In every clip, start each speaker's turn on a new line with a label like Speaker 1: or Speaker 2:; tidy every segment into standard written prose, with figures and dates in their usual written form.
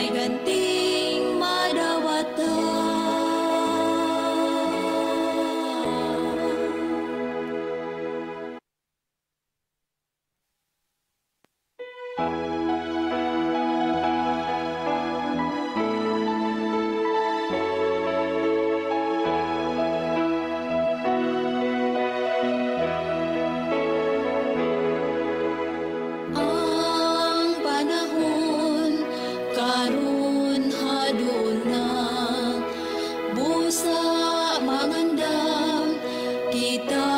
Speaker 1: may ganting madawatan. Ang panahon karon haduna, busa mangandam kita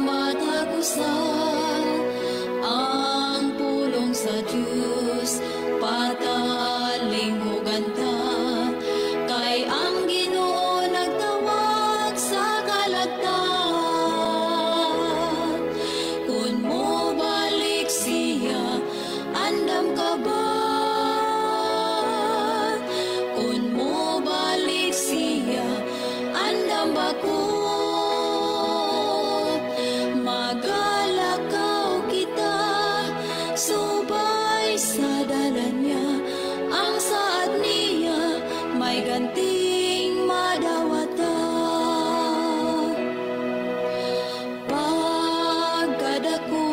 Speaker 1: matagusan ang pulong sa Dios, patalinghugan ta kay ang Ginoo nagtawag sa kalagtan. Kun mo balik siya, andam ka ba? Kun mo balik siya, andam ba ko? Magalakaw kita, subay sa dalan niya, ang saad niya, may ganting madawatan. Pagkadako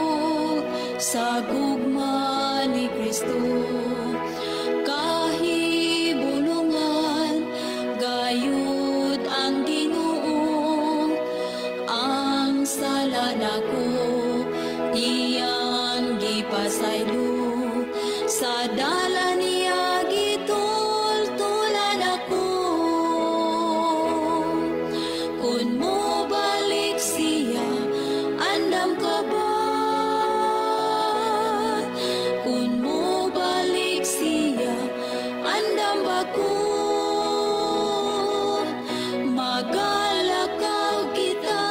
Speaker 1: sa gugma ni Kristo, kahibulungan gayud ang Ginoo, ang sala nako iyang gipasaylo, sa dala niya gitultulan ako. Kun mo balik siya, andam ka ba? Kun mo balik siya, andam ba ko? Magalakaw kita,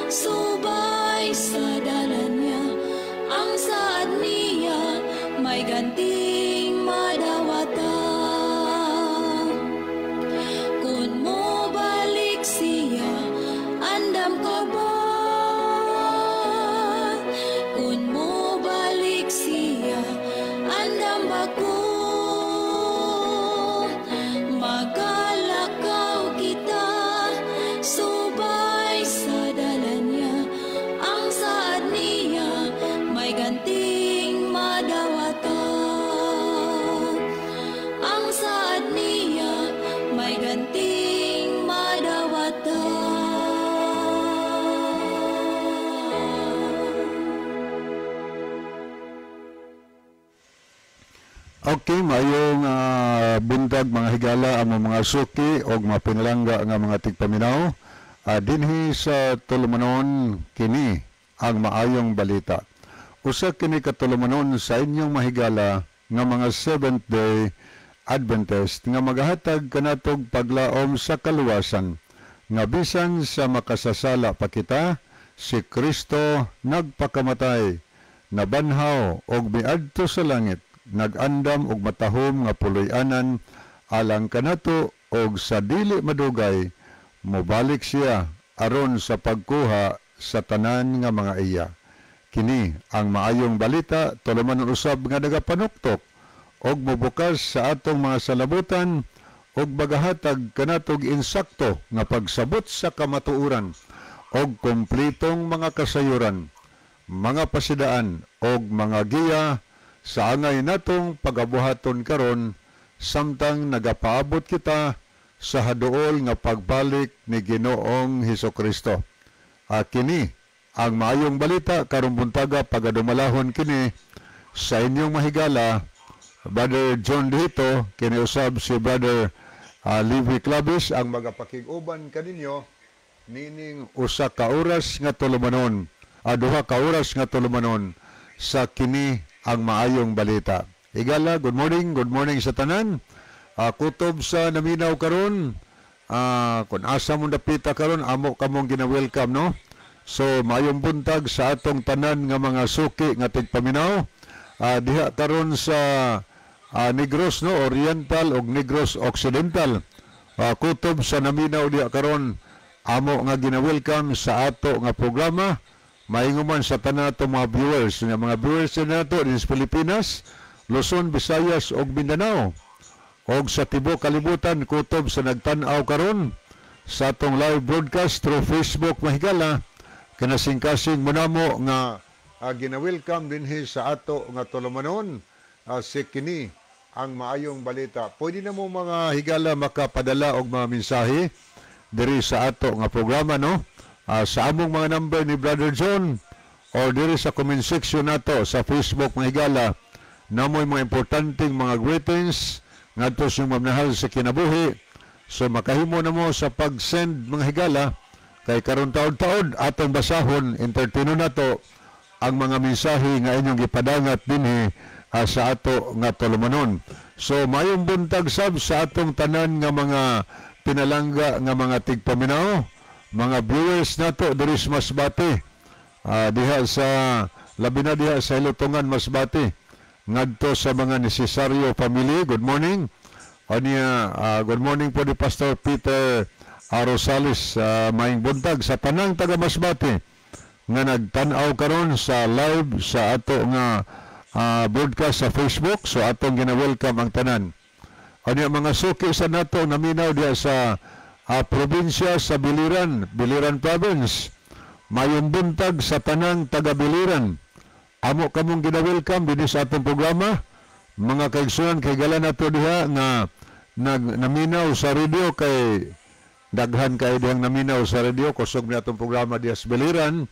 Speaker 1: subay sa dalan niya, ang saad niya, may ganting madawatan. Kun mo balik siya, andam ka ba? Kun mo balik siya, andam ba ko? Magalakaw kita, subay sa dalan niya, ang saad niya, may ganting madawatan. Ang saad niya, may ganting madawatan.
Speaker 2: Okay, maayong buntag mga higala ang mga suki og mga pinalangga nga mga tigpaminaw. Dinhi sa tulumanon kini ang maayong balita. Usa kini ka tulumanon sa inyong mahigala nga mga Seventh Day Adventist nga magahatag kanatog paglaom sa kaluwasan nga bisan sa makasasala pa kita, si Kristo nagpakamatay, nabanhaw og miadto sa langit, nag-andam og matahom nga puloy-anan alang kanato og sa dili madugay mobalik siya aron sa pagkuha sa tanan nga mga iya. Kini ang maayong balita, tulumanon usab nga nagapanuktok og mobukas sa atong mga salabutan og magahatag kanatog insakto nga pagsabot sa kamatuoran og kumplitong mga kasayuran, mga pasidaan og mga giya sa angay natong pagabuhaton karon samtang nagapaabot kita sa haduol nga pagbalik ni Ginoong Hesukristo. Kini ang maayong balita karong buntaga, pagadumalahon kini sa inyong mahigala, Brother John Dito, kini usab si Brother Levi Clavis ang magapakig-uban kaninyo nining usa ka oras nga tulumanon, duha ka oras nga tulumanon sa kini ang maayong balita. Higala, good morning sa tanan. Kutob sa naminaw karon, kun asa mong dapita karon, amo kamong gina-welcome, no? So maayong buntag sa atong tanan nga mga suki nga tigpaminaw. Diha karon sa Negros, no, Oriental ug Negros Occidental. Kutob sa naminaw diha karon, amo nga gina-welcome sa ato nga programa. Mainguman sa tanan ato mga viewers, nga mga viewers nato din sa Pilipinas, Luzon, Visayas ug Mindanao. Og sa tibuok kalibutan kutob sa nagtan-aw karon sa atong live broadcast through Facebook, mga higala, kinasingkasing mo namo nga gina-welcome dinhi sa ato nga tulumanon, si kini ang maayong balita. Pwede na mo, mga higala, makapadala og mga mensahe diri sa ato nga programa, no? Sa among mga number ni Brother John or diri sa comment section nato sa Facebook, mga higala, namoy mga importanteng mga greetings ngadto sa inyong mamahal sa kinabuhi. So makahimo na mo sa pag-send, mga higala, kay karon taod-taod atong basahon, entertaino nato ang mga mensahe nga inyong gipadangat dinhi sa ato nga tulumanon. So mayong buntag sab sa atong tanan nga mga pinalangga nga mga tigpaminaw, mga viewers nato diri sa Masbate. Diha sa labi na diha sa Hilutungan, Masbate, ngadto sa mga Necesaryo family, good morning. Ania, good morning po ni Pastor Peter Rosales, maayong buntag sa tanang taga Masbate nga nagtan-aw karon sa live sa ato nga broadcast sa Facebook. So atong gina-welcome ang tanan. Ania, mga suki sa nato naminaw diha sa probinsya sa Biliran, Biliran Province. Mayong buntag sa tanang taga Biliran. Amo kamong gina-welcome dinhi sa atong programa. Mga kaigsunan, kay gala nato diha nga naminaw sa radio, kay daghan kay dihang naminaw sa radio, kusog ni atong programa diha sa Biliran.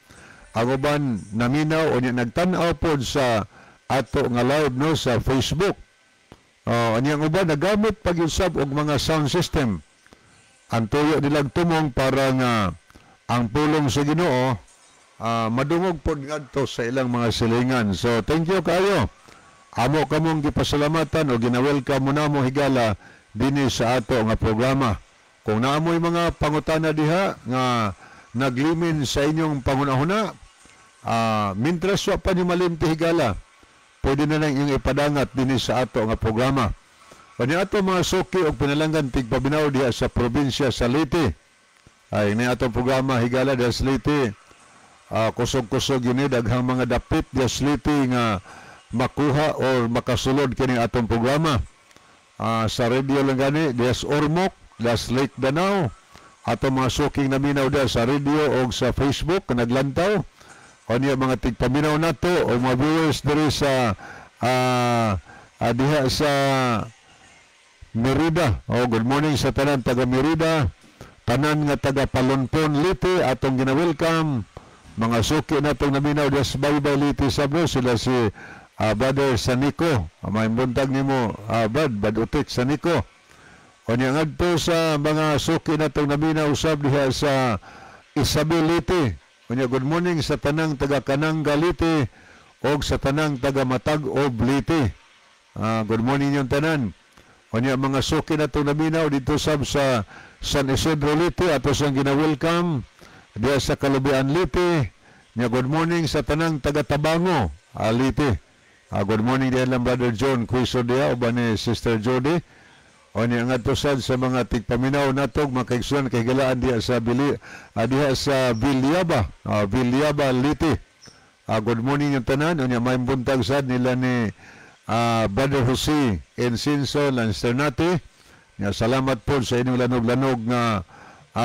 Speaker 2: Ang uban naminaw o niya nagtan-aw pod sa ato nga live, no, sa Facebook. Anya, ang uban nagamit pag-usab og mga sound system. Ang tuyo nilang tumong para nga ang pulong sa Ginoo madungog pod ngadto sa ilang mga silingan. So thank you kayo. Amo kamong gipasalamatan o gina-welcome mo namo, higala, dinhi sa ato nga programa. Kung naamoy mga pangutana diha nga naglimin sa inyong pangunahuna, mintras wa pa niyo malimti, higala, pwede na lang inyong ipadangat dinhi sa ato nga programa. Kani ato mga suki og pinalanggan tigpaminaw diha sa probinsya sa Leyte. Ay, ni atong programa, higala, diha sa Leyte. Kusog-kusog yun, daghang mga dapit diha sa Leyte nga makuha or makasulod kini atong programa. Sa radio lang gani, diha sa Ormoc, diha sa Lake Danao. Atong mga suking naminaw diha sa radio o sa Facebook naglantaw. Kani mga tigpaminaw nato o mga viewers diri sa diha sa Merida. Oh, good morning sa tanan taga Merida. Tanan nga taga Palonpon, Leyte, atong gina-welcome. Mga suki natong naminaw diha sa Baybay, Leyte Sabro, sila si Brother Sanico. May buntag nimo, Brad, Brad Utik Sanico. O niya, ngadto sa mga suki natong naminaw usab diha sa Isabel, Leyte. O niya, good morning sa tanang taga Kananga, Leyte, og sa tanang taga Matag-ob, Leyte. Good morning yung tanan. O niya, mga suki natong naminaw dito sab sa San Isidro, Leyte, ato sang gina-welcome diha sa Kalubian, Leyte. Nya, good morning sa tanang taga Tabango, Leyte. Good morning diha lang Brother John Quiso diha uban ni Sister Jody. O niya, ngadto sad sa mga tigpaminaw natog mga kaigsunan kay galaan diha sa Bili diha sa Villaba, Villaba, Leyte. Good morning yung tanan. O niya, may buntag sad nila ni Brother Jose Ensinso Lansternate. Nya, salamat po sa inyong lanog-lanog nga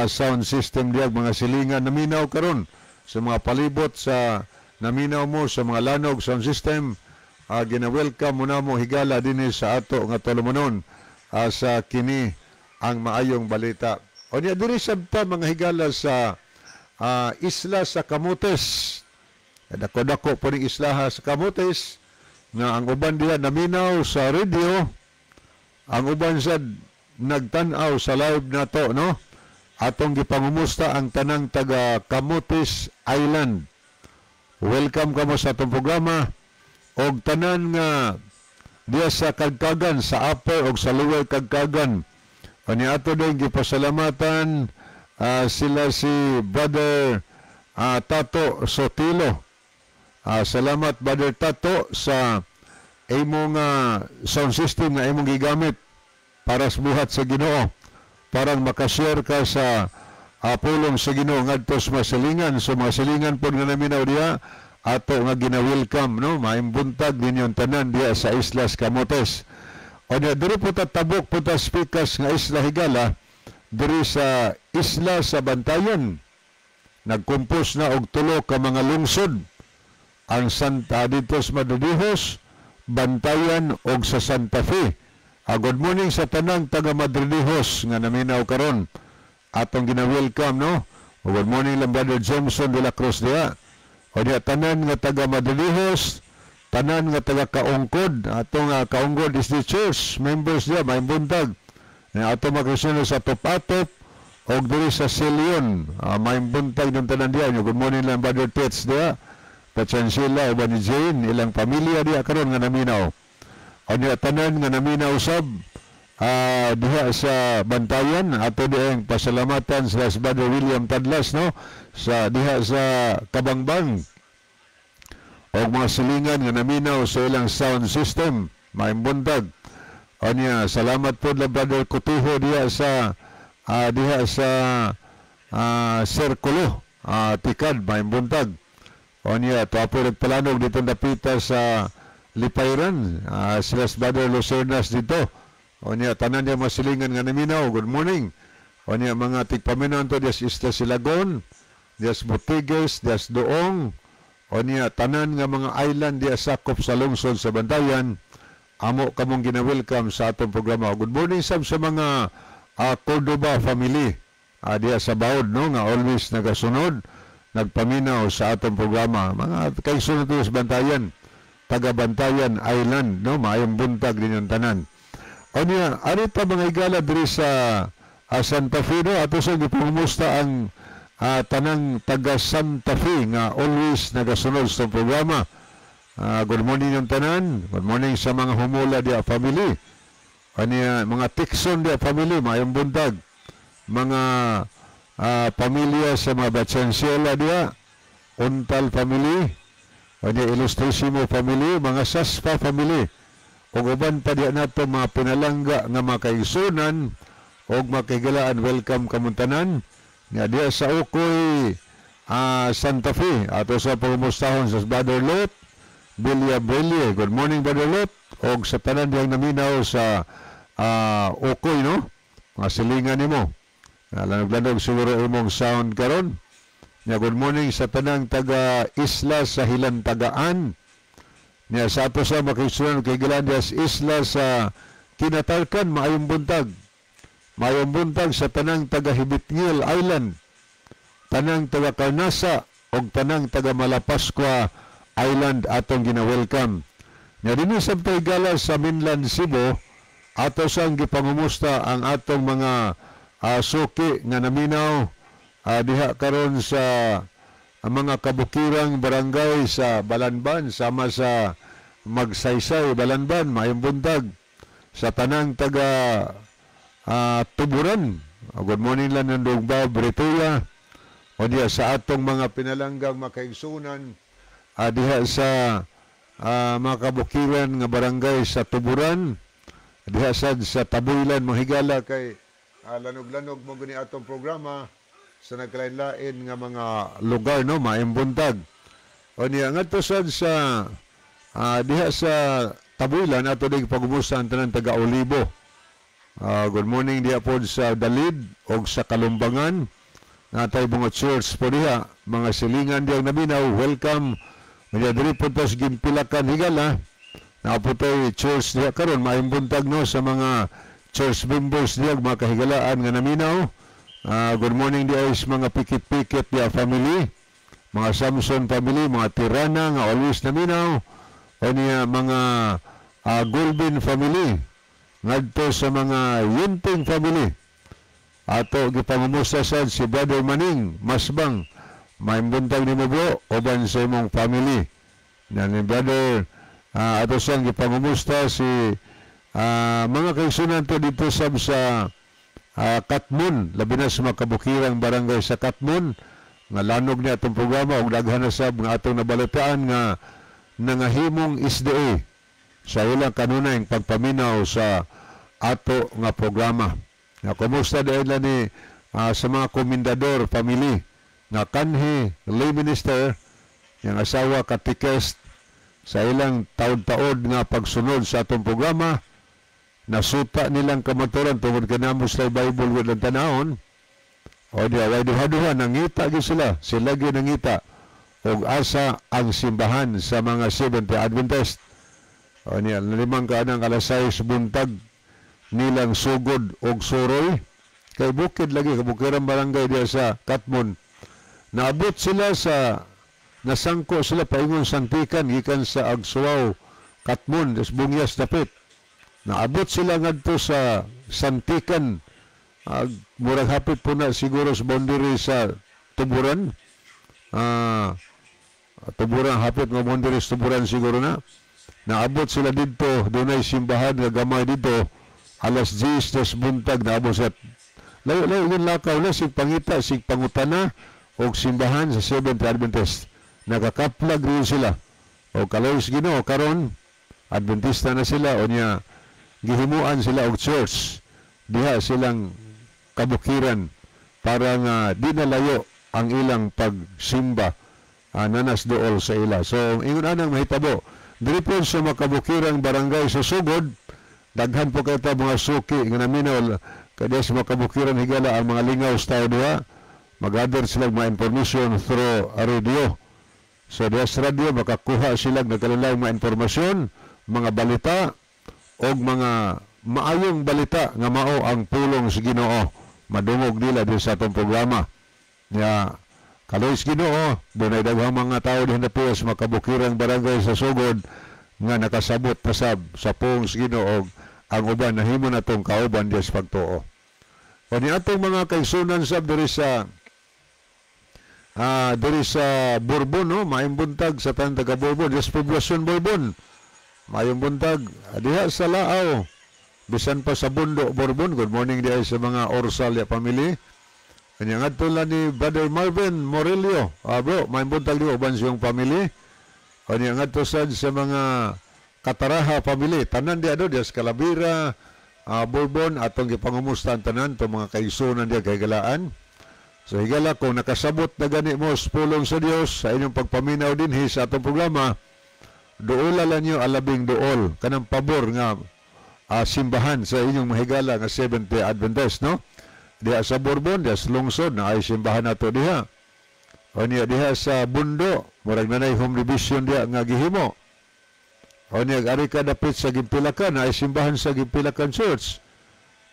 Speaker 2: sound system diya, mga silingan naminaw karon sa mga palibot sa naminaw mo sa mga lanog sound system, gina-welcome mo na mo, higala, dinhi sa ato nga tulumanon, sa kini ang maayong balita. O niya, diri sabta, mga higala, sa isla sa Camotes. Dako-dako po ning islaha sa Camotes nga ang uban diha naminaw sa radio, ang uban sad nagtan-aw sa live nato, no? Atong gipangumusta ang tanang taga Camotes Island. Welcome kamo sa atong programa og tanan nga diya sa Kagkagan, sa upper og sa lower Kagkagan. Ani ato din gipasalamatan sila si Brother Tato Sotilo. Salamat, Brother Tato, sa imong sound system nga imong gigamit para sa buhat sa Ginoo, parang makashare ka sa pulong sa Ginoo ngadto sa masilingan. So mga silingan pod nga naminaw diha, ato nga gina-welcome, no? Maayong buntag ninyong tanan diha sa Islas Camotes. O niya, diri po ta tabok po ta pikas nga isla, higala, diri sa isla sa Bantayan. Nagkumpos na og tulo ka mga lungsod ang Santa dito sa Madridejos, Bantayan og sa Santa Fe. Good morning sa tanang taga Madridejos nga naminaw karon. Atong gina-welcome, no. O, good morning lang Brother Jameson de la Cruz diha. O diha tanan nga taga Madridejos, tanan nga taga Kaungkod, atong Kaungkod is the church members diha, may buntag. Ya, ato makasuno sa Top-Atop og diri sa Silion, may buntag ng tanan diha. Good morning lang Brother Tets diha. Pachansila uban ni Jane, ilang pamilya diha karon nga naminaw. O niya tanan nga naminaw sab diha sa Bantayan, ato dihang pasalamatan sa Brother William Tadlas, no, sa diha sa Kabangbang og mga silingan nga naminaw sa ilang sound system, maayong buntag. O niya, salamat po la Brother Kutiho diha sa Serkulo, Tikad, maayong buntag. O niya, ato nagpalanog dito napita sa Lipayran, sila sa Brother Lucernas dito. O niya, tanan niya masilingan nga naminaw, good morning. O niya, mga tigpaminaw to, diya sa Isla Silagon, diya sa Butigues, diya sa Doong, o niya, tanan nga mga island diya sakop sa lungsod sa Bantayan, amo kamong gina-welcome sa atong programa. Good morning sab sa mga Cordoba family diya sa Baod, no, nga always nagasunod, nagpaminaw sa atong programa. Mga kay sunod sa Bantayan, taga Bantayan Island, no, maayong buntag din yung tanan. O niya, ari pa mga higala diri sa Santa Fe, no, ato sa gipangumusta ang tanang taga Santa Fe nga always nagasunod sa programa. Good morning yung tanan. Good morning sa mga Humula diya family. Kaniya mga Tikson diya family, maayong buntag. Mga pamilya sa mga Batsansela diya, Untal family, kaniya Ilustrisimo family, mga Saspa family. Ug uban pa diya nato mga pinalangga nga mga kaigsunan ug mga kahigalaan, welcome kamong tanan. Nga diya sa Ukoy, Santa Fe, ato sa pangumustahon sa Brother Lot, Bilya Brille. Good morning, Brother Lot. Og sa tanan diyang naminaw sa Ukoy, no? Mga silingan nimo. Lanog-lanog siguro imong sound karon. Nya good morning sa tanang taga Isla sa Hilantagaan. Nya sa ato sa makisunan kay Gilandias Isla sa Kinatarkan, maayong buntag. Maayong buntag sa tanang taga Hibitngil Island, tanang taga Carnasa og tanang taga Malapascua Island atong gina-welcome. Nya dinhi sa gala sa mainland Cebu, ato sang gipangumusta ang atong mga suki nga naminaw diha karon sa ang mga kabukirang barangay sa Balanban, sama sa Magsaysay, Balanban, maayong buntag sa tanang taga Tuburan. Good morning lang ng Dugbaw, Bretoya. O diha sa atong mga pinalanggang makaigsunan diha sa mga kabukiran nga barangay sa Tuburan, diha sad sa Tabuylan, mga higala, kay lanog-lanog mo gani atong programa sa nagkalain-lain nga mga lugar, no, maayong buntag. O niya ngadto sad sa diha sa Tabuylan, ato ding pagumusta ang tanan taga Olibo. Good morning diha pod sa Dalid og sa Kalumbangan. Natay mga church po diha, mga silingan diyang naminaw, welcome. Nga diri po ta sa Gimpilakan, higala. Naa po tay church diha karon, maayong buntag, no, sa mga church members diha, mga kahigalaan nga naminaw. Good morning diha is mga pikit-pikit diha family, mga Samson family, mga Tirana nga always naminaw. O niya mga Gulbin family, ngadto sa mga Yinting family. Ato gipangumusta sad si Brother Maning Masbang. Maayong buntag nimo, bro, uban sa imong family. Yan ni Brother ato siyang gipangumusta si mga kaigsunan to dito sab sa Katmon, labi na sa mga kabukirang barangay sa Katmon nga lanog ni atong programa ug daghan na sab nga atong nabalitaan nga nangahimong SDA sa ilang kanunay pagpaminaw sa ato nga programa. Nga kumusta dahil ni sa mga komendador family nga kanhi lay minister yang asawa katikest sa ilang taod-taod nga pagsunod sa atong programa. Nasuta nilang kamaturan tungod kay naa man sila Bible with lang tanawon. O di way duha-duha, nangita gyud sila. Sila gyud nangita og asa ang simbahan sa mga Seventh Adventist. O niya, limang ka nang alas 6 buntag nilang sugod og suroy. Kay bukid lagi, kabukiran barangay diya sa Katmon. Naabot sila sa, nasangko sila paingon Santikan gikan sa Agsuaw, Katmon, des Bungyas dapit. Naabot sila ngadto sa Santikan, murag hapit po na siguro sa boundary sa Tuburan. Tuburan, hapit nga boundary sa Tuburan siguro na. Naabot sila didto, dunay simbahan nga gamay didto, alas 10 tas buntag naabot sa layo-layo yun lakaw na, sig pangita, sig pangutana, og simbahan sa Seventh Adventist. Nakakaplag rin sila. O kaloy sa Ginoo karon Adventista na sila o niya gihimuan sila og church diha silang kabukiran para nga di na layo ang ilang pagsimba, nanas dool sa ila. So ingon anang mahitabo diri po sa makabukirang barangay sa Sugod, daghan po kay ta mga suki nga naminaw kaya sa makabukiran, higala, ang mga lingaw sa tao diha, magather sila mga information through a radio. So diha sa radio makakuha sila nagkalalayong mga impormasyon, mga balita og mga maayong balita nga mao ang pulong sa Ginoo. Madungog nila din sa atong programa. Ya, kaloy sa Ginoo, dunay daghang mga tao diha na sa makabukirang barangay sa Sugod nga nakasabot na sab sa pulong sa Ginoo, ang uban nahimo na tong kauban diha sa pagtuo. O ni atong mga kaigsunan sab diri sa Borbon, no, maayong buntag sa tanan taga Borbon, sa poblasyon Borbon. Maayong buntag diha sa Laaw. Bisan pa sa Bundo Borbon, good morning diha sa mga Orsalia family. Kanya ngadto lang ni Brother Marvin Morelio. Bro, maayong buntag diha uban siyang family. Kanya ngadto sad sa mga Kataraha family, tanan diha do diha sa Calabira, Borbon, atong gipangumusta ang tanan tong mga kaigsunan diha kay galaan. So higala, kung nakasabot na gani mo sa pulong sa Dios sa inyong pagpaminaw dinhi sa atong programa, duola lang niyo alabing duol kanang pabor nga simbahan sa inyong mahigala nga Seventh-day Adventist, no? Diha sa Borbon, diha sa lungsod na ay simbahan nato diha. O niya diha sa Bundo, murag nanay home division diha nga gihimo. O niya ari ka dapit sa Gimpilakan, ay simbahan sa Gimpilakan Church.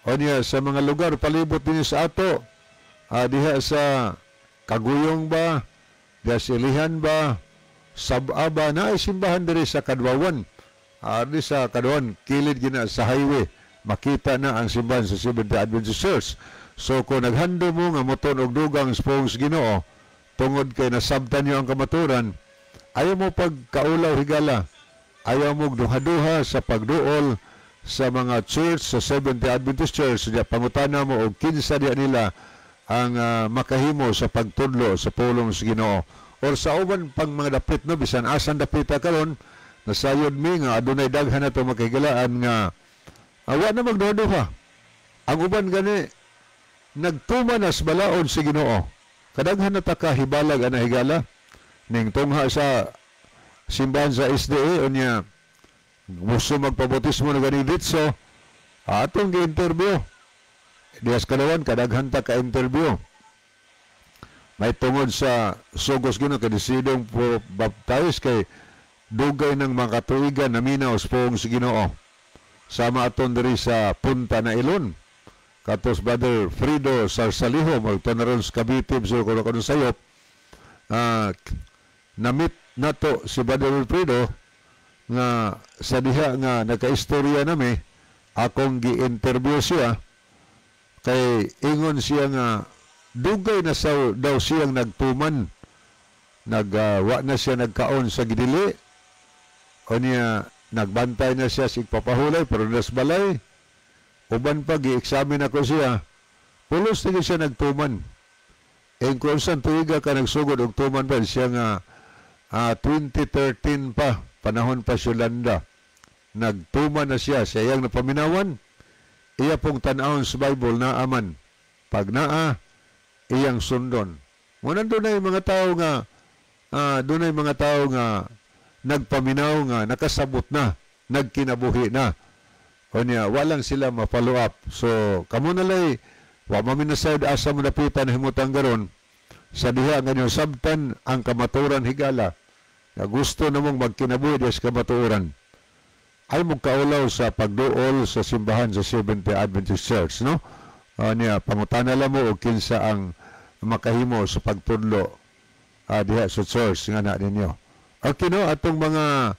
Speaker 2: O niya sa mga lugar palibot din sa ato, diha sa Kaguyong ba, diha sa Ilihan ba, Sab-a ba, na ay simbahan diri sa Kadwawan. Di sa Kadwawan, kilid gina sa highway, makita na ang simbahan sa Seventh-day Adventist Church. So kung naghando mo nga motuon og dugang sa pulong sa Ginoo, tungod kay nasabtan niyo ang kamaturan, ayaw mo pagkaulaw, higala. Ayaw mo duha-duha sa pagduol sa mga church sa Seventh-day Adventist Church. Diya pangutana mo og kinsa diya nila ang makahimo sa pagtudlo sa pulong sa Ginoo. Or sa uban pang mga dapit, no, bisan asan dapita karon, nasayod mi nga adunay daghan na to makahigalaan nga awa na magduha. Ang uban gani nagtuman na sa balaod sa Ginoo. Kadaghan na ta kahibalag ana, higala, ning tungha sa simbahan sa SDA unya gusto magpabautismo na gani ditso, atong gi-interview. Dias kalawan kadaghan ta ka-interview. May tungod sa sugos Ginoo kay desidong po baptize kay dugay ng mga katuigan naminaw sa pulong sa Ginoo. Sama aton diri sa Punta na Ilon. Katos Brother Frido Sarsaliho magtanaron sa Cavite sa kuno kuno sayop. Namit nato si Brother Wilfredo nga sa diha nga nakaistorya nami, akong gi-interview siya kay ingon siya nga dugay na sa, daw siyang nagtuman, wa na siya nagkaon sa gidili o niya nagbantay na siya sa igpapahulay pero nas balay uban pa gi-examine ako siya, pulos na siya nagtuman. E kung saan tuiga ka nagsugod og tuman ba siya nga 2013 pa, panahon pa si Yolanda, nagtuman na siya sa iyang napaminawan, iya pong tan-awon sa Bible na aman pag naa iyang sundon. Muna dunay mga tao nga nagpaminaw nga nakasabot na, nagkinabuhi na. O niya, walang sila ma-follow up. So, kamo na lay, wa man mi nasayod asa mo dapitan himutang garon sa diha nga inyong sabtan ang kamatuoran, higala, nga gusto namong magkinabuhi diha sa kamatuoran ay mo kaulaw sa pagduol sa simbahan sa Seventh-day Adventist Church, no? Niya, pangutana lang mo og kinsa ang makahimo sa pagtudlo diha sa church nga na ninyo. Okay, no, atong mga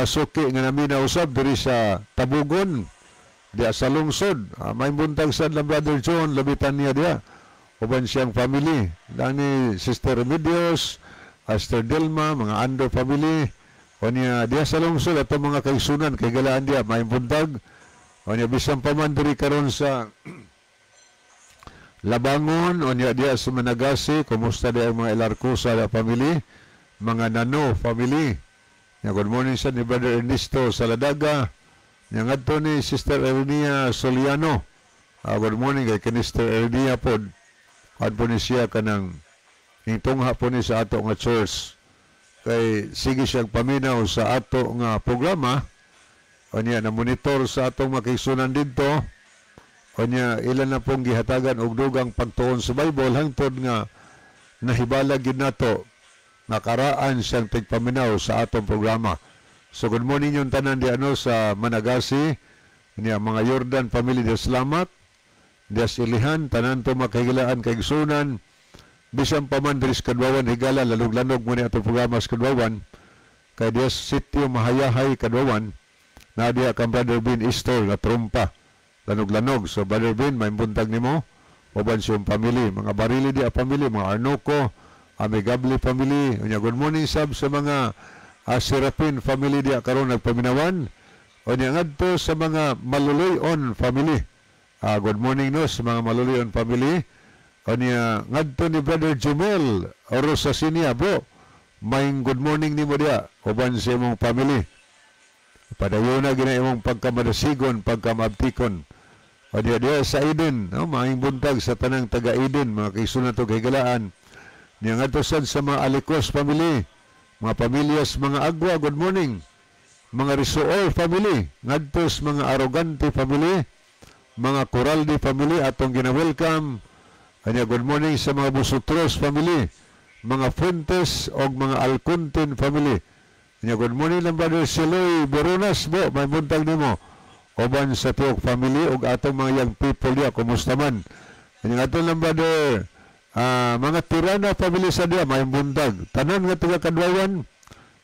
Speaker 2: suki nga naminaw usab diri sa Tabugon, diha sa lungsod. May buntag sad lang Brother John Labitan niya diha. Uban siyang family. Dani Sister Remedios, Sister Delma, mga Ando family. O niya diha sa lungsod atong mga kaigsunan kay galaan diha may buntag. O niya bisan pa man diri karon sa Labangon, o niya diha sa Managasi, kumusta diha ang mga Elarcosa na family, mga Nano family. Nya good morning sa ni Brother Ernesto Saladaga. Nya ngadto ni Sister Ernia Soliano. Good morning kay Sister Ernia pod. Kuan po ni siya kanang ningtungha po ni sa ato nga church. Kay sige siyang paminaw sa ato nga programa. O niya na monitor sa atong makigsunan didto. O niya ilan na pong gihatagan og dugang pagtuon sa Bible hangtod nga nahibalag gid nato nakaraan siyang tigpaminaw sa atong programa. So good morning yung tanan di ano sa Managasi, niya mga Jordan family di salamat, di Ilihan, tanan to makahigalaan kaigsunan, bisan pa man diri sa Kadwawan higala, lalog-lanog mo ni atong programa sa Kadwawan, kay diya sitio Mahayahay Kadwawan, na diya kang Brother Bin Istor nga trumpa, lanog-lanog. So Brother Bin, may buntag nimo, uban siyang family, mga Barili diya family, mga Arnoco, Amigable family. Unya good morning sab sa mga Serapin family diya karon nagpaminawan. Unya ngadto sa mga Maluloy-on family. Good morning no sa mga Maluloy-on family. Unya ngadto ni Brother Jumel Rosasinia, bro. May good morning nimo diya uban sa imong family. Padayon na gina imong pagkamadasigon, pagkamabtikon. O diya diya sa Eden, no, maayong buntag sa tanang taga Eden, mga kaigsunan to kahigalaan. Niya ngadto sad sa mga Alicos family, mga pamilyas, mga Agwa, good morning. Mga Risuol family, ngadto sa mga Arrogante family, mga Coraldi family, atong gina-welcome. Anya good morning sa mga Busutros family, mga Fuentes og mga Alcontin family. Anya good morning lang Brother Siloy Borunas bo, may buntag nimo. Uban sa tiok family ug atong mga young people diya, kumusta man. Anya ngadto lang Brother mga Tirana family sa diya, may buntag. Tanan nga taga Kadwawan,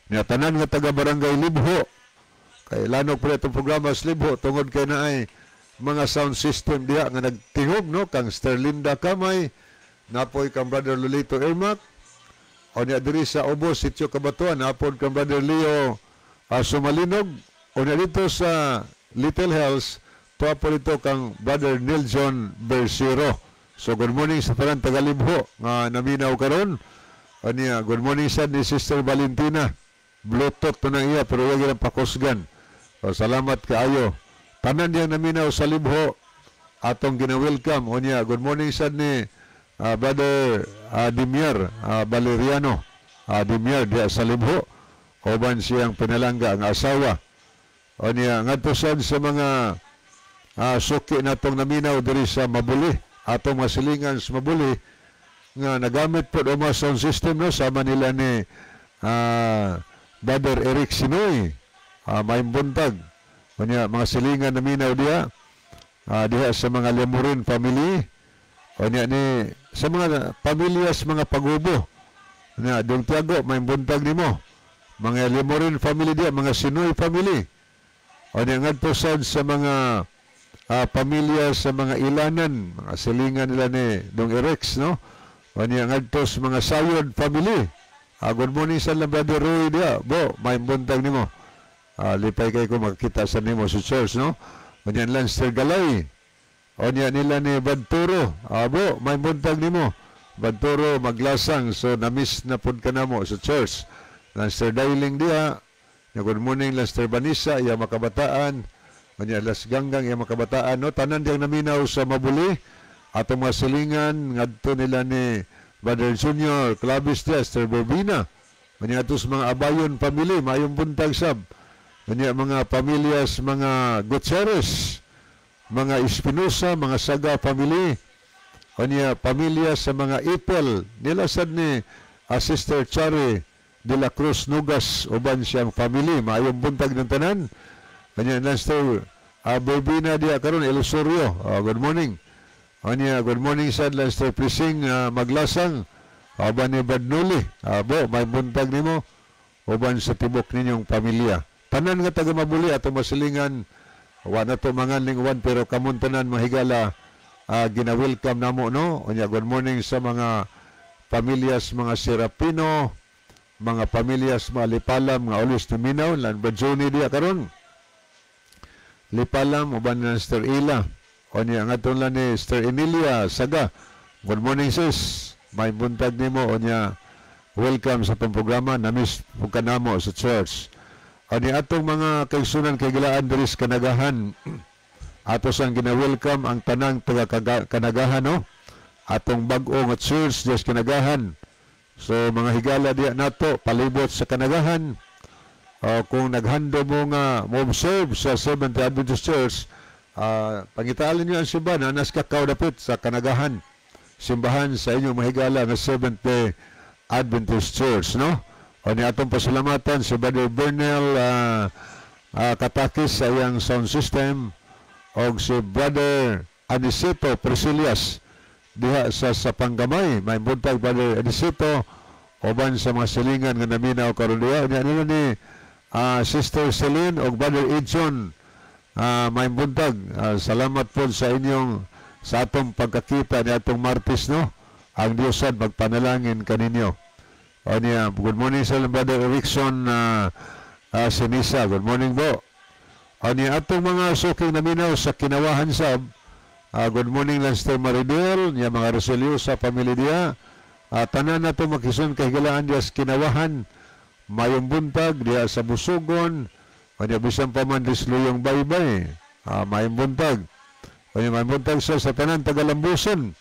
Speaker 2: niya tanan nga taga Barangay Libho. Kay lanok po itong programa sa Libho tungod kay naay mga sound system diya nga nagtingog no kang Sterlinda Kamay, napoy kang Brother Lolito Irmac, o niya diri sa Ubos, Sitio Kabatuan, napod kang Brother Leo Sumalinog, o niya dito sa Little Hills, tuwa po dito kang Brother Neil John Bersiro. So good morning sa tanan taga-Libho nga naminaw karon. Aniya, good morning sa ni Sister Valentina. Bluetooth to na iya pero wag ang pakusgan. So, salamat kaayo. Tanan diyang naminaw sa Libho atong gina-welcome. Unya, good morning sa ni Brother Dimier Valeriano. Dimier diya sa Libho. Uban siyang pinalangga ang asawa. Unya, ngadto sad sa mga suki natong naminaw diri sa Mabuli, atong masilingan sa Mabuli nga nagamit po ang mga sound system no sama nila ni Brother Eric Sinoy, may buntag. Unya, mga silingan naminaw diya diha sa mga Lemurin family. Unya ni sa mga pamilya sa mga Pagubo. Unya, Dong Tiago, may buntag nimo. Mga Lemurin family diya, mga Sinoy family. Unya ngadto sad sa mga pamilya sa mga Ilanan, mga silingan nila ni Dong Erex, no? Unya ngadto sa mga Sayod family. Good morning sa Brother Roy diya. Bo, may buntag nimo. Lipay kay ko makita sa nimo sa church, no? Unya Lanster Galay. Unya nila ni Badturo. Bo, may buntag nimo. Badturo maglasang, so na-miss na pud ka namo sa church. Lanster Dailing diha. Good morning Lanster Banisa, iya makabataan. Unya Las Ganggang, iya makabataan, no? Tanan diyang naminaw sa Mabuli. Atong mga silingan ngadto nila ni Brother Junior Clavis diha, Sister Bobina. Unya ato sa mga Abayon family, mayong buntag sab. Unya mga pamilyas, mga Gutierrez, mga Espinosa, mga Saga family. Unya pamilya sa mga Ipel nila sad ni Sister Chari de la Cruz Nugas uban siyang family. Maayong buntag ng tanan. Unya Sister Berbina diya karon Elusorio. Good morning. Unya good morning sad Sister Prising Maglasang uban ni Badnuli. Bo, may buntag nimo uban sa tibok ninyong pamilya. Tanan nga taga Mabuli ato masilingan, wa na to mga lingwan, pero kamon tanan mahigala, gina-welcome namo, no. Unya good morning sa mga pamilyas mga Serapino, mga pamilyas mga Lipalam nga always naminaw lan Brad Johnny diya karon. Lipalam uban ni Sister Ila. Unya ngadto lang ni Sister Emilia Saga. Good morning, sis. May buntag nimo, unya welcome sa atong programa. Namiss pud ka namo sa church. Ani atong mga kaigsunan kay gilaan diri sa Kanagahan. Ato sang gina-welcome ang tanang taga Kanagahan, no. Atong bag-o nga church diri sa Kanagahan. So mga higala diya nato palibot sa Kanagahan. Kung naghando mo nga mo observe sa Seventh-day Adventist Church, pangitaan niyo ang simbahan na nas kakao dapit sa Kanagahan. Simbahan sa inyong mahigala nga Seventh-day Adventist Church, no? O ni atong pasalamatan si Brother Bernel Katakis sa iyang sound system og si Brother Anicito Priscilias diha sa Panggamay. May buntag, Brother Anicito, uban sa mga silingan nga naminaw karon diha. Unya nila ni Sister Celine og Brother Edson, may buntag. Salamat po sa inyong sa atong pagkakita ni atong Martes, no. Ang Diyos sad magpanalangin kaninyo. O niya, good morning sa Brother Erickson Sinisa. Good morning po. O niya, atong mga suking naminaw sa Kinawahan sab. Good morning lang Sister Maridel, niya mga Roselio sa pamilya diya. Tanan na ito makison kay higalaan diya sa Kinawahan. Mayong buntag diya sa Busugon. O niya, bisan pa man disluyong baybay. Mayong buntag. O niya, mayong buntag sa tanan Tagalambuson.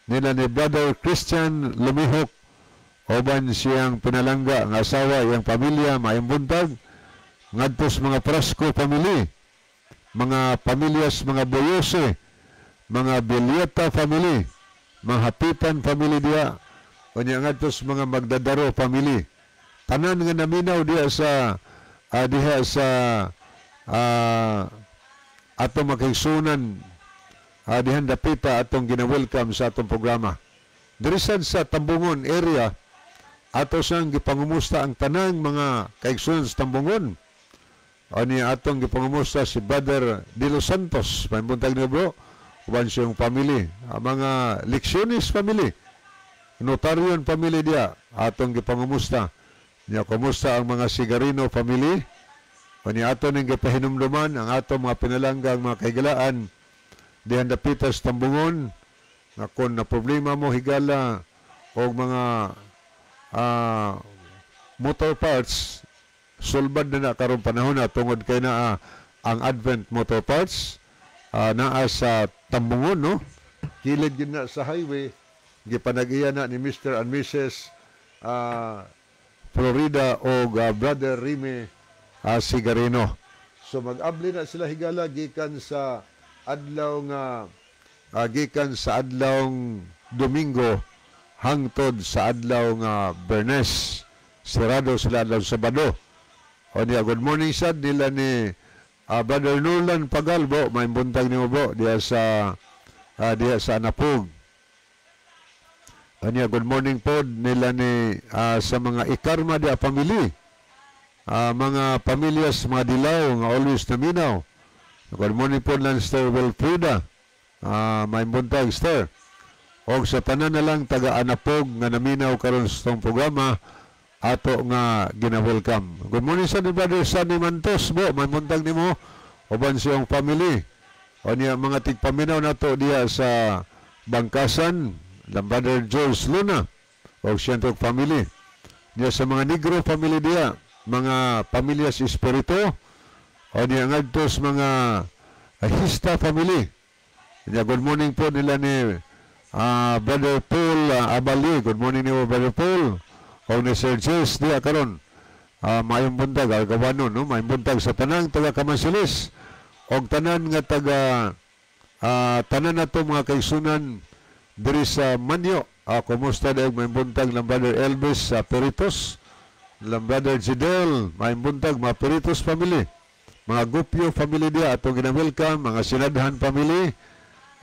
Speaker 2: Nila ni Brother Christian Lumihok uban siyang pinalangga nga asawa, iyang pamilya, maayong buntag. Ngadto sa mga Prasco family, mga pamilyas mga Boyose, mga Bilyeta family, mga Hapitan family diya, unya ngadto sa mga Magdadaro family. Tanan nga naminaw diya sa diha sa atong makaigsunan dihan dapita, atong gina-welcome sa atong programa. Diri sad sa Tambungon area, ato sang gipangumusta ang tanang mga kaigsunan sa Tambungon. Ani atong gipangumusta si Brother De Los Santos, may buntag niyo, bro, uban siyang family, ang mga Leccionis family, Notarion family diya, atong gipangumusta. Nya kumusta ang mga Sigarino family? Ani ato ning gipahinumduman ang atong mga pinalanggang mga kahigalaan dihan dapita sa Tambungon nga kon na problema mo higala og mga motor parts, sulbad na na karong panahon na tungod kay naa ang Advent Motor Parts, naa sa Tambungon, no, kilid gid na sa highway, gipanag-iya na ni Mr. and Mrs. Florida o Brother Rime Sigarino. So mag-abli na sila higala gikan sa adlaw Domingo hangtod sa adlaw nga Bernes. Sirado sila adlaw Sabado. O niya, good morning sad nila ni Brother Nolan Pagalbo, may buntag nimo, bro, diya sa Anapug. Anya, good morning po nila ni sa mga Ikarma diya family. Mga pamilyas, mga Dilaw nga always naminaw. Good morning po lang Sir Wilfrida. May buntag, Sir. Og sa tanan na lang taga Anapog nga naminaw karon sa itong programa, ato nga gina-welcome. Good morning sa ni Brother Sunny Mantos, bo, may buntag nimo uban siyang family. O niya mga tigpaminaw nato diya sa Bangkasan, lang Brother George Luna o siyang family. Niya sa mga Negro family diya, mga pamilya sa Espiritu, o niya ngadto sa mga Hista family. Niya good morning po nila ni Brother Paul Abali. Good morning niyo, Brother Paul. O ni Sir Jess diya karon. Maayong buntag Argawanon, no? Maayong buntag sa tanang taga Kamansilis og tanan nga taga tanan nato mga kaigsunan diri sa Manyo. Kumusta dayon, maayong buntag lang Brother Elvis sa Peritos, lang Brother Gidel, maayong buntag mga Peritos family. Mga Gupyo family diya atong gina-welcome, mga Sinadhan family.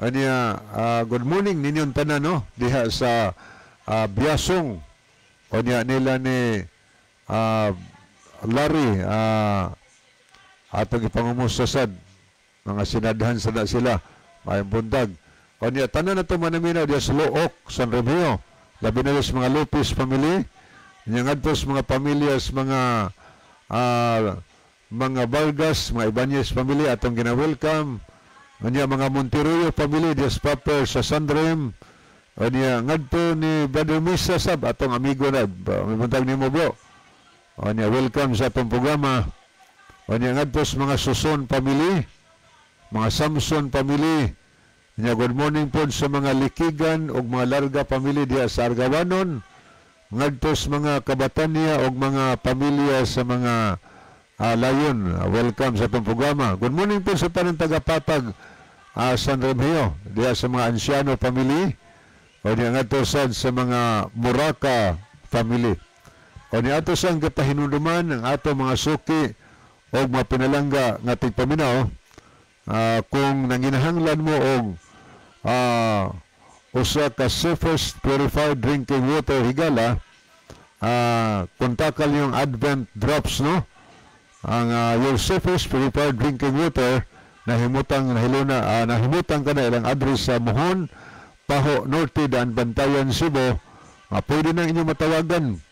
Speaker 2: Anya, good morning ninyong tanan, no, diha sa Biasong. Onya nila ni Larry, atong ipangumusta sad mga Sinadhan sa na sila. Maayong buntag. Onya tanan nato manaminaw diha sa Looc, San Remigio. Labi na sa mga Lopez family. Nya ngadto sa mga pamilya sa mga Vargas, mga Ibanez family atong gina-welcome. Anya mga Monteroyo family diha sa proper sa Sandrem. Anya ngadto ni Brother Misa sab, atong amigo na, buntag nimo, bro. Anya welcome sa atong programa. Anya ngadto sa mga Suson family, mga Samson family. Anya good morning po sa mga Likigan ug mga Larga family diha sa Argawanon. Ngadto sa mga Kabatanya ug mga pamilya sa mga Layon. Welcome sa atong programa. Good morning po sa tanang tagapatag San Remigio diha sa mga Anciano family. O niya ngadto sad sa mga Muraka family. O niya ato sang gipahinumduman ang ato mga suki o mga pinalangga nga tigpaminaw, kung nanginahanglan mo og usa ka safest purified drinking water, higala, kontakal yung Advent Drops, no, ang your safest purified drinking water, nahimutang nahiluna, nahimutang ka na ilang address sa Mohon, Pajo Norte, Daan Bantayan, Cebu. Pwede nang inyong matawagan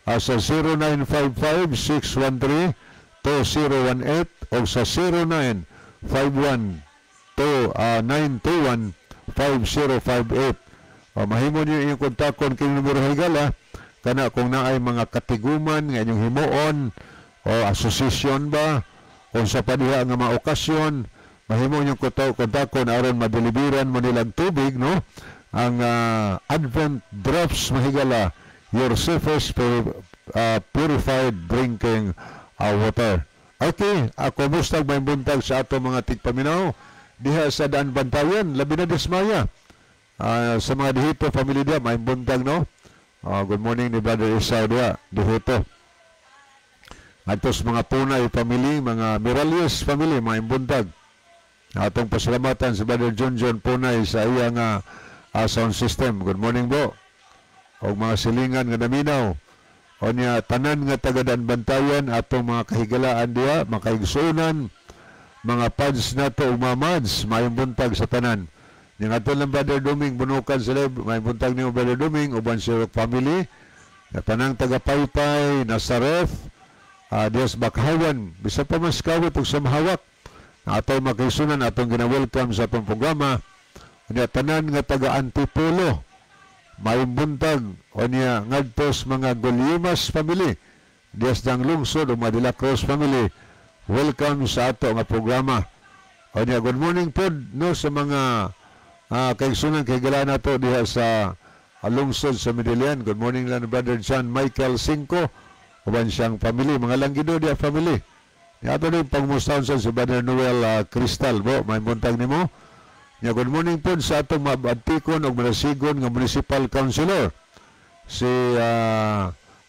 Speaker 2: sa 0955-613-2018 o sa 0951 921-5058. O, mahimo niyo inyong kontakon kini numero, higala, kana kung naay mga katiguman nga inyong himuon o asosasyon ba kung sa padiha nga mga okasyon, mahimo inyong kontakon aron madeliveran mo nilang tubig, no, ang Advent Drops, mahigala, your safest purified drinking water. Okay, ako mustag may buntag sa ato mga tigpaminaw diha sa Daan Bantayan, labi na Dismaya. Sa mga Dihito family diha, may buntag, no. Good morning ni Brother Isao diha, Dihito. Ngadto sa mga Punay family, mga Miralles family, mga buntag. Atong pasalamatan si Brother John John Punay sa iya nga sound system. Good morning, bro. Og mga silingan nga naminaw. O niya, tanan nga taga Daan Bantayan, atong mga kahigalaan diha, mga kaigsuonan, mga pads nato ug mga mads, maayong buntag sa tanan. Nya ato lang Brother Duming, bunukan sila, maayong buntag nimo, Brother Duming, uban si Rock family, na tanang taga Paypay, Nazareth, Dios Bakhawan, bisa pa mas kawit ug sa mahawak. Na ato makaigsuonan atong gina-welcome sa atong programa. Nya tanan nga taga Antipolo, maayong buntag. O niya ngadto sa mga Goliumas family, Dias dang lungsod ug mga De La Cruz family, welcome sa ato nga programa. O niya good morning pod, no, sa mga kaigsunan kay nato diha sa lungsod sa Medellin. Good morning lang Brother John Michael Cinco uban siyang family, mga Langgido diha family. Niya ato din pangmustahon sa si Brother Noel Cristal bo, may buntag nimo. Nya good morning pod sa atong mabantikon og manasigon nga municipal councilor, si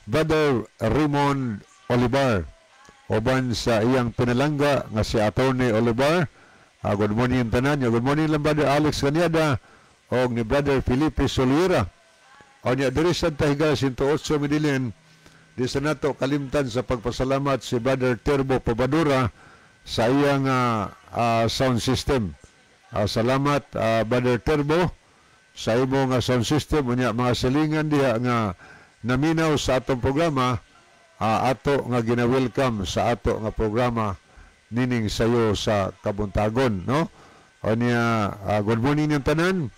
Speaker 2: Brother Raymond Olivar uban sa iyang pinalangga nga si Attorney Olivar. Good morning tanan. Nya good morning lang Brother Alex Canyada og ni Brother Felipe Soliera. O nya diri sa Tahiga 108 Medellin, di sa nato kalimtan sa pagpasalamat si Brother Turbo Pabadura sa iyang sound system. Salamat, Brother Turbo, sa imo nga sound system. Unya mga silingan diha nga naminaw sa atong programa, ato nga gina-welcome sa ato nga programa nining sayo sa kabuntagon, no. O niya good morning niyang tanan.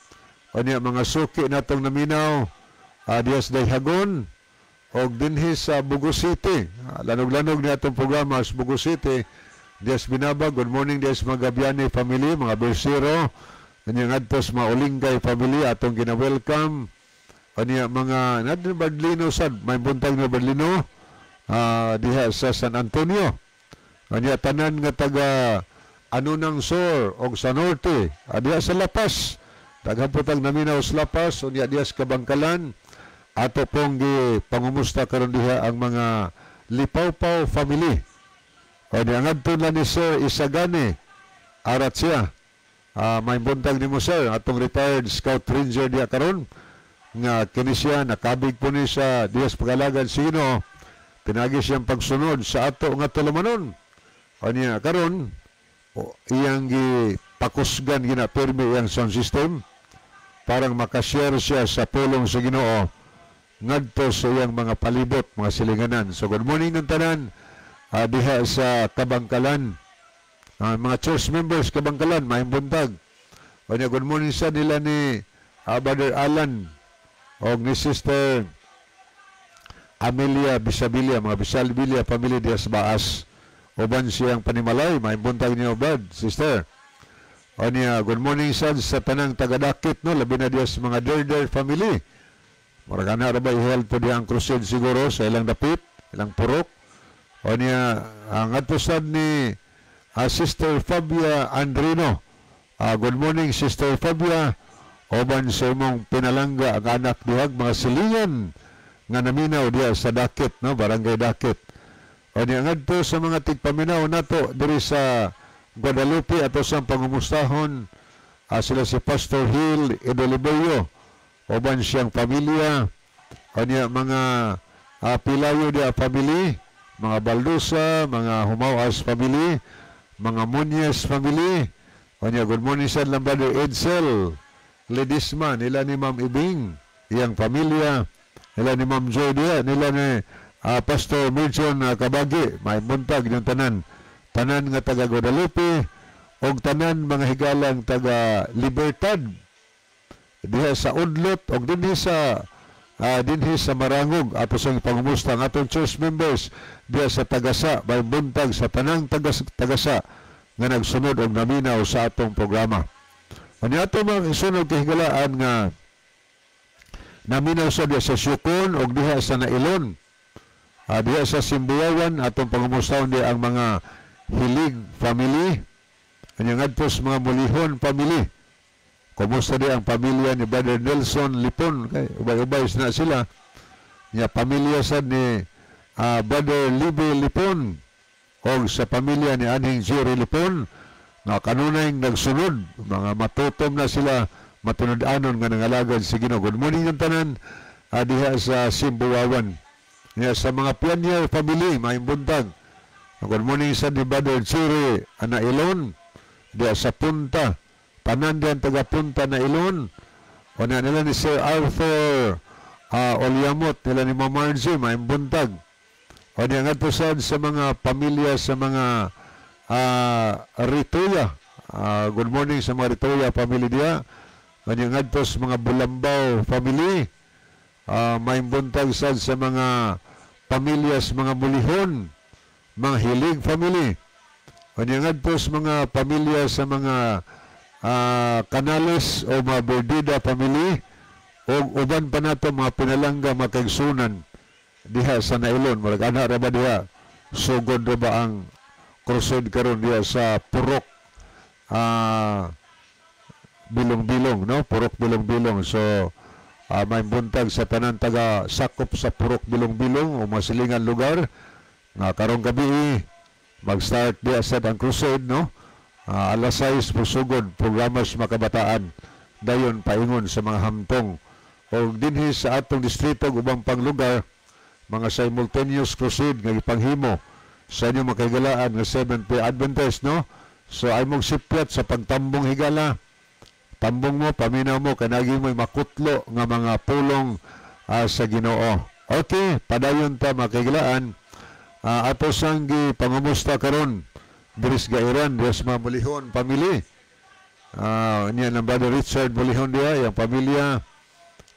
Speaker 2: O niya mga suki natong naminaw dias Dayhagon og dinhi sa Bogo City. Lanog-lanog ni atong programa sa Bogo City. Dias Binabag, good morning dias mga Gabiani family, mga Bersero, kanya ngadto sa mga Olingay family atong gina-welcome. Kanya mga nadto Badlino sad, may buntag na Badlino. diha sa San Antonio. Kanya tanan nga taga Anunang Sur og sa Norte, diha sa Lapas. Daghan po tag naminaw sa Lapas, unya diha sa Kabangkalan. Ato pong gi pangumusta karon diha ang mga Lipawpaw family. O niya ngadto na ni Sir Isagani Aratsia. May buntag nimo, sir, atong retired Scout Ranger diha karon nga kini siya nakabig po ni sa diha sa pag-alagad sa Ginoo pinagi siyang pagsunod sa ato nga tulumanon. O niya karon o, iyang gi pakusgan gina pirmi iyang sound system parang makashare siya sa pulong sa Ginoo ngadto sa iyang mga palibot, mga silinganan. So good morning ng tanan diha sa Kabangkalan. Mga church members Kabangkalan, maayong buntag. O niya, good morning sa nila ni Brother Alan o ni Sister Amelia Bisabilia, mga Bisabilia family diha sa Baas. Uban siyang panimalay, maayong buntag niyo, Brad, Sister. O niya, good morning sad sa tanang tagadakit, no, labi na diha sa mga Derder family. Murag ana ra ba i-held po diha ang crusade siguro sa ilang dapit, ilang purok. O niya, ang adto sad ni Sister Fabia Andrino. Good morning, Sister Fabia. Uban sa imong pinalangga ang anak duhag mga silingan nga naminaw diha sa Dakit, no, Barangay Dakit. O niya, ngadto sa mga tigpaminaw nato diri sa Guadalupe, ato sa pangumustahon sila si Pastor Hill Edoliberio uban siyang pamilya. O niya, mga Pilayo dia family, mga Baldusa, mga Humawas family, mga Muñez family. O niya, good morning sa lang Brother Edsel Ledisma, nila ni Ma'am Ibing, iyang pamilya, nila ni Ma'am Joy diya, nila ni Pastor Milton Kabagi, may buntag yung tanan. Tanan nga taga Guadalupe, og tanan mga higalang taga Libertad, diha sa Udlot, og dinhi sa Marangog, ato sa pangumusta ang atong church members diha sa Tagasa, may buntag sa tanang Tagasa nga nagsunod og naminaw sa atong programa. Unya ato mga isunod kahigalaan nga naminaw sa diha sa Sukon og diha sa Nailon. Diha sa Simbuyawan, atong pangumustahon diha ang mga Hilig family. Anya ngadto sa mga Mulihon family. Kumusta diha ang pamilya ni Brother Nelson Lipon, kay ubay-ubay na sila. Nya pamilya sad ni Brother Libe Lipon o sa pamilya ni Anhing Jerry Lipon nga kanunay nagsunod, mga matutom na sila, matunud-anon nga nangalagad sa Ginoo. Good morning ng tanan diha sa Simbuwawan. Nya sa mga Pioneer family, maayong buntag. Good morning sa ni Brother Jerry Anailon diha sa Punta. Tanan diyan taga Punta na Ilon. O na nila ni Sir Arthur Olyamot, nila ni Ma'am Margie, maayong buntag. O niya nga sad sa mga pamilya sa mga Rituya. Good morning sa mga Rituya family diya. O niya ngadto sa mga Bulambaw family. Maayong buntag sad sa mga pamilya sa mga Mulihon, mga Hilig family. O niya ngadto sa mga pamilya sa mga Canales o mga Berdida family o uban pa nato mga pinalangga, mga kaigsunan diha sa Nailon. Murag ana ra ba diha sugod ra ba ang crusade karon diha sa Purok Bilong-bilong, no, Purok Bilong-bilong. So may buntag sa tanan taga sakop sa Purok Bilong-bilong o masilingan lugar nga karong gabi mag-start diha sad ang crusade, no? Alas 6 musugod programa sa mga kabataan, dayon paingon sa mga hamtong. O dinhi sa atong distrito ug ubang pang lugar, mga simultaneous crusade nga gipanghimo sa inyong makahigalaan nga Seventh Day Adventist, no? So ay mong sipyat sa pagtambong, higala. Tambong mo, paminaw mo, kanagi mo'y makutlo nga mga pulong sa Ginoo. Okay, padayon ta, mga kahigalaan. Ato sang pangumusta karon diri sa Gairan, diha sa mga Mulihon family. Niya ng Brother Richard Mulihon diha, yung pamilya.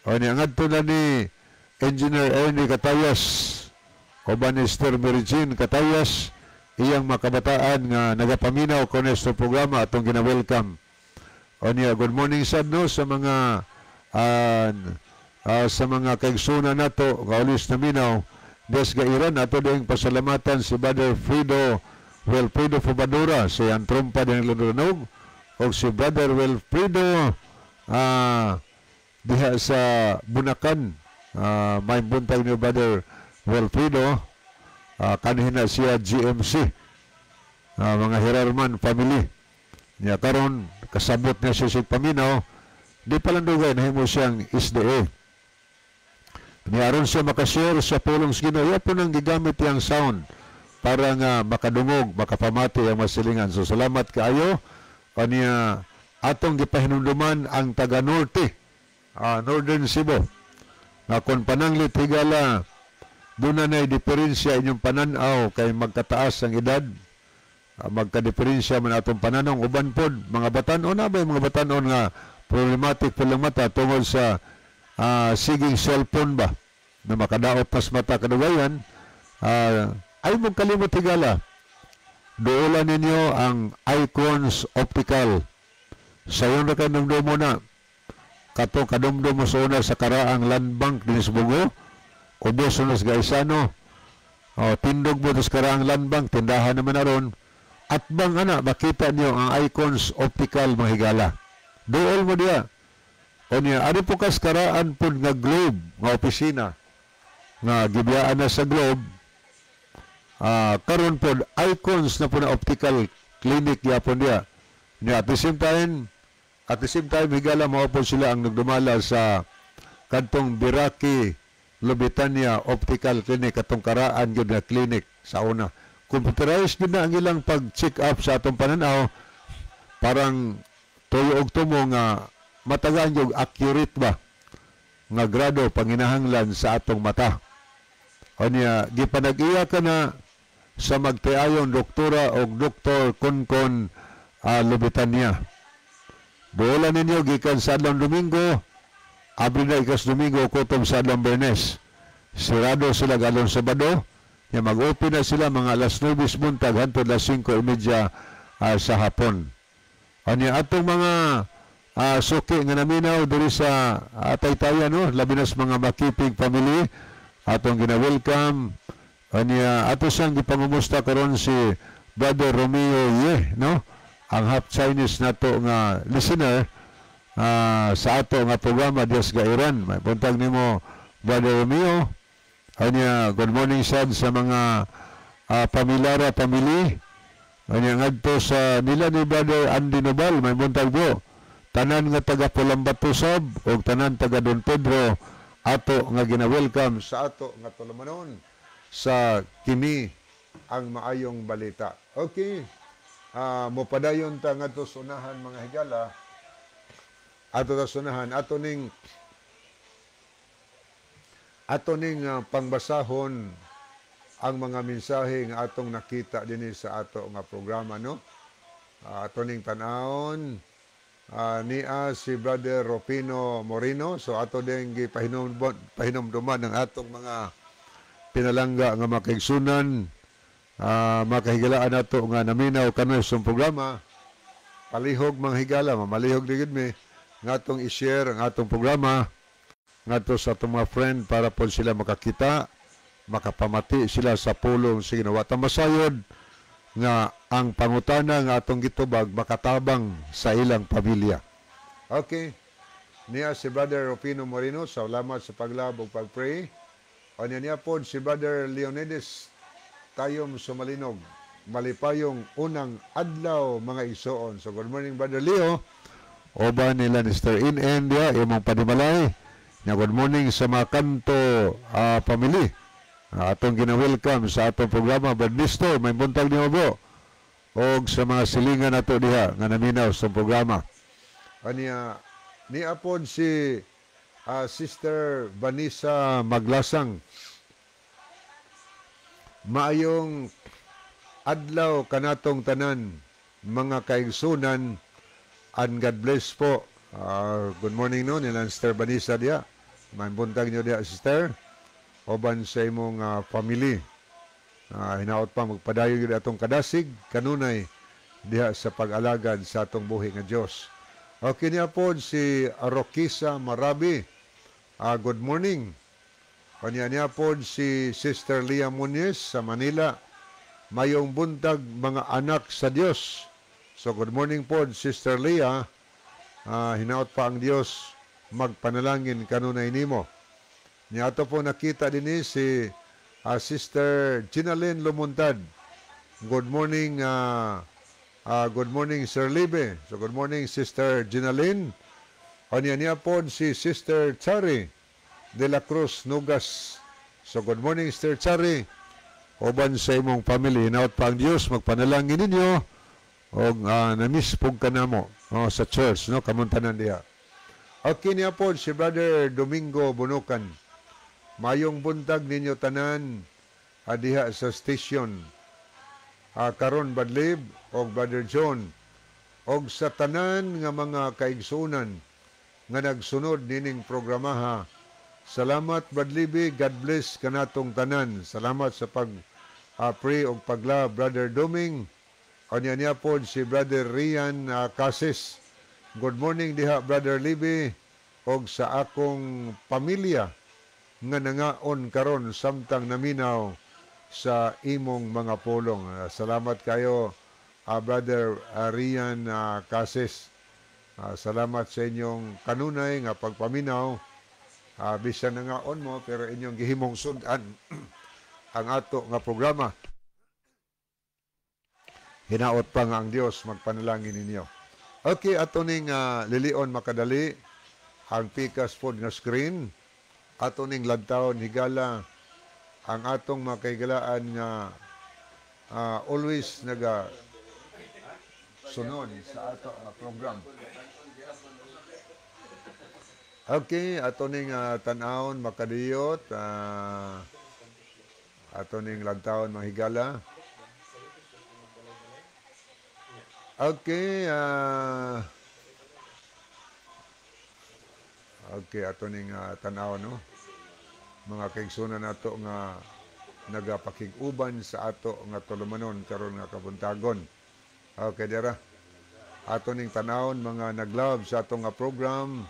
Speaker 2: O niya ngadto na ni Engineer Ernie Katayas o ba ni Sister Mary Jean Katayas, iyang makabataan nga nagapaminaw kuno sa programa, atong gina-welcome. O niya, good morning sad, no, sa mga kaigsunan nato nga ulis naminaw Des Gairan. Ato ding pasalamatan si Brother Frido Wilfredo Fubadura sa iyang trumpa din Lundunog o si Brother Wilfredo diha sa Bunakan. May buntag ni Brother Wilfredo, kanhi na siya GMC, mga Herarman family niya. Karon kasabot niya siya sa paminaw, di pa lang dugay nahimo siyang SDA niya aron siya makashare sa pulong sa Ginoo. Iya po nang gigamit yang sound para nga makadungog, makapamati ang masilingan. So salamat kaayo. Kaniya atong gipahinumduman ang taga Norte, Northern Cebu, nga kung pananglit, higala, doon na diferensya inyong pananaw kay magkataas ang edad, magkadiferensya man atong pananaw. Uban pod mga batanon na ba, mga batanon nga problematic po lang mata tungod sa siging cellphone ba na makadaot pas mata kadugayan. Ay mong kalimot, higala, duolan ninyo ang Icons Optical. Sayon ra kay mo na kato kadumdum mo sa una sa karaang Land Bank din sa Bugo, ubos na sa Gaisano. O, tindog mo sa karaang Land Bank, tindahan naman aron at bang ana makita niyo ang Icons Optical, mga higala. Duol mo diya. O niya, ari po kas karaan pod nga Globe nga opisina nga gibiyaan na sa Globe, karon pod Icons na po na optical clinic gyapon diya niya. At the same time, higala, mao po sila ang nagdumala sa kadtong Biraki Lubitania Optical Clinic, katong karaan gyud nga clinic sa una. Computerized gyud na ang ilang pag-check up sa atong pananaw, parang tuyo og tumo nga matagaan yung accurate ba nga grado panginahanglan sa atong mata. O niya, gipanag-iya ka na sa magtiayon doktora o Doktor Konkon Lubitania. Duolan ninyo gikan sa adlaw Domingo, abri na ikas Domingo kutob sa adlaw Bernes. Sirado sila galong Sabado, ya mag-open na sila mga alas 9 buntag hantod alas 5:30 sa hapon. Anya atong mga suki nga naminaw diri sa Taytayan, no, labi na sa mga Makipig family, atong gina-welcome. Anya ato siyang gipangumusta karon si Brother Romeo Ye, no, ang half Chinese nato nga listener sa ato nga programa Dios Gairan. May buntag nimo, Brother Romeo. Anya good morning sad sa mga pamilara family. Anya ngadto sa nila ni Brother Andy Nobal, may buntag po. Tanan nga taga Pulambato sab og tanan taga Don Pedro, ato nga gina-welcome sa ato nga tulumanon sa kini ang maayong balita. Okay. Mopadayon ta ngadto sa unahan, mga higala. Ato ta sa unahan ato ning pangbasahon ang mga mensahe nga atong nakita dinhi sa ato nga programa, no. Ato ning tan-awon, niya si Brother Rufino Moreno. So ato din gipahinom pahinumduman ng atong mga pinalangga nga makaigsunan, makahigalaan nato nga naminaw kanoy sa programa. Palihog, mga higala, mamalihog di gid mi nga atong i-share ang atong programa ngadto sa atong mga friend para po sila makakita, makapamati sila sa pulong sa Ginoo. Wa ta masayod nga ang pangutana nga atong gitubag makatabang sa ilang pamilya. Okay. Niya si Brother Rufino Moreno, salamat sa paglab ug pag-pray. O niya niya po si Brother Leonidas Tayom Sumalinog. Malipayong unang adlaw, mga igsoon. So good morning, Brother Leo. Oba nila ni Sir In India, imong panimalay. Nya good morning sa mga Kanto family. Atong gina-welcome sa atong programa, Brother Nestor, may buntag niyo bro. Og sa mga silingan nato diha nga naminaw sa programa. Aniya niya pod si Sister Vanessa Maglasang. Maayong adlaw kanatong tanan, mga kaigsunan, and God bless po. Good morning no nila Sister Vanessa diya. May buntag niyo diya, Sister. Oban sa imong family. Hinaot pa magpadayon gyud atong kadasig kanunay diha sa pag-alagad sa atong buhi nga Dios. Okay, niya po si Rokisa Marabi. Good morning. Kanya niya pod si Sister Leah Muñiz sa Manila. Mayong buntag, mga anak sa Dios. So good morning pod, Sister Leah. Hinaot pa ang Dios magpanalangin kanunay nimo. Niato po nakita dinhi si Sister Ginalyn Lumuntad. Good morning, good morning, Sir Libe. So good morning, Sister Ginalyn. Anya niya po si Sister Chari de la Cruz Nugas. So good morning, Sister Chari. Uban sa imong family, hinaot pa ang Dios magpanalangin ninyo og na-miss pug ka namo, oh, sa church, no, kamong tanan diha. Okay, niya po si Brother Domingo Bunukan. Mayong buntag ninyo tanan diha sa station. Karon Badlib og Brother John og sa tanan nga mga kaigsuonan nga nagsunod nining programaha. Salamat, Brad Libby. God bless kanatong tanan. Salamat sa pag pray og pagla, Brother Doming. Anya niya po si Brother Rian Cases. Good morning diha, Brother Libby, og sa akong pamilya nga nangaon karon samtang naminaw sa imong mga pulong. Salamat kayo, Brother Rian Cases. Salamat sa inyong kanunay nga pagpaminaw. Bisan nangaon mo pero inyong gihimong sudan ang ato nga programa. Hinaot pa nga ang Dios magpanalangin ninyo. Okay, ato ning lilion makadali ang pikas pod nga screen. Ato ning lantawon, higala, ang atong mga kahigalaan nga always naga sunod sa ato nga program. Okay, ato ning tan-awon makadiyot, ato ning lantawon, mga higala. Okay, ato ning tan-awon, no. Mga kaigsunan nato nga nagapakig-uban sa ato nga tulumanon karon nga kabuntagon. Okay, dira. Ato ning tan-awon mga naglove sa ato nga program.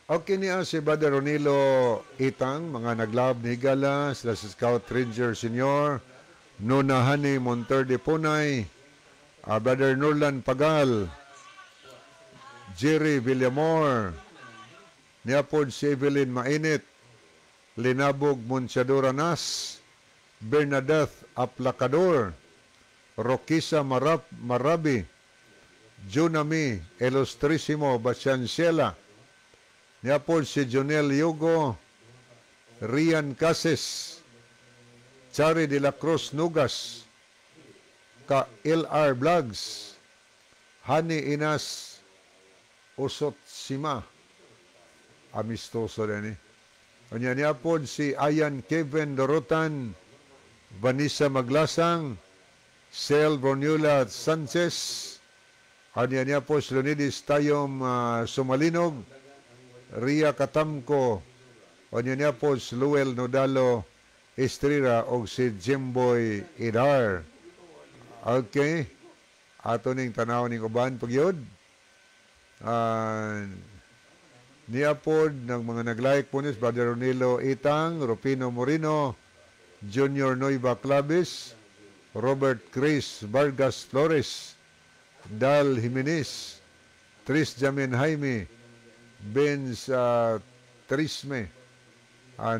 Speaker 2: Okay niya si Brother Ronilo Itang, mga naglove ni higala, sila sa Scout Ranger Senior, Nona Hani Monterde Punay, Brother Norlan Pagal, Jerry Villamor, niya po si Evelyn Mainit, Linabog Monchadora Nas, Bernadette Aplacador, Roquisa Marabi, Junami Ilustrisimo Bacianciela, niya po si Jonel Yugo, Rian Cases, Chari de la Cruz Nugas, ka LR Vlogs, Hani Inas Usot Sima, amistoso rin eh. Unya niya po si Ayan Kevin Dorotan, Vanessa Maglasang, Sel Bronula Sanchez, anya niya po si Leonidas Tayom Sumalinog, Ria Katamko, anya niya po si Luel Nodalo Estrera og si Jimboy Idar. Okay. Ato ning tanaw ning uban pagyud. Niya pod ng mga nag-like po ni Brother Ronilo Itang, Rufino Moreno, Junior Nueva Clavis, Robert Chris Vargas Flores, Dal Jimenez, Tris Jamin Jaime, Benz Trisme,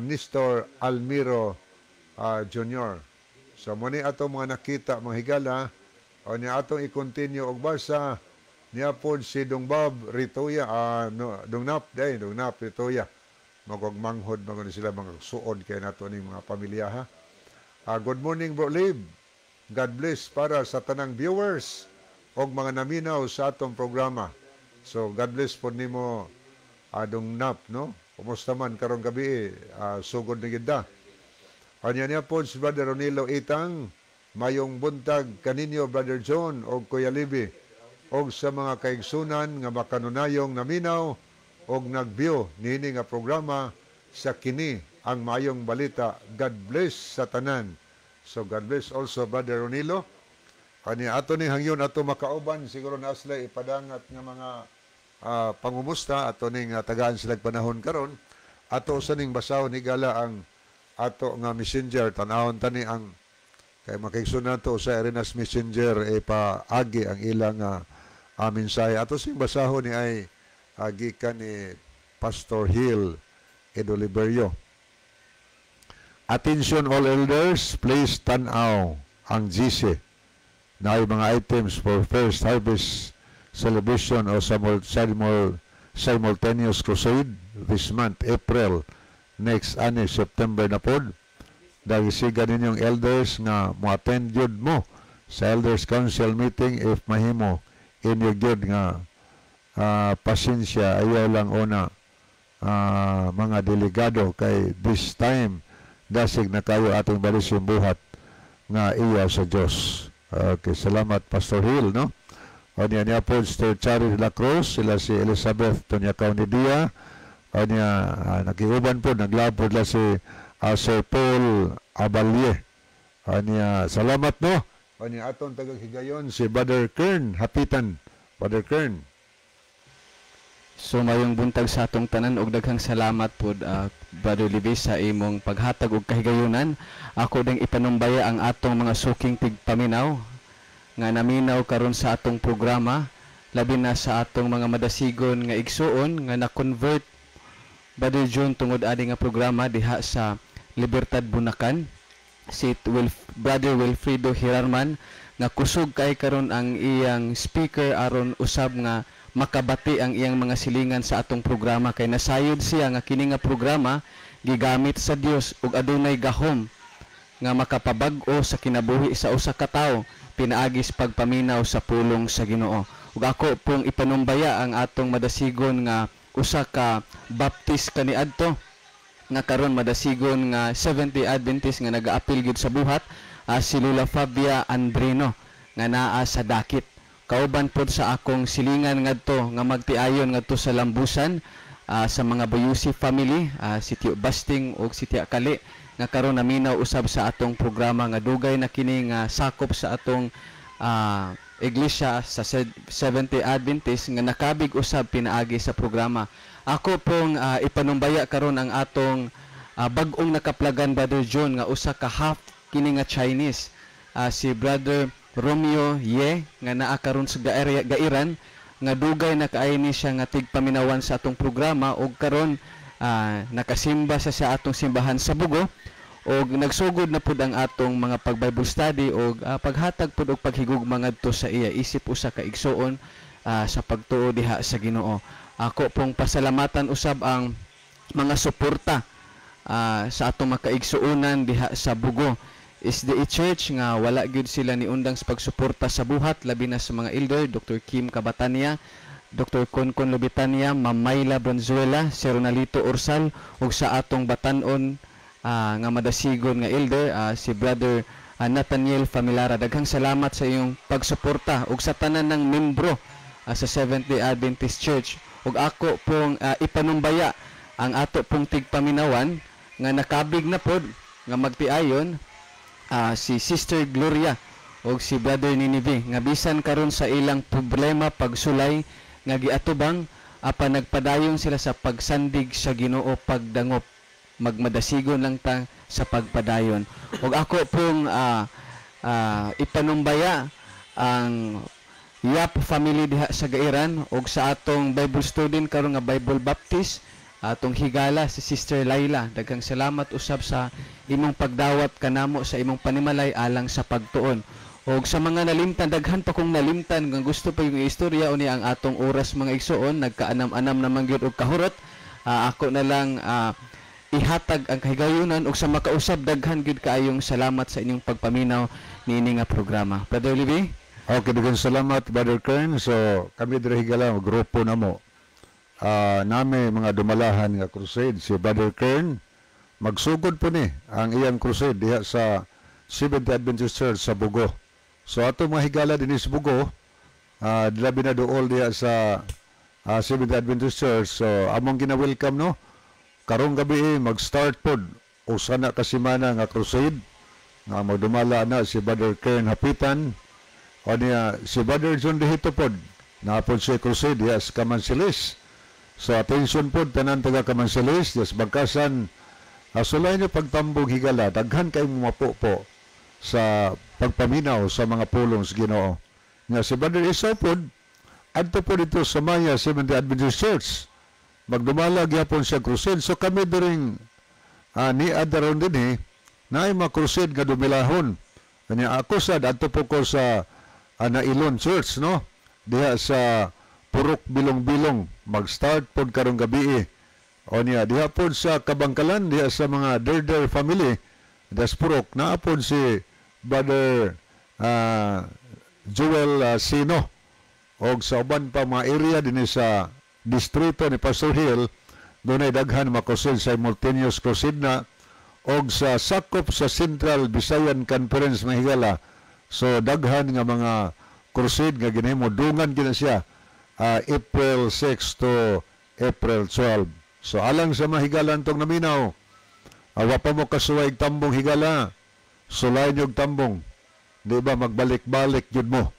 Speaker 2: Nestor Almiro Jr. So muni ato mga nakita, mga higala, o niya atong i-continue og basa. Niya pod si Dong Bob Ritoya, no, Dong Nap, day, Dong Nap Ritoya. Magog manghod mga sila, mga suod kay nato ning mga pamilya, ha. Good morning, Bro Lib. God bless para sa tanang viewers og mga naminaw sa atong programa. So God bless pod nimo, Dong Nap, no? Kumusta man karong gabi, sugod ni gid da. Anya niya pod si Brother Ronilo Itang, mayong buntag kaninyo, Brother John og Kuya Libby, og sa mga kaigsunan nga makanunayong naminaw og nagview niini nga programa sa kini ang Maayong Balita. God bless sa tanan. So God bless also, Brother Ronilo. Kani ato ni hangyon ato makauban siguro na sila ipadangat nga mga pangumusta ato ning tagaan sila panahon karon. Ato sa ning basahon, higala, ang ato nga messenger. Tanawon tani ang kay makaigsoon nato sa Arenas Messenger e paagi ang ilang mensahe. Ato sing basahon ni ay gikan ni Pastor Hill Edoliberio. "Attention all elders, please tanaw ang GC na ay mga items for First Harvest Celebration o simultaneous crusade this month, April, next ani September na pod. Dagisiga ninyong elders nga mo-attend yun mo sa Elders Council meeting if mahimo. Inyo gyud nga pasensya, ayaw lang una mga delegado kay this time dasig na kayo atong balis yung buhat nga iya sa Dios." Okay, salamat, Pastor Hill, no? O niya niya po, Sister Chari de la Cruz, sila si Elizabeth Tonyakaw ni Dia. O niya, nakiuban po, naglabod la si Sir Paul Abalye. O niya, salamat, no? O niya, atong tagaghigayon, si Brother Kern, Hapitan. Brother Kern.
Speaker 3: So mayong buntag sa atong tanan ug daghang salamat pod, Brother Libby, sa imong paghatag og kahigayunan. Ako ding ipanumbaya ang atong mga suking tigpaminaw nga naminaw karon sa atong programa, labi na sa atong mga madasigon nga igsuon nga na-convert, Brother John, tungod ani nga programa diha sa Libertad, Bunacan, si Brother Wilfredo Hirarman nga kusog kay karon ang iyang speaker aron usab nga makabati ang iyang mga silingan sa atong programa kay nasayod siya nga kini nga programa gigamit sa Dios ug adunay gahom nga makapabag-o sa kinabuhi sa usa ka tawo pinaagi sa pagpaminaw sa pulong sa Ginoo. Ug ako pong ipanumbaya ang atong madasigon nga usa ka Baptist kaniadto nga karon madasigon nga Seventh-day Adventist nga nagaapil gyud sa buhat, si Lula Fabia Andrino nga naa sa Dakit. Kauban pod sa akong silingan ngadto nga magtiayon ngadto sa Lambusan, sa mga Boyusi family, si Tio Basting ug si Tia Kali nga karon naminaw usab sa atong programa nga dugay na kini nga sakop sa atong iglesia sa Seventh-day Adventist nga nakabig usab pinaagi sa programa. Ako pong ipanumbaya karon ang atong bag-ong nakaplagan, Brother John, nga usa ka half kini nga Chinese, si Brother Romeo Ye nga naa karon sa Gairan nga dugay na kaayo ni siya nga tigpaminawan sa atong programa ug karon nakasimba sa atong simbahan sa Bugo ug nagsugod na pud ang atong mga pag-Bible study ug paghatag pud og paghigugma ngadto sa iya isip usa ka igsuon sa pagtuo diha sa Ginoo. Ako pong pasalamatan usab ang mga suporta sa atong makaigsuonan diha sa Bugo SDA Church nga wala gyud sila ni undang sa pagsuporta sa buhat, labi na sa mga elder Dr. Kim Cabatania, Dr. Concon Lubitania, Ma'am Mayla Bronzuela, Sir Ronalito Ursal ug sa atong batan-on nga madasigon nga elder, si Brother Nathaniel Familara. Daghang salamat sa iyong pagsuporta ug sa tanan ng membro sa Seventh-day Adventist Church. Ug ako pong ipanumbaya ang ato pong tigpaminawan nga nakabig na pod nga magtiayon, si Sister Gloria ug si Brother Ninive nga bisan karon sa ilang problema pagsulay nga giatubang apan nagpadayon sila sa pagsandig sa Ginoo, pagdangop. Magmadasigon lang ta sa pagpadayon. Ug ako pong ipanumbaya ang Yap family diha sa Gairan ug sa atong Bible student karon nga Bible Baptist, atong higala si Sister Laila. Daghang salamat usab sa imong pagdawat kanamo sa imong panimalay alang sa pagtuon. Og sa mga nalimtan, daghan pa kong nalimtan nga gusto pa yung istorya unya ang atong oras, mga igsuon, nagkaanam-anam naman gyud og kahurot. Ako na lang ihatag ang kahigayunan ug sa makausab daghan gyud kaayong salamat sa inyong pagpaminaw niini nga programa. Brother Libby?
Speaker 2: Okay, daghang salamat, Brother Kern. So, kami diri, higala, grupo na mo. Nami mga dumalahan nga crusade. Si Brother Kern, magsugod po ni ang iyang crusade diha sa Seventh Adventist Church sa Bugo. So, ato mga higala dinhi sa Bugo, labi na duol diha sa Seventh Adventist Church. So, among gina-welcome, no? Karong gabi eh, mag-start pod usa na ka semana nga crusade nga magdumala na si Brother Kern Hapitan. O niya, si Brother John Dihito pod. Naa pod siya crusade diha sa Kamansilis. So attention pod tanan taga Kamansilis, diha sa Bagkasan, sulay niyo pagtambong, higala, daghan kay mapupo sa pagpaminaw sa mga pulong sa Ginoo. Nga si Brother Esau pod, adto po dito sa Maya Seventh Adventist Church. Magdumala gyapon siya crusade. So kami diring ni adaron din eh, naay mga crusade nga dumilahon. Kanya ako sad adto po ko sa Nailon Church, no? Diha sa Purok Bilong-Bilong, mag-start pod karong gabi eh. O niya, diha pod sa Kabangkalan, diha sa mga Derder family, das Purok, naa pod si Brother Joel Sino og sa uban pa mga area dinhi sa distrito ni Pastor Hill, dunay daghan mga crusade, simultaneous crusade na, og sa sakop sa Central Visayan Conference, mga higala. So daghan nga mga crusade nga ginahimo, dungan gina siya April 6 to April 12. So alang sa mga higala tong naminaw, wa pa mo kasuway tambong, higala, sulay niyog tambong, di ba magbalik-balik jud mo,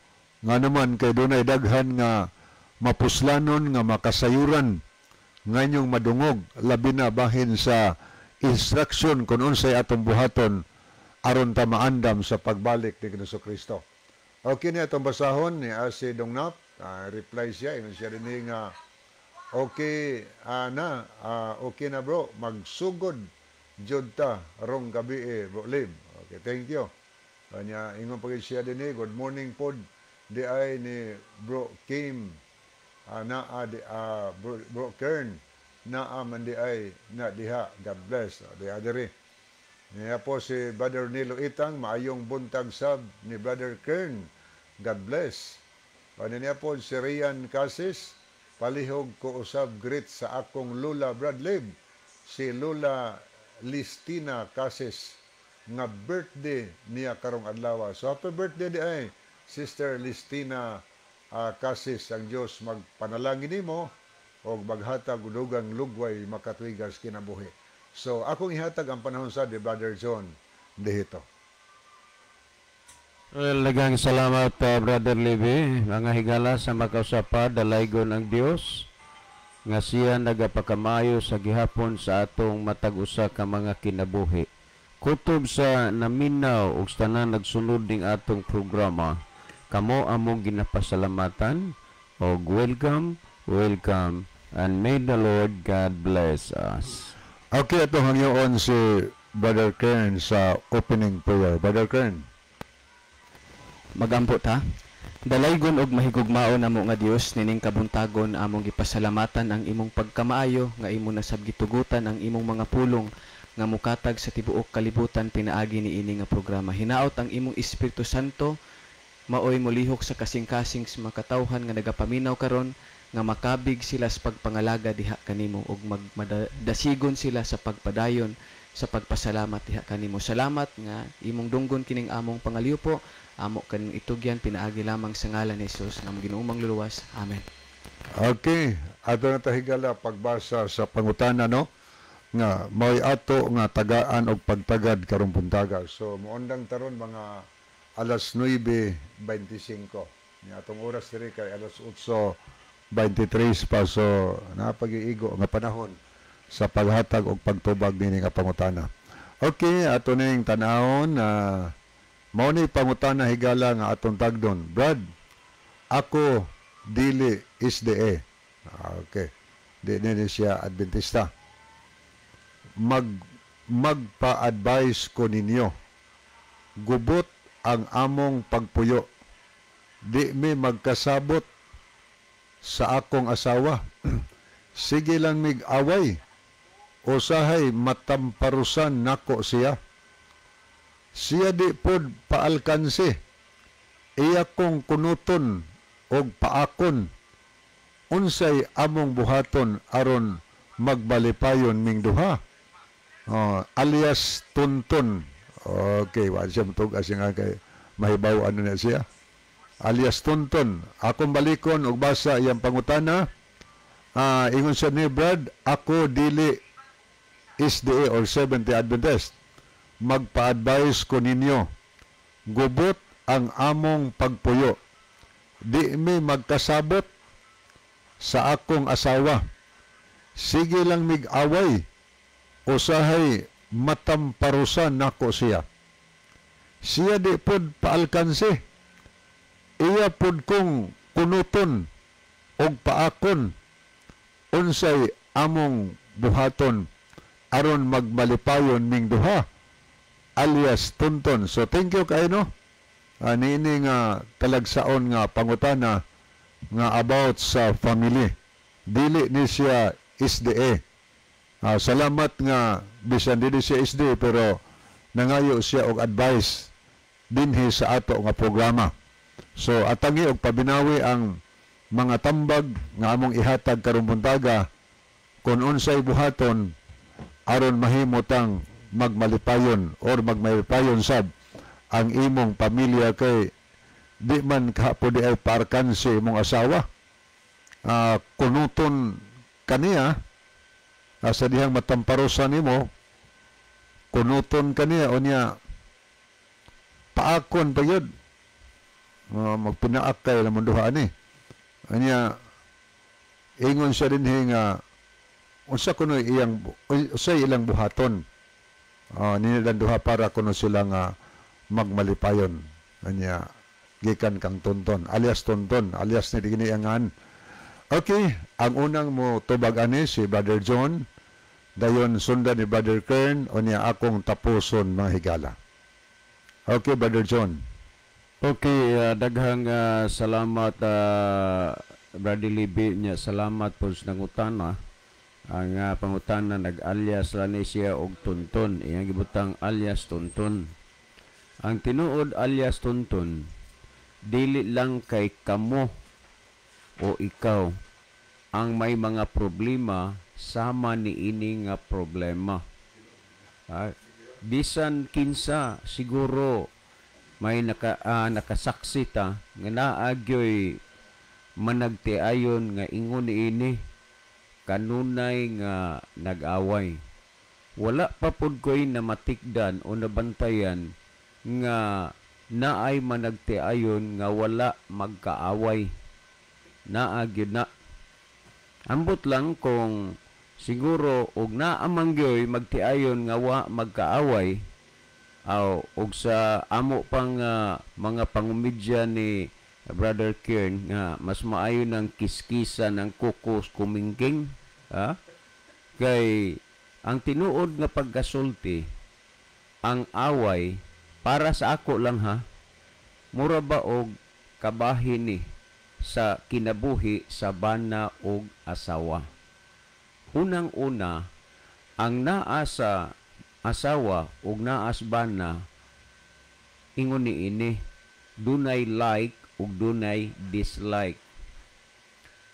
Speaker 2: nga naman kay dunay daghan nga mapuslanon nga makasayuran nga inyong madungog, labi na bahin sa instruction kung unsay atong buhaton aron ta maandam sa pagbalik ni Hesus Kristo. Okay ni atong basahon ni si Dongnap, reply siya, ingon siya dinhi nga okay na, okay na bro, magsugod jud ta rong gabi eh, bro Lim. Okay, thank you. Kanya ingon pa siya dinhi, good morning pod di ay ni bro Kim, naa di bro Kern, naa man di ay na diha, God bless di adiri. Niya po si Brother Nilo Itang, maayong buntag sab ni Brother Kern, God bless. Ano niya po si Rian Casis, palihog ko usab greet sa akong Lula Bradley, si Lula Listina Casis, nga birthday niya karong adlaw. So happy birthday di ay Sister Listina Casis, ang Dios magpanalangin nimo og maghatag og dugang lugway makatuigas kinabuhi. So akong ihatag ang panahon sa di Brother John dihito.
Speaker 4: Well, daghang salamat, Brother Levi. Mga higala, sa makausapa, dalaygon ang Dios nga siya nagapakamayo sa gihapon sa atong matag usa ka mga kinabuhi. Kutob sa naminaw ug sa tanan nagsunod ning atong programa, kamo among ginapasalamatan og welcome, welcome, and may the Lord God bless us.
Speaker 2: Okay, ato hangyoon si Brother Kern sa opening prayer. Brother Kern.
Speaker 3: Magampo ta. Dalaygon og mahigugmaon namo nga Dios, nining kabuntagon among gipasalamatan ang imong pagkamaayo nga imo nasab gitugutan ang imong mga pulong nga mukatag sa tibuok kalibutan pinaagi niini nga programa. Hinaot ang imong Espiritu Santo maoy molihok sa kasing-kasing sa mga katawhan nga nagapaminaw karon, nga makabig sila sa pagpangalaga diha kanimo ug magdasigon sila sa pagpadayon sa pagpasalamat diha kanimo. Salamat nga imong dunggon kining among pangaliupo, amo kaning itugyan pinaagi lamang sa ngalan ni Jesus nga among Ginoong Mangluluwas. Amen.
Speaker 2: Okay, ato na ta, higala, pagbasa sa pangutana, no, nga mao'y ato nga tagaan og pagtagad karong buntaga. So moundang taron mga alas 9:25. Ni atong oras diri kay alas 8:23 pa, so napag-iigo nga panahon sa paghatag og pagtubag nini nga pangutana. Okay, ato ning tan-awon na mao ni pangutana, higala, nga atong tagdon. Brad, ako dili SDA. Okay. Di ni siya Adventista. Magpa-advise ko ninyo. Gubot ang among pagpuyo. Di mi magkasabot sa akong asawa. Sige lang mig away. Usahay matamparusan nako siya. Siya di pod paalkansi. Iya kong kunuton og paakon. Unsay among buhaton aron magbalipayon ming duha? Oh, alias Tunton. Okay, wa siya mutug siya nga kay mahibaw ano na siya. Alias Tunton. Akong balikon og basa iyang pangutana. Ingon siya ni Brad, ako dili SDA or Seventh-day Adventist. Magpa-advise ko ninyo. Gubot ang among pagpuyo. Di mi magkasabot sa akong asawa. Sige lang mig-away, usahay matamparusan nako siya. Siya di pod paalkanse. Iya pod kong kunuton og paakon. Unsay among buhaton aron magmalipayon ming duha, alias Tonton. So thank you kay, no, niini nga talagsaon nga pangutana nga about sa family. Dili ni siya SDA. Salamat nga bisan dili siya SDA pero nangayo siya og advice dinhi sa ato nga programa. So atangi og pabinawi ang mga tambag nga among ihatag karong buntaga kung unsay buhaton aron mahimo tang magmalipayon or magmalipayon sab ang imong pamilya, kay di man kapo di ay parkan si imong asawa. Kunuton kaniya sa dihang matamparosan nimo, kunuton kaniya unya paakon pa yun. Magpinaak kay lamang duha ani. Anya ingon siya dinhi nga unsa kuno iyang, unsay ilang buhaton nilang duha para kuno sila nga magmalipayon. Anya gikan kang Tonton, alias Tonton, alias ni giniangan. Okay, ang unang mo tubag ani si Brother John, dayon sundan ni Brother Kern, unya akong tapuson, mga higala. Okay, Brother John.
Speaker 4: Okay, daghang salamat, Brother Libby nya, salamat po sa nangutana. Ang pangutana, nag-alias lang ni siya og Tonton. Iyang gibutang alias Tonton. Ang tinuod, alias Tonton, dili lang kay kamo o ikaw ang may mga problema sama ni ini nga problema. Bisan kinsa siguro may nakasaksi ta nga naagyoy managtiayon nga ingon niini kanunay nga nag-away. Wala pa pud ko'y namatikdan o nabantayan nga naay managtiayon nga wala magkaaway. Naa gyud na. Ambot lang kung siguro og naa man gyoy magtiayon nga wa magkaaway, aw og sa amo pang mga pangumidya ni Brother Kern nga mas maayo ng kiskisa ng kukos kumingking, ha? Kay ang tinuod nga pagkasulti, ang away para sa ako lang, ha, mura ba og kabahin ni sa kinabuhi sa bana og asawa. Unang-una, ang naa sa asawa ug naa sa bana, ingon ni ini, dunay like ug dunay dislike.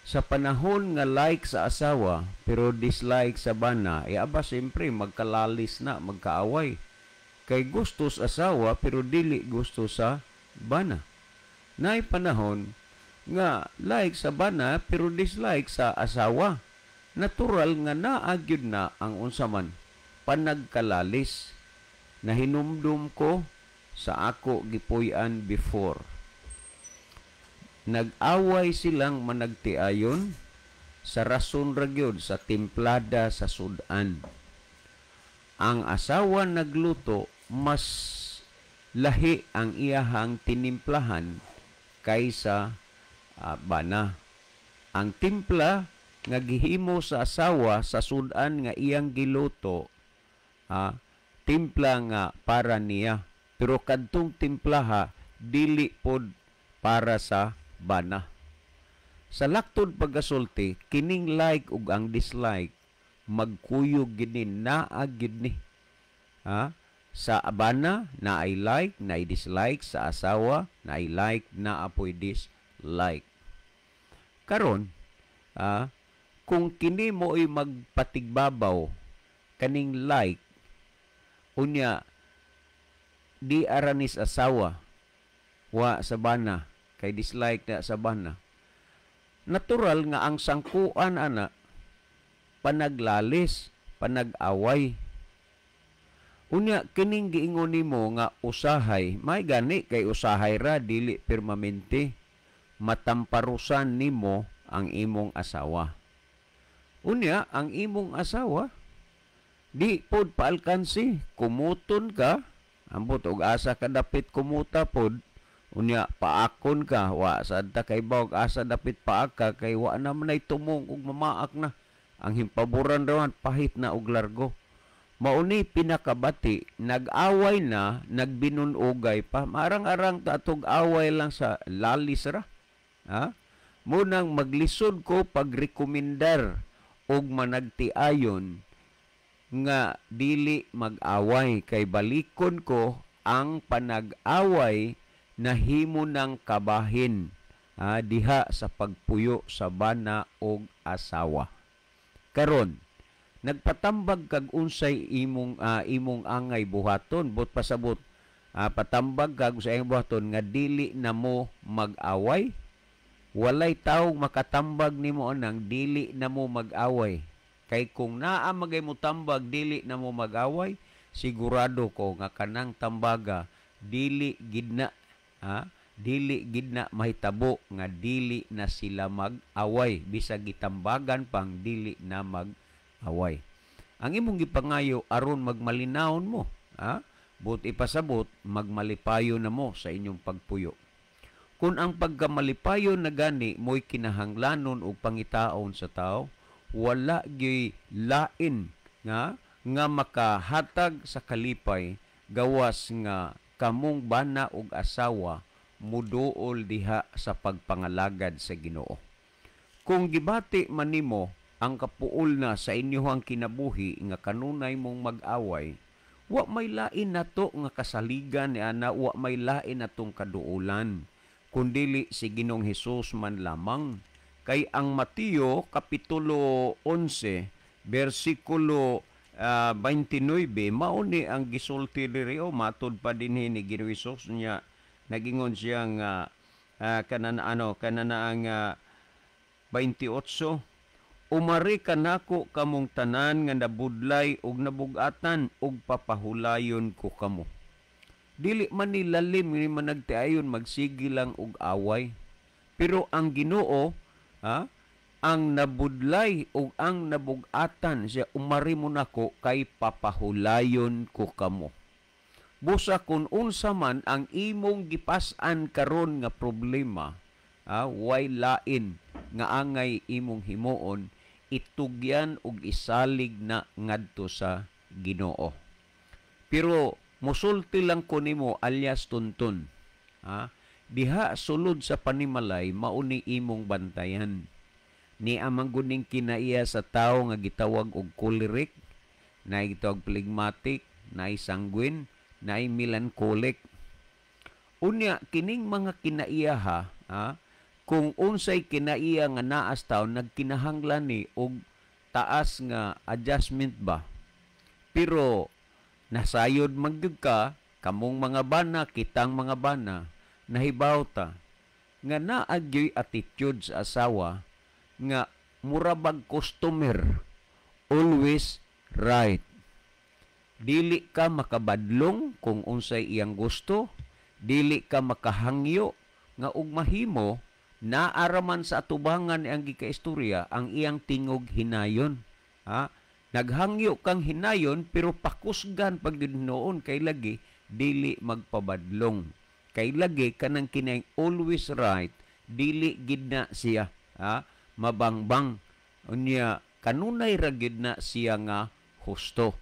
Speaker 4: Sa panahon nga like sa asawa pero dislike sa bana, aba siyempre magkalalis na, magkaaway. Kay gusto sa asawa pero dili gusto sa bana. Naay panahon nga like sa bana pero dislike sa asawa. Natural nga naa gyud na ang unsa man panagkalalis. Nahinumdum ko sa ako gipuy-an before. Nag-away silang managtiayon sa rason ra gyud sa timplada sa sudan. Ang asawa nagluto, mas lahi ang iyahang tinimplahan kaysa bana. Ang timpla nga gihimo sa asawa sa sudan nga iyang giluto, timpla nga para niya, pero kadtong timplaha dili pod para sa bana. Sa laktod pagkasulti, kining like ug ang dislike magkuyog gini, naa gid ni. Ha? Sa bana naay like, naay dislike, sa asawa naay like, naa poy dislike. Karon, kung kini mo'y magpatigbabaw kaning like, unya di aranis asawa wa sa bana kay dislike na sa bana, natural nga ang sangkuan ana panaglalis, panag-away. Unya kining giingon nimo nga usahay, may gani kay usahay ra dili permanente, matamparusan nimo ang imong asawa. Unya ang imong asawa di pod paalkansi, kumuton ka, ambot og asa ka dapit kumuta pod, unya paakon ka, wa sad ta kay bawg asa dapit paak ka kay wa na man ay tumong og mamaak na. Ang himpaboran rawan pahit na og largo. Mauni pinakabati, nag-away na, nagbinunugay pa. Marang-arang tatog away lang sa lalis ra. Ha? Munang maglisod ko pagrekomendar og managtiayon nga dili mag-away kay balikon ko ang panag-away na himo ng kabahin diha sa pagpuyo sa bana og asawa. Karon nagpatambag kag unsay imong imong angay buhaton, but pasabot patambag kag unsay imong buhaton nga dili na mo mag-away. Walay tawo makatambag nimo anang dili na mo mag-away. Kay kung naa magay mo tambag dili na mo mag-away, sigurado ko nga kanang tambaga dili gid na, dili gid na mahitabo nga dili na sila mag-away, bisag gitambagan pang dili na mag-away. Ang imong gipangayo aron magmalinawon mo, but ipasabot magmalipayo na mo sa inyong pagpuyo. Kung ang pagkamalipayo na gani mo'y kinahanglanon og pangitaon sa tao, wala gyoy lain nga nga makahatag sa kalipay gawas nga kamong bana og asawa muduol diha sa pagpangalagad sa Ginoo. Kung gibati man nimo ang kapuol na sa inyohang kinabuhi nga kanunay mong mag-away, wa may lain nato nga kasaligan ni ana, wa may lain natong kaduolan, kundili si Ginoong Hesus man lamang. Kay ang Mateo Kapitulo 11, versikulo 29, mao ni ang gisulti diri, o matud pa dinhi ni Ginoong Hesus niya nagingon siya nga kanan ano kanana ang 28, umari kanako kamong tanan nga nabudlay ug nabugatan ug papahulayon ko kamo. Dili man ni lalim ni managtiayon magsigi lang og away. Pero ang Ginoo, ang nabudlay ug ang nabugatan siya, umari mo nako kay papahulayon ko kamo. Busa kung unsa man ang imong gipas-an karon nga problema, way lain nga angay imong himuon, itugyan ug isalig na ngadto sa Ginoo. Pero musulti lang ko nimo alias tuntun. Diha sulod sa panimalay mauni imong bantayan. Ni amang guning kinaiya sa tawo nga gitawag og choleric, naay gitawag phlegmatic, naay sanguine, naay melancholic. Unya kining mga kinaiya ha, kung unsay kinaiya nga naas tawo nagkinahanglan ni og taas nga adjustment ba. Pero nasayod man gyud ka, kamong mga bana, kitang mga bana, nahibaw ta nga naa gyoy attitude sa asawa nga murabag customer, always right. Dili ka makabadlong kung unsay iyang gusto, dili ka makahangyo nga og mahimo naaraman sa atubangan ang gikaistorya ang iyang tingog hinayon. Naghangyo kang hinayon pero pakusgan pag noon kay lagi dili magpabadlong. Kay lagi kanang kinay always right, dili gid na siya mabangbang. Unya kanunay ra gid na siya nga husto.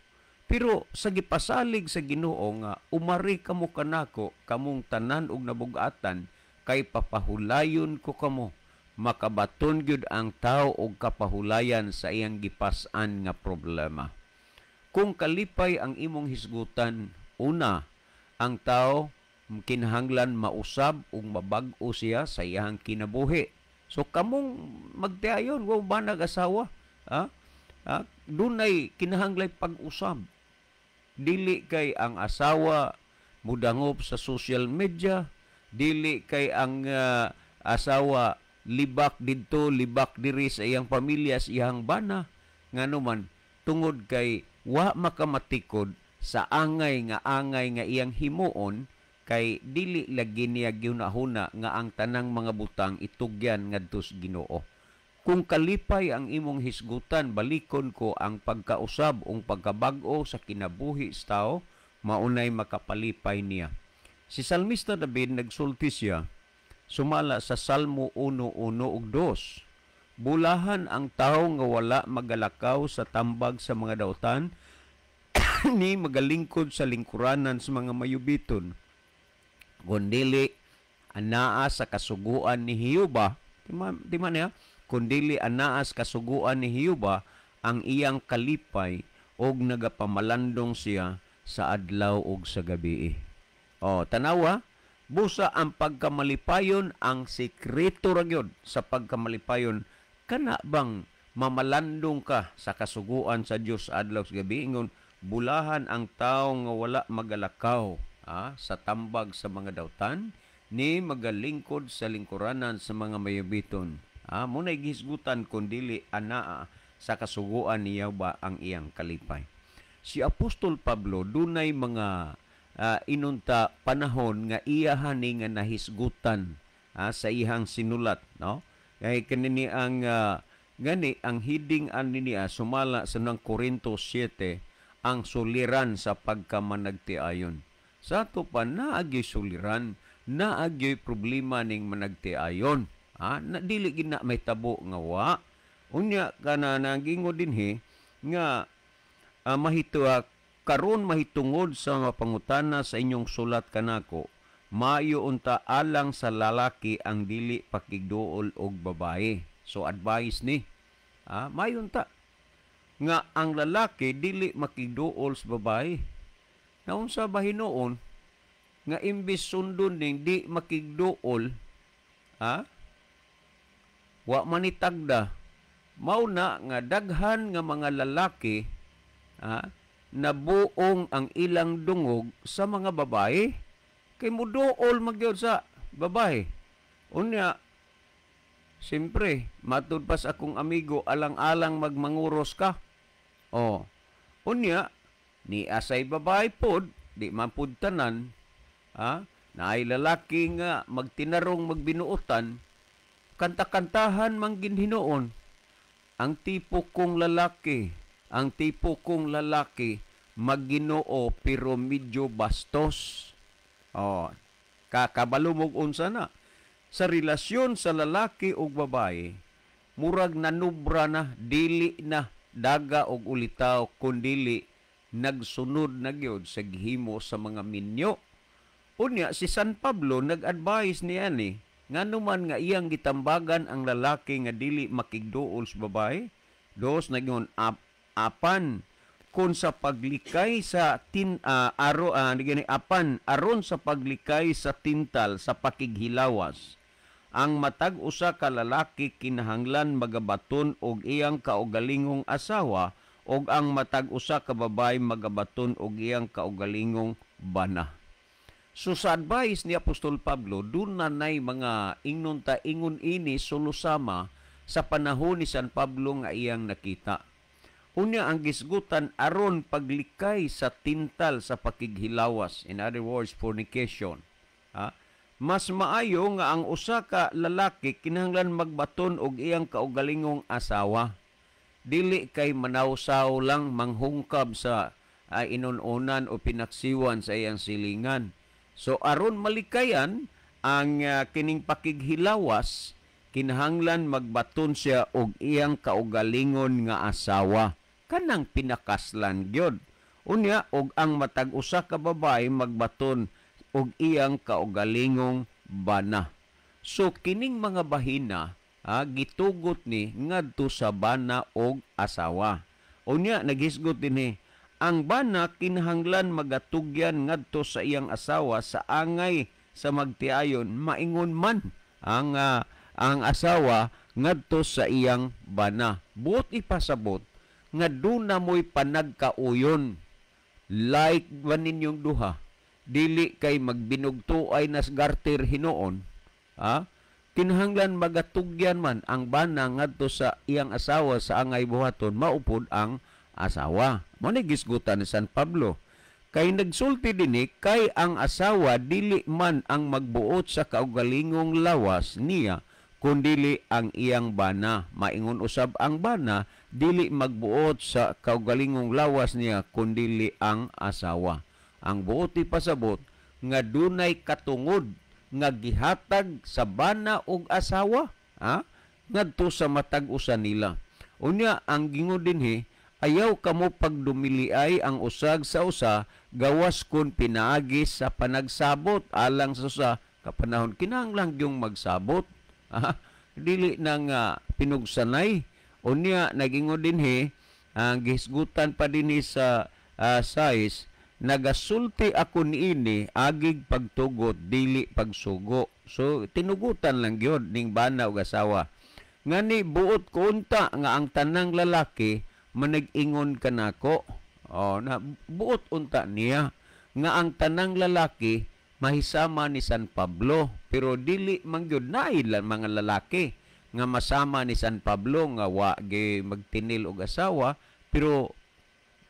Speaker 4: Pero sa gipasalig sa Ginoo nga umari kamo kanako kamong tanan og nabugatan kay papahulayon ko kamo, makabaton gyud ang tao og kapahulayan sa iyang gipas-an nga problema. Kung kalipay ang imong hisgutan, una, ang tao kinahanglan mausab ug mabag-o siya sa iyang kinabuhi. So kamong magtiayon, wa ba nag-asawa? Dunay kinahanglan pag-usab. Dili kay ang asawa mudangop sa social media, dili kay ang asawa libak didto, libak diri sa iyang pamilya, sa iyang bana. Ngano man, tungod kay wa makamatikod sa angay nga iyang himuon, Kay dili lagi niya gihuna-huna nga ang tanang mga butang itugyan ngadto sa Ginoo. Kung kalipay ang imong hisgutan, balikon ko ang pagkausab o pagkabag-o sa kinabuhi sa tao, maunay makapalipay niya. Si Salmista David nagsulti siya sumala sa Salmo 1:1 ug 2. Bulahan ang tao nga wala magalakaw sa tambag sa mga dautan ni magalingkod sa lingkuranan sa mga mayubiton. Kundili anaa sa kasuguan ni Hiuba, di ma niya? Kundili anaa sa kasuguan ni Hiuba ang iyang kalipay og nagapamalandong siya sa adlaw og sa gabi. O, tanawa, busa ang pagkamalipayon, ang sikreto ra gyud sa pagkamalipayon, kana bang mamalandong ka sa kasuguan sa Dios adlaw sa gabi? Ingon, bulahan ang tao nga wala magalakaw sa tambag sa mga dautan ni magalingkod sa lingkuranan sa mga mayubiton. Muna'y gihisgutan kun dili anaa sa kasuguan niya ba ang iyang kalipay. Si Apostol Pablo dunay mga inunta panahon nga iyahan ni nga nahisgutan sa iyang sinulat, no? Kay kanini ang gani ang hiding ani niya sumala sa nang Korinto 7, ang suliran sa pagkamanagtiayon. Sa ato pa naagyoy suliran, naagyoy problema ning managtiayon. Na, dili gid na may tabo nga wa. Unya kana nagingo dinhi nga mahito karon mahitungod sa mapangutana sa inyong sulat kanako, maayo unta alang sa lalaki ang dili pakigduol og babae. So advice ni, maayo unta nga ang lalaki dili makigduol sa babae. Naunsa ba hinuon nga imbis sundon ning di makigduol, wa manitagda, mao na nga daghan nga mga lalaki nabuong ang ilang dungog sa mga babae, kay muduol magyud sa babae. Unya siyempre matud pas akong amigo, alang-alang magmanguros ka. O unya ni asay babae pod, di man pud tanan, naay lalaki nga magtinarong magbinuotan, kanta-kantahan man ginhinuon. Ang tipo kong lalaki, ang tipo kong lalaki magginoo pero medyo bastos. O, kakabalumog unsa na sa relasyon sa lalaki ug babae, murag nanubra na, dili na daga og ulitaw, kundili nagsunod na gyud sa gihimo sa mga minyo. Unya si San Pablo nag-advise niya ni ngano man nga iyang gitambagan ang lalaki nga dili makigduol sa babae. Dos nagyon apan kun sa paglikay sa apan aron sa paglikay sa tintal sa pakighilawas, ang matag usa ka lalaki kinahanglan magabaton og iyang kaugalingong asawa og ang matag usa ka babae magabaton og iyang kaugalingong bana. So sa advice ni Apostol Pablo, dun na nay mga ingnon ta ingon ini sulusama sa panahon ni San Pablo nga iyang nakita. Unya ang gisgutan aron paglikay sa tintal sa pakighilawas, in other words fornication. Mas maayo nga ang usa ka lalaki kinahanglan magbaton og iyang kaugalingong asawa. Dili kay manawsaw lang manghungkab sa inununan o pinaksiwan sa iyang silingan. So aron malikayan ang kining pakighilawas, kinahanglan magbaton siya og iyang kaugalingon nga asawa, kanang pinakaslan gyud. Unya og ang matag usa ka babae magbaton og iyang kaugalingong bana. So kining mga bahina gitugot ni ngadto sa bana og asawa. Unya naghisgot dinhi, ang bana kinahanglan magatugyan ngadto sa iyang asawa sa angay sa magtiayon, maingon man ang asawa ngadto sa iyang bana. Buot ipasabot nga duna mo'y panagkauyon. Like ba ninyong duha? Dili kay magbinugtuay nas garter hinuon. Kinahanglan magatugyan man ang bana ngadto sa iyang asawa sa angay buhaton, maupod ang asawa. Mao ni gisgutan ni San Pablo. Kay nagsulti dinhi, kay ang asawa dili man ang magbuot sa kaugalingong lawas niya, kundili ang iyang bana. Maingon usab ang bana dili magbuot sa kaugalingong lawas niya, kundili ang asawa. Ang buot ipasabot nga dunay katungod nga gihatag sa bana og asawa, ha, ngadto sa matag usa nila. Unya ang gingon dinhi, ayaw kamo pagdumiliay ang usag sa usa gawas kun pinaagi sa panagsabot alang sa usa ka panahon. Kinahanglan gyung magsabot. Ah, dili na nga pinugsanay. Unya nagingon dinhi, ang gihisgutan pa dinhi sa size, nagasulti ako niini agig pagtugot dili pagsugo. So tinugutan lang gyud ning bana ug asawa. Ngani buot ko unta nga ang tanang lalaki manag-ingon kanako. O na buot unta niya nga ang tanang lalaki mahisama ni San Pablo, pero dili man gyud naay mga lalaki nga masama ni San Pablo nga wa gi magtinil og asawa, pero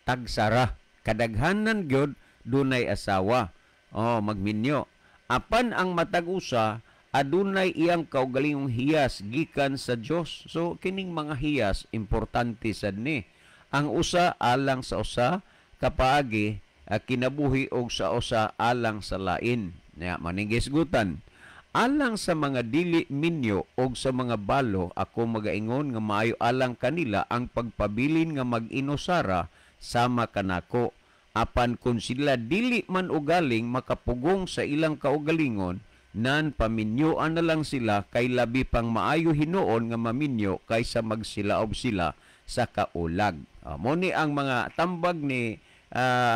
Speaker 4: tagsara kadaghanan gyud dunay asawa o magminyo. Apan ang matag usa adunay iyang kaugalingong hiyas gikan sa Dios. So kining mga hiyas importante sad ni. Ang usa alang sa usa kapaagi kinabuhi og sa usa alang sa lain. Nya maningisgutan alang sa mga dili minyo og sa mga balo, ako magaingon nga maayo alang kanila ang pagpabilin nga mag-inusara sama kanako. Apan kun sila dili man ugaling makapugong sa ilang kaugalingon, nan paminyoan na lang sila, kay labi pang maayo hinuon nga maminyo kaysa magsilaob sila sa kaulag. Mo ni ang mga tambag ni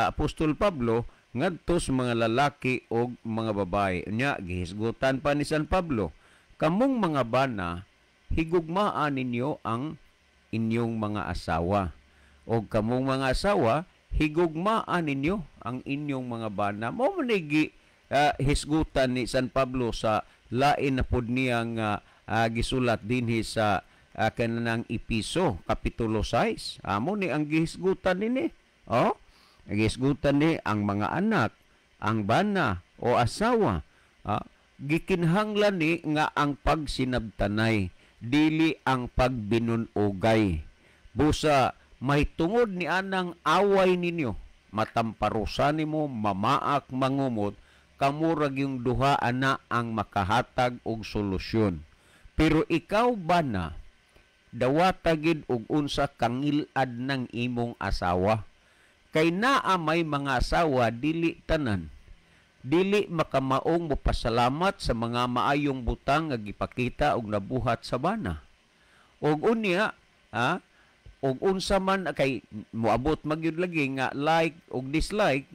Speaker 4: Apostol Pablo ngadto sa mga lalaki og mga babae. Nya gihisgutan pa ni San Pablo, kamong mga bana, higugmaan ninyo ang inyong mga asawa, og kamong mga asawa, higugmaan ninyo ang inyong mga bana. Mao man hisgutan ni San Pablo sa lain na pud niyang gisulat dinhi sa kanang Episo kapitulo 6. Amo ni ang gihisgutan nini. Oh, gihisgutan ni ang mga anak, ang bana o asawa. Gikinahanglan ni nga ang pagsinabtanay, dili ang pagbinunugay. Busa mahitungod ni anang away ninyo, matamparusan nimo, mamaak, mangumot, kamurag yung duha ana ang makahatag og solusyon. Pero ikaw bana, dawata gid og unsa kangilad ng imong asawa. Kay naa may mga asawa dili tanan, dili makamaong mopasalamat sa mga maayong butang nga gipakita og nabuhat sa bana. Og unya, og unsa man kay moabot magyud lagi nga like og dislike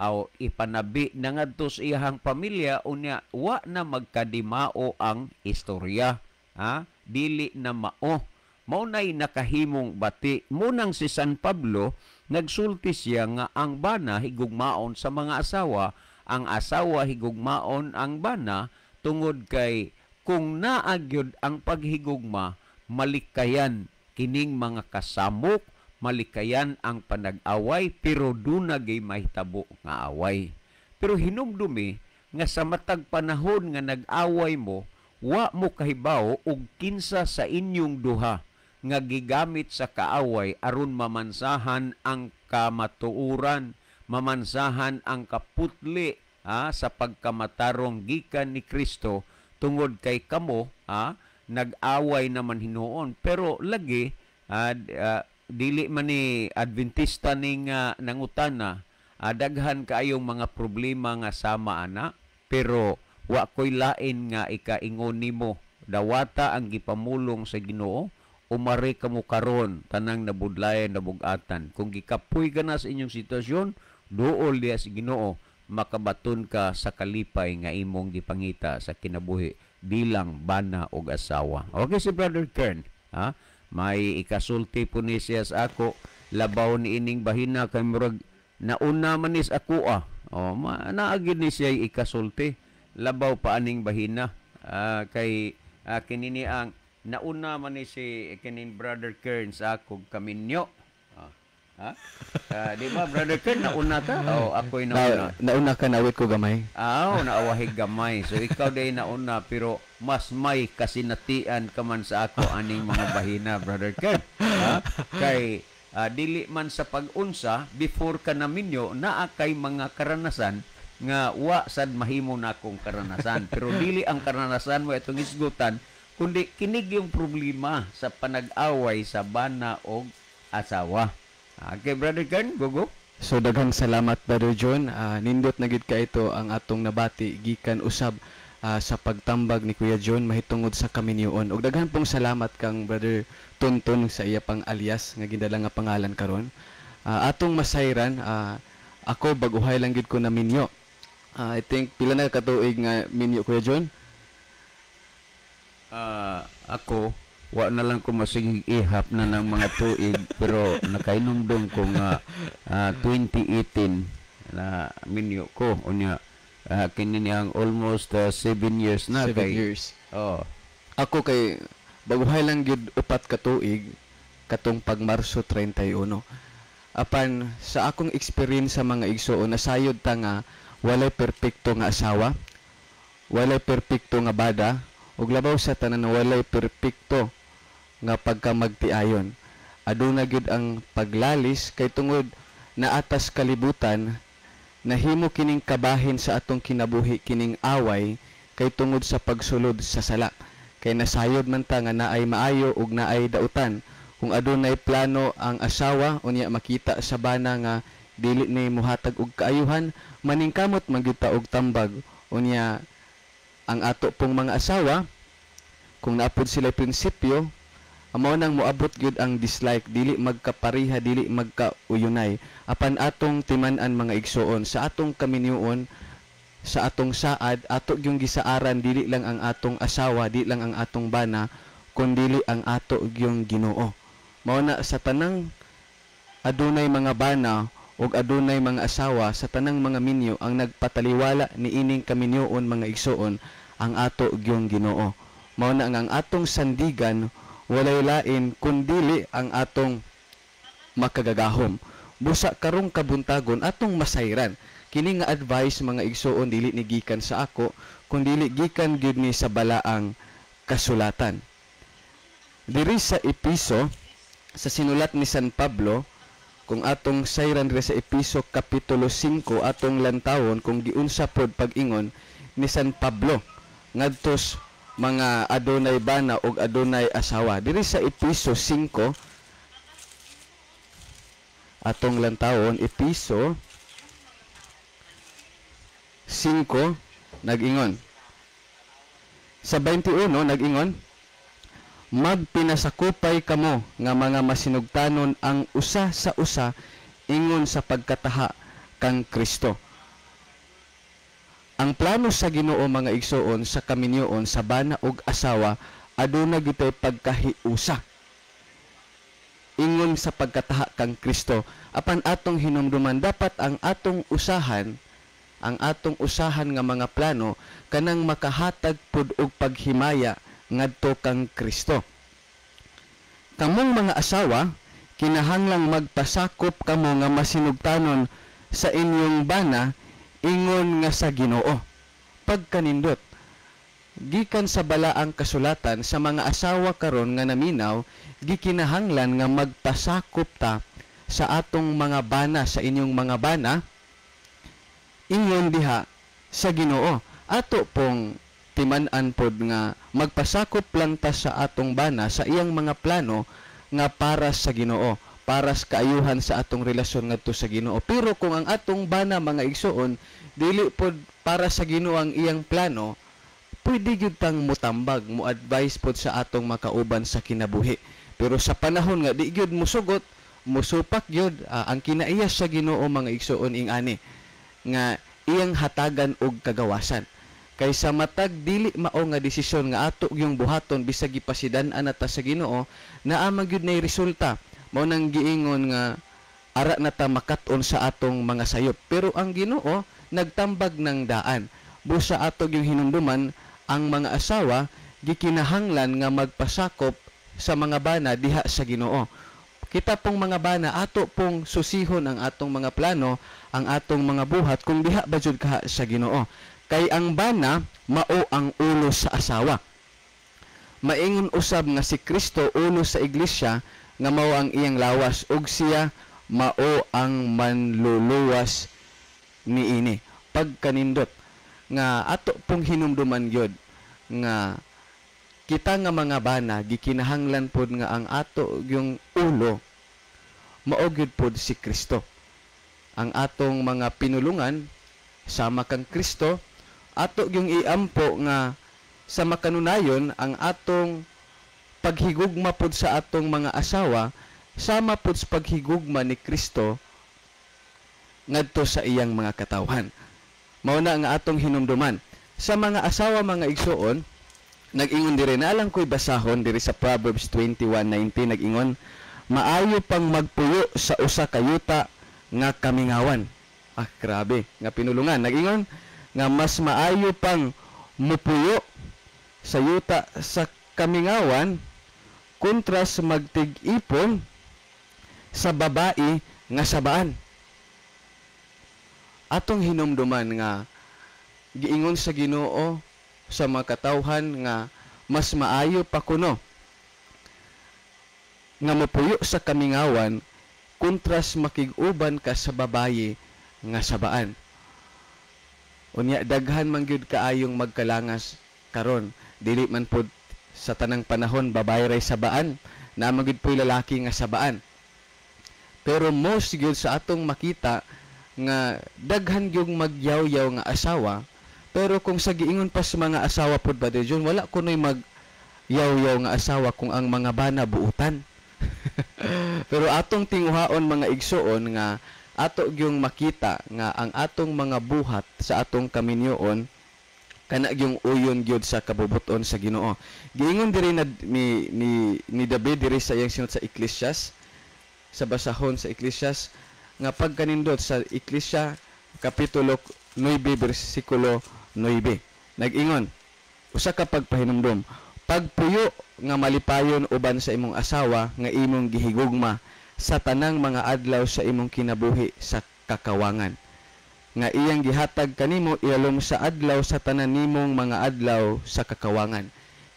Speaker 4: aw ipanabi na ngadto sa iyahang pamilya, unya wa na magkadimao ang istorya, ha? Dili na mao. Mao nay nakahimong bati. Munang si San Pablo nagsulti siya nga ang bana higugmaon sa mga asawa, ang asawa higugmaon ang bana, tungod kay kung naa gyud ang paghigugma, malikayan kining mga kasamok, malikayan ang panag-away, pero duna gay mahitabo nga away. Pero hinumdumi nga sa matag panahon nga nag-away mo, wa mo kahibaw og kinsa sa inyong duha nga gigamit sa kaaway aron mamansahan ang kamatuoran, mamansahan ang kaputli sa pagkamatarong gikan ni Kristo, tungod kay kamo nag-away naman hinuon. Pero lagi dili man ni Adventista ning nangutana, daghan kaayong mga problema nga sama ana, pero wa koy lain nga ikaingon nimo. Dawata ang gipamulong sa Ginoo, umari kamo karon tanang nabudlayan, nabugatan. Kung gikapoy ka na sa inyong sitwasyon, duol diha sa Ginoo, makabaton ka sa kalipay nga imong gipangita sa kinabuhi bilang bana og asawa. Okay, si Brother Kern, ha? May ikasulti po ni siya sa ako labaw ni ining bahina kay murag nauna man is ako ah. Oh, naagid ni siya ikasulti labaw pa aning bahina kay kinini ang nauna man ni si kining Brother Kern sa ako kaminyo. Ha? Di ba, Brother Ken, nauna ka? O ako'y nauna?
Speaker 3: Nauna ka, nawit ko gamay.
Speaker 4: Ah, naawahig gamay. So ikaw day nauna, pero mas may kasinatian ka man sa ako aning mga bahina, Brother Ken. Ha? Kay dili man sa pag-unsa, before ka naminyo, naa kay mga karanasan nga wa sad mahimo na akong karanasan. Pero dili ang karanasan mo itong isgutan, kundi kinig yung problema sa panag-away sa bana og asawa. Okay, Brother Ken, go go.
Speaker 3: So daghang salamat, Brother John. Nindot na gid ka ito ang atong nabati gikan usab sa pagtambag ni Kuya John mahitungod sa kaminyoon. Ug daghan pong salamat kang Brother Tonton sa iya pang alias nga gidala nga pangalan karon. Atong masayran, ako bag-uhay lang gid ko na minyo. I think pila na katuig nga minyo, Kuya John?
Speaker 4: Ako wa na lang ko masigig ihap na ng mga tuig, pero nakainumdum ko nga 2018 na minyo ko, unya kini niyang almost 7 years na.
Speaker 3: 7
Speaker 4: kay
Speaker 3: years.
Speaker 4: Oh.
Speaker 3: Ako kay baguhay lang gyud 4 ka tuig katong pag Marso 31. Apan sa akong experience sa mga igsoon, nasayod ta nga walay perpekto nga asawa, walay perpekto nga bada, ug labaw sa tanan walay perpekto nga pagkamagtiayon. Aduna gyud ang paglalis kay tungod naatas kalibutan, nahimo kining kabahin sa atong kinabuhi kining away kay tungod sa pagsulod sa sala. Kay nasayod man ta nga naay maayo ug naay dautan. Kung adunay plano ang asawa, unya makita sa bana nga dili ni muhatag og kaayuhan, maningkamot man gyud ta og tambag. Unya ang ato pong mga asawa, kung naapod sila prinsipyo, mao nang moabot gyud ang dislike, dili magkapariha, dili magkauyunay. Apan atong timan-an, mga igsoon, sa atong kaminyoon, sa atong saad, ato gyung gisaaran dili lang ang atong asawa, di lang ang atong bana, kundili ang ato gyung Ginoo. Mao na sa tanang adunay mga bana ug adunay mga asawa, sa tanang mga minyo ang nagpataliwala niining kaminyoon, mga igsoon, ang ato gyung Ginoo. Mao na nga ang atong sandigan walay lain kundili ang atong makagagahom. Busa karong kabuntagon atong masayran. Kini nga advice, mga igsoon, dili ni gikan sa ako, kundili gikan gyud ni sa balaang kasulatan. Diri sa Episo, sa sinulat ni San Pablo, kung atong sayran diri sa Episo kapitulo 5, atong lantawon kung giunsa pod pag-ingon ni San Pablo ngadtos mga adunay bana ug adunay asawa. Diri sa Episo 5, atong lantawon, Episo 5, nag-ingon. Sa 21, nag-ingon, magpinasakupay kamo nga mga masinugtanon ang usa sa usa ingon sa pagkataha kang Kristo. Ang plano sa Ginoo, mga igsoon, sa kaminyoon sa bana ug asawa, aduna gyud pagkahiusa ingon sa pagkataha kang Kristo. Apan atong hinumduman, dapat ang atong usahan, ang atong usahan nga mga plano kanang makahatag pud og paghimaya ngadto kang Kristo. Kamong mga asawa, kinahanglang magpasakop kamo nga masinugtanon sa inyong bana ingon nga sa Ginoo. Pagkanindot, gikan sa balaang kasulatan, sa mga asawa karon nga naminaw, gikinahanglan nga magpasakop ta sa atong mga bana, sa inyong mga bana, ingon diha sa Ginoo. Ato pong timan-an pod nga magpasakop lang ta sa atong bana sa iyang mga plano nga para sa Ginoo, para sa kaayuhan sa atong relasyon ngadto sa Ginoo. Pero kung ang atong bana, mga igsoon, dili pod para sa Ginoo ang iyang plano, pwede gyud tang mutambag, mo-advise pod sa atong makauban sa kinabuhi. Pero sa panahon nga di gyud musugot, musupak gyud, ang kinaiya sa Ginoo, mga igsoon, ing ani nga iyang hatagan og kagawasan. Kaysa matag dili mao nga desisyon nga ato yung buhaton bisag gipasidan-an na ta sa Ginoo, naa man gyud nay resulta. Mao nang giingon nga ara na ta makat-on sa atong mga sayop. Pero ang Ginoo nagtambag ng daan. Busa ato yung hinumduman, ang mga asawa gikinahanglan nga magpasakop sa mga bana diha sa Ginoo. Kita pong mga bana, ato pong susihon ang atong mga plano, ang atong mga buhat kung diha ba jud kaha sa Ginoo. Kay ang bana mao ang ulo sa asawa. Maingon usab nga si Kristo ulo sa iglesia nga mao ang iyang lawas ug siya mao ang manluluwas niini. Pagkanindot nga ato pong hinumduman gyud nga kita nga mga bana gikinahanglan pod nga ang ato yung ulo mao gyud pod si Kristo. Ang atong mga pinulungan sama kang Kristo, ato yung iampo nga sa makanunayon ang atong paghigugma pod sa atong mga asawa sama pod sa paghigugma ni Kristo ngadto sa iyang mga katawhan. Mao na nga atong hinumduman. Sa mga asawa, mga igsuon, nag-ingon diri, na lang ko'y basahon diri sa Proverbs 21:19, nag-ingon, maayo pang magpuyo sa usa ka yuta nga kamingawan. Ah, grabe nga pinulungan. Nag-ingon nga mas maayo pang mupuyo sa yuta sa kamingawan kontra sa magtig-ipon sa babae nga sabaan. Atong hinumduman nga giingon sa Ginoo sa mga katawhan nga mas maayo pa kuno nga mopuyo sa kamingawan kontras makig-uban ka sa babaye nga sabaan. Unya daghan man gyud kaayong magkalangas karon, dili man pud sa tanang panahon babaye ray sabaan, naa man gyud po'y lalaki nga sabaan. Pero most gyud sa atong makita nga daghan gyud magyawyaw nga asawa, pero kung sa giingon pa sa mga asawa pud ba John, wala kunoy magyawyaw nga asawa kung ang mga bana buutan. Pero atong tinguhaon, mga igsuon, nga ato gyung makita nga ang atong mga buhat sa atong kaminyoon kana gyung uyon gyud sa kabubuton sa Ginoo. Giingon diri na ni David diri sa iyang sinot sa Ecclesiastes, sa basahon sa Ecclesiastes nga pagkanindot sa Ecclesia kapitulo 9 bersikulo 9. Nag-ingon, usa ka pagpahinumdom, pagpuyo nga malipayon uban sa imong asawa nga imong gihigugma sa tanang mga adlaw sa imong kinabuhi sa kakawangan nga iyang gihatag kanimo ilalom sa adlaw sa tanan nimong mga adlaw sa kakawangan.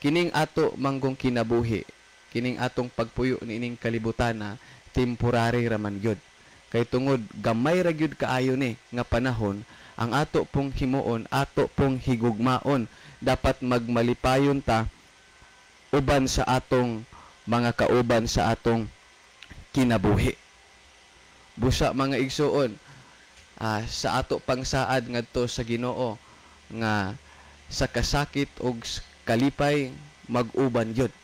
Speaker 3: Kining ato manggong kinabuhi, kining atong pagpuyo niining kalibutan na temporary raman gyud. Kay tungod gamay ra gyud kaayo ni nga panahon, ang ato pong himuon, ato pong higugmaon, dapat magmalipayon ta uban sa atong mga kauban sa atong kinabuhi. Busa, mga igsuon, sa ato pang saad ngadto sa Ginoo nga sa kasakit og kalipay mag-uban gyud.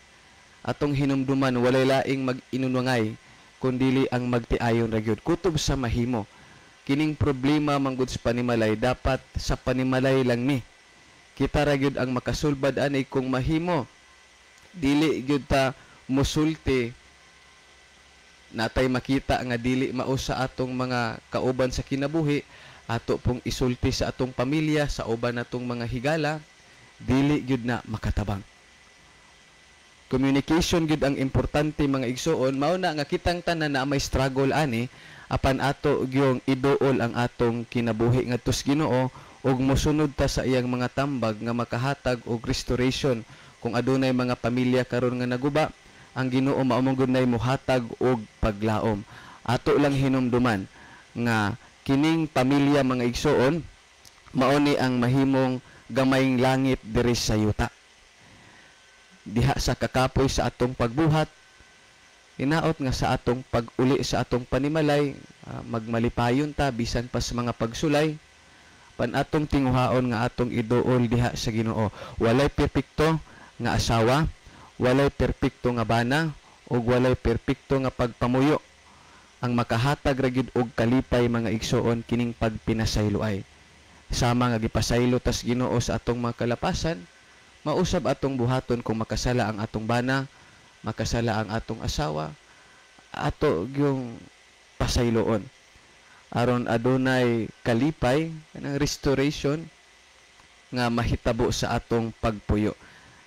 Speaker 3: Atong hinumduman walay laing mag-inunwangay kundili ang magtiayon ra gyud kutob sa mahimo. Kining problema manggod sa panimalay, dapat sa panimalay lang ni. Kita ra gyud ang makasulbad ani kung mahimo. Dili gyud ta musulti natay makita nga dili mao sa atong mga kauban sa kinabuhi, ato pong isulti sa atong pamilya, sa uban natong mga higala, dili gyud na makatabang. Communication gyud ang importante, mga igsuon. Mao na nga kitang tanan na may struggle ani, apan ato gyung iduol ang atong kinabuhi ngadto sa Ginoo ug mosunod ta sa iyang mga tambag nga makahatag og restoration. Kung adunay mga pamilya karon nga naguba, ang Ginoo mao man gud nay mohatag og paglaom. Ato lang hinumduman nga kining pamilya, mga igsuon, mao ni ang mahimong gamayng langit diri sa yuta. Diha sa kakapoy sa atong pagbuhat, hinaot nga sa atong pag-uli sa atong panimalay, magmalipayon ta bisan pa sa mga pagsulay, pan atong tinguhaon nga atong iduol diha sa Ginoo. Walay perpekto nga asawa, walay perpekto nga bana, ug walay perpekto nga pagpamuyo. Ang makahatag ra gyud og kalipay, mga igsuon, kining pagpinasayloay. Sama nga gipasaylo tas Ginoo sa atong mga kalapasan, mausab atong buhaton kung makasala ang atong bana, makasala ang atong asawa, ato gyung pasayloon aron adunay kalipay kanang restoration nga mahitabo sa atong pagpuyo.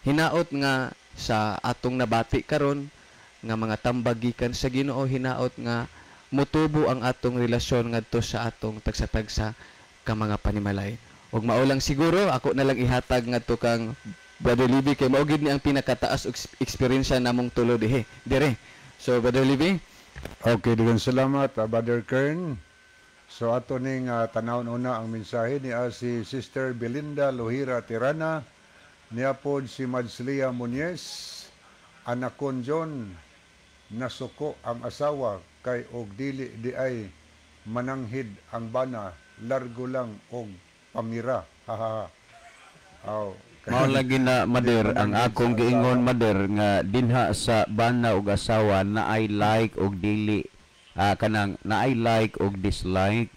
Speaker 3: Hinaot nga sa atong nabati karon nga mga tambag gikan sa Ginoo, hinaot nga mutubo ang atong relasyon ngadto sa atong tagsa-tagsa ka mga panimalay. Ug mao lang siguro ako na lang ihatag ngadto kang Brother Libby kay mao gid ni ang pinakataas og eksperyensya namong tulo dihe dire. So Brother Libby.
Speaker 2: Okay, daghang salamat, Brother Kern. So ato ning tanawon una ang mensahe ni si Sister Belinda Lohira Tirana, niya pod si Madslia Muñez, anakon John, nasuko ang asawa kay og dili di ay mananghid ang bana, largo lang og pamira. Ha ha ha. Aw.
Speaker 4: Mao lagi na, Mader, ang akong giingon, Mader, nga dinha sa bana ug asawa naay like og dili, kanang naay like og dislike.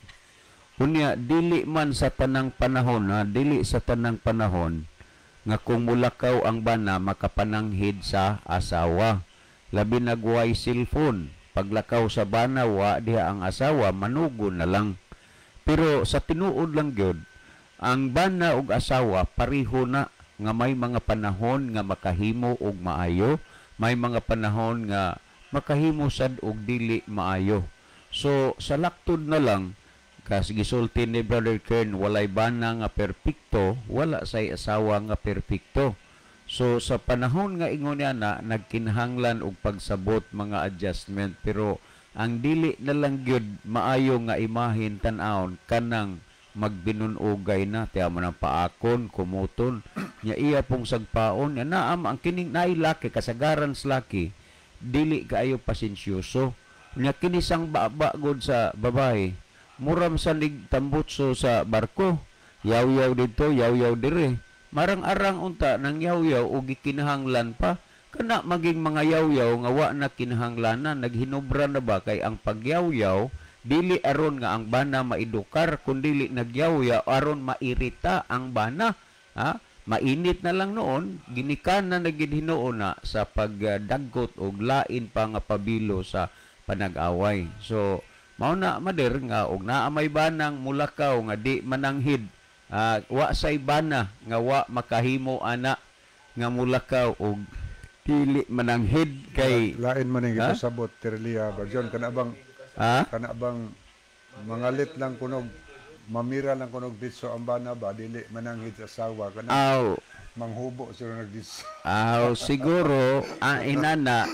Speaker 4: Unya dili man sa tanang panahon, ha, dili sa tanang panahon nga kung mulakaw ang bana makapananghid sa asawa. Labi na guway cellphone. Paglakaw sa bana, wa diha ang asawa, manugo na lang. Pero sa tinuod lang gyud, ang bana ug asawa pareho na nga may mga panahon nga makahimo og maayo, may mga panahon nga makahimo sad og dili maayo. So sa laktod na lang, kas gisulti ni Brother Kern, walay bana nga perpekto, wala say asawa nga perpekto. So sa panahon nga ingon niya na nagkinahanglan og pagsabot, mga adjustment, pero ang dili na lang gyud maayo nga imahin tan-awon kanang magbinunugay na tiya mo ng paakon kumuton nya iya pong sagpaon nya naam ang kining naay laki, kasagaran sa laki dili kaayo pasensyoso nya kini sang baba gud sa babae, muram sa nig tambutso sa barko, yaw-yaw didto, yaw-yaw dire, marang-arang unta nang yaw-yaw og gikinahanglan pa kana maging mga yaw-yaw nga wa na kinahanglanan, naghinobra na ba, kay ang pagyaw-yaw dili aron nga ang bana maedukar, kundili nagyaw-yaw aron mairita ang bana, ha? Mainit na lang noon, ginikan na nagid hinuon na sa pagdagkot og lain pa nga pabilo sa panag-away. So mao na, Mader, nga og naa may banang mulakaw nga di mananghid, wa say bana nga wa makahimo ana nga mulakaw og dili mananghid kay
Speaker 2: Lain man ning
Speaker 4: Ha?
Speaker 2: gipasabot Tirlia, Brother John, kana bang
Speaker 4: Ha?
Speaker 2: kana bang mangalit lang kunog, mamira lang kunog ditso ang bana ba, dili mananghid sa asawa kana
Speaker 4: Aw.
Speaker 2: manghubo sila nagditso.
Speaker 4: Aw, siguro inana,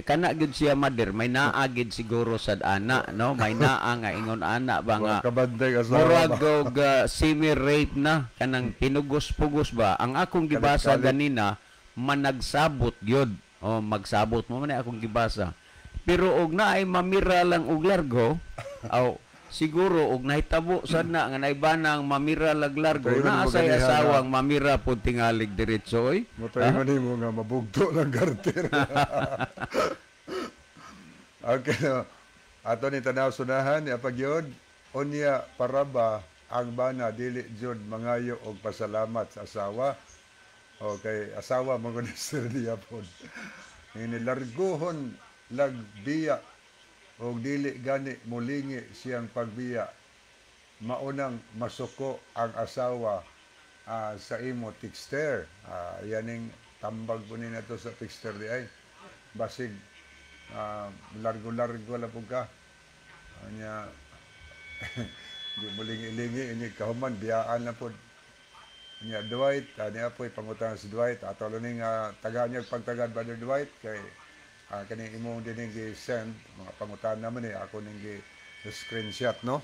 Speaker 4: kana gyud siya, Mader, may naa gid siguro sad ana, no, may naa nga ingon ana ba nga
Speaker 2: Wa kabantay asawa
Speaker 4: murag
Speaker 2: ba?
Speaker 4: og semi-rape na kanang pinugos-pugos ba. Ang akong gibasa
Speaker 2: Kalit-kalit.
Speaker 4: ganina, managsabot gyud o magsabot mo man akong gibasa, pero og naay mamira lang og largo, aw, siguro og nahitabo sad na nga naibanang mamira lag largo,
Speaker 2: Pero
Speaker 4: naa say
Speaker 2: mo ganihan
Speaker 4: asawang mamira pud tingalig diretso oy.
Speaker 2: Matayo nimo nga mabugto ng garter. Okay, no. Ato ni tanaw sunahan ni apagyod, unya para ba ang bana dili jud mangayo og pasalamat sa asawa? Okay, asawa mo gud sir niya pod. Ini larguhon lagbiya og dili gani mulingi siyang pagbiya, maunang masuko ang asawa sa imo texter. Yaning tambag po ni nato sa texter di ay basig largo-largo la pud ka. Anya di mulingi-lingi ini kahuman biyaan na pod. Nya Dwight, niya po'y pangutan si Dwight. Ato lang ning tagaan niya pagtagad, Brother Dwight, kay kaning imong dining gi-send mga pangutan naman eh ako ning gi screenshot, no.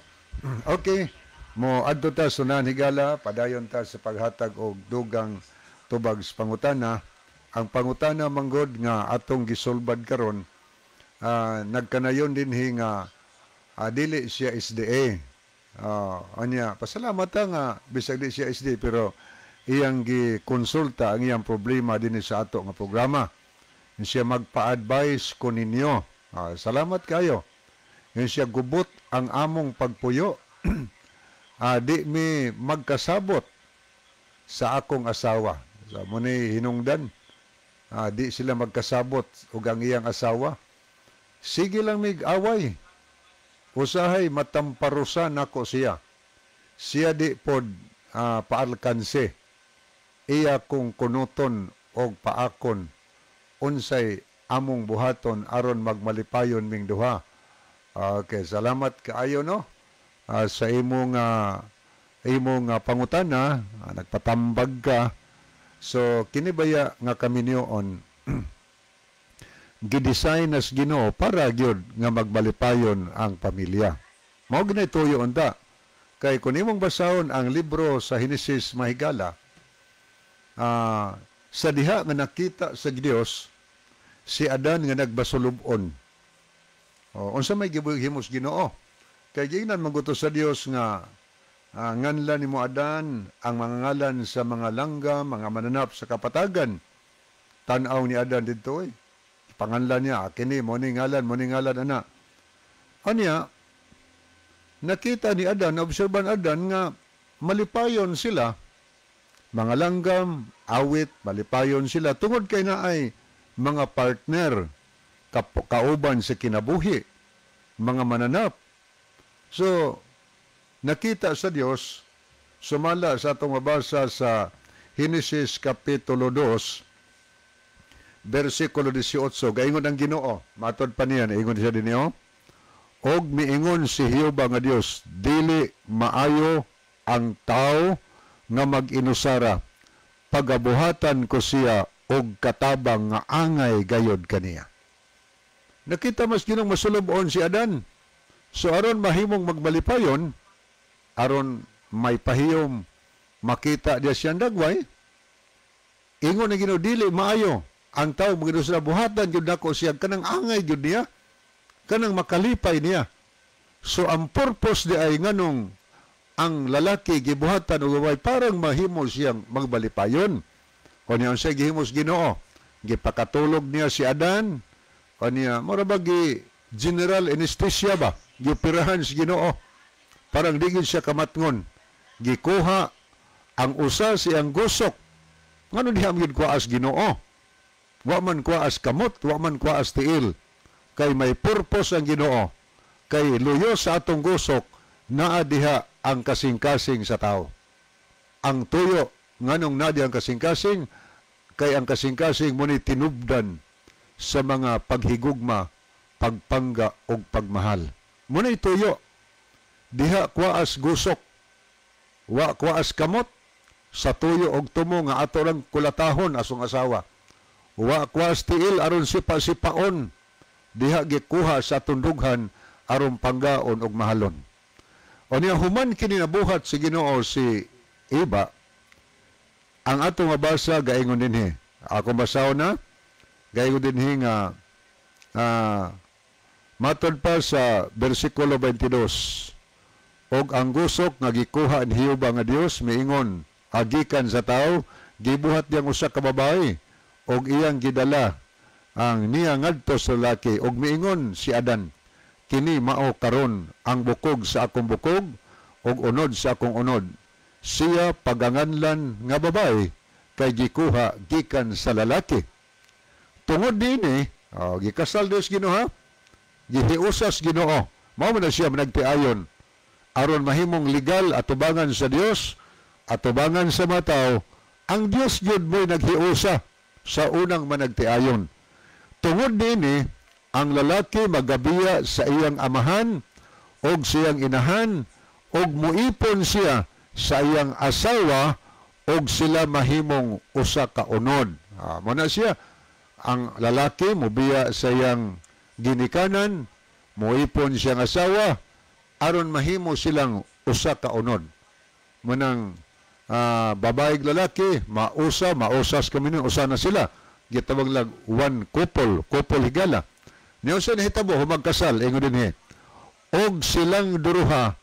Speaker 2: Okay. Mo adto ta sunan, higala, padayon ta sa paghatag og dugang tubag sa pangutana. Ang pangutana manggod nga atong gisulbad karon, nagkanayon dinhi nga dili siya SDA. Anya, pasalamat ta nga bisag di siya SDA pero iyang gikonsulta ang iyang problema dinhi sa ato nga programa. Siya magpa-advise ko ninyo. Salamat kayo. Yung siya gubot ang among pagpuyo. Di mi magkasabot sa akong asawa. So, mo ni hinungdan. Di sila magkasabot ug ang iyang asawa. Sige lang mig away. Usahay matamparusan nako siya. Siya di pod paalkanse. Iya kong kunuton og paakon unsay among buhaton aron magmalipayon ming duha? Okay, salamat kaayo, no, sa imong pangutana, nagpatambag ka. So kini baya nga kaminyoon gidesign as Ginoo para gyud nga magmalipayon ang pamilya. Mao ginay tuyo unta. Kay kung imong basahon ang libro sa Henesis, mahigala, sa diha nga nakita sa Dios si Adan nga nagbasulubon. O, unsa may gihimos Ginoo? Kay giingnan man gud to sa Dios nga nganlan nimo, Adan, ang mga ngalan sa mga langga, mga mananap sa kapatagan. Tan-aw ni Adan didto eh. Panganlan niya, kini mo ni ngalan, mo ni ngalan ana. Anya, nakita ni Adan, obserban Adan nga malipayon sila, mga langgam, awit, malipayon sila, tungod kay naay mga partner, kauban sa kinabuhi, mga mananap. So, nakita sa Dios, sumala sa atong mabasa sa Henesis Kapitulo 2, versikulo 18, gaingon ang Ginoo, matod pa niya, ingon siya dinhi, "Og miingon si Jehova nga Dios, dili maayo ang tao nga mag-inusara. Pagabuhatan ko siya og katabang nga angay gayod kaniya." Nakita mas Ginoong masulubon si Adan. So aron mahimong magmalipayon, aron may pahiyom makita diya siyang dagway, ingon ang Ginoo, dili maayo ang tao mag-inusara, buhatan gyud nako siya kanang angay gyud niya, kanang makalipay niya. So ang purpose di ay nganong ang lalaki gibuhatan og babae parang mahimo siyang magbalipayon. O niya, unsay gihimos Ginoo? Gipakatulog niya si Adan. O niya, mura ba gi general anesthesia ba? Gioperahan si Ginoo. Parang di gid siya kamatngon. Gikuha ang usa siyang gusok. Ngano diha man gid kuwaas Ginoo? Wa man kuwaas kamot, wa man kuwaas tiil. Kay may purpose ang Ginoo. Kay luyo sa atong gusok, naa diha ang kasing-kasing sa tao. Ang tuyo, nganong naa ang kasing-kasing, kay ang kasing-kasing mo ni tinubdan sa mga paghigugma, pagpangga og pagmahal. Muna'y tuyo. Diha kuwaas gusok, wa kuwaas kamot, sa tuyo og tumo nga ato lang kulatahon asong asawa. Wa kuwaas tiil aron sipa-sipaon, diha gikuha sa tundughan aron panggaon og mahalon. O niya, human kini nabuhat si Ginoo si Eva, ang atong mabasa gaingon dinhi. Ako basahon na, gaingon dinhi nga matod pa sa versikulo 22. "Og ang gusok nga gikuha ni Jehova nga Dios," miingon, "agikan sa tao, gibuhat niyang usa ka babae og iyang gidala ang niya ngadto sa lalaki. Og miingon si Adan, 'Kini mao karon ang bukog sa akong bukog ug unod sa akong unod. Siya paganganlan nga babae kay gikuha gikan sa lalaki.'" Tungod niini, oh, gikasal Dios Ginoo ha. Gihiusas Ginoo. Mao man na siya managtiayon aron mahimong legal atubangan sa Dios, atubangan sa mga tao, ang Dios gyud mo'y naghiusa sa unang managtiayon. "Tungod niini ang lalaki magabiya sa iyang amahan og siyang inahan og muipon siya sa iyang asawa og sila mahimong usa ka unod." Ah, mo na siya, ang lalaki mobiya sa iyang ginikanan, muipon siyang asawa aron mahimo silang usa ka unod. Munang babae ug lalaki, mausa, mausas kami nun, usa na sila. Gitawag lang one couple, couple, higala. Niya usa nahitabo, humagkasal, ingon dinhi, "Og silang duruha,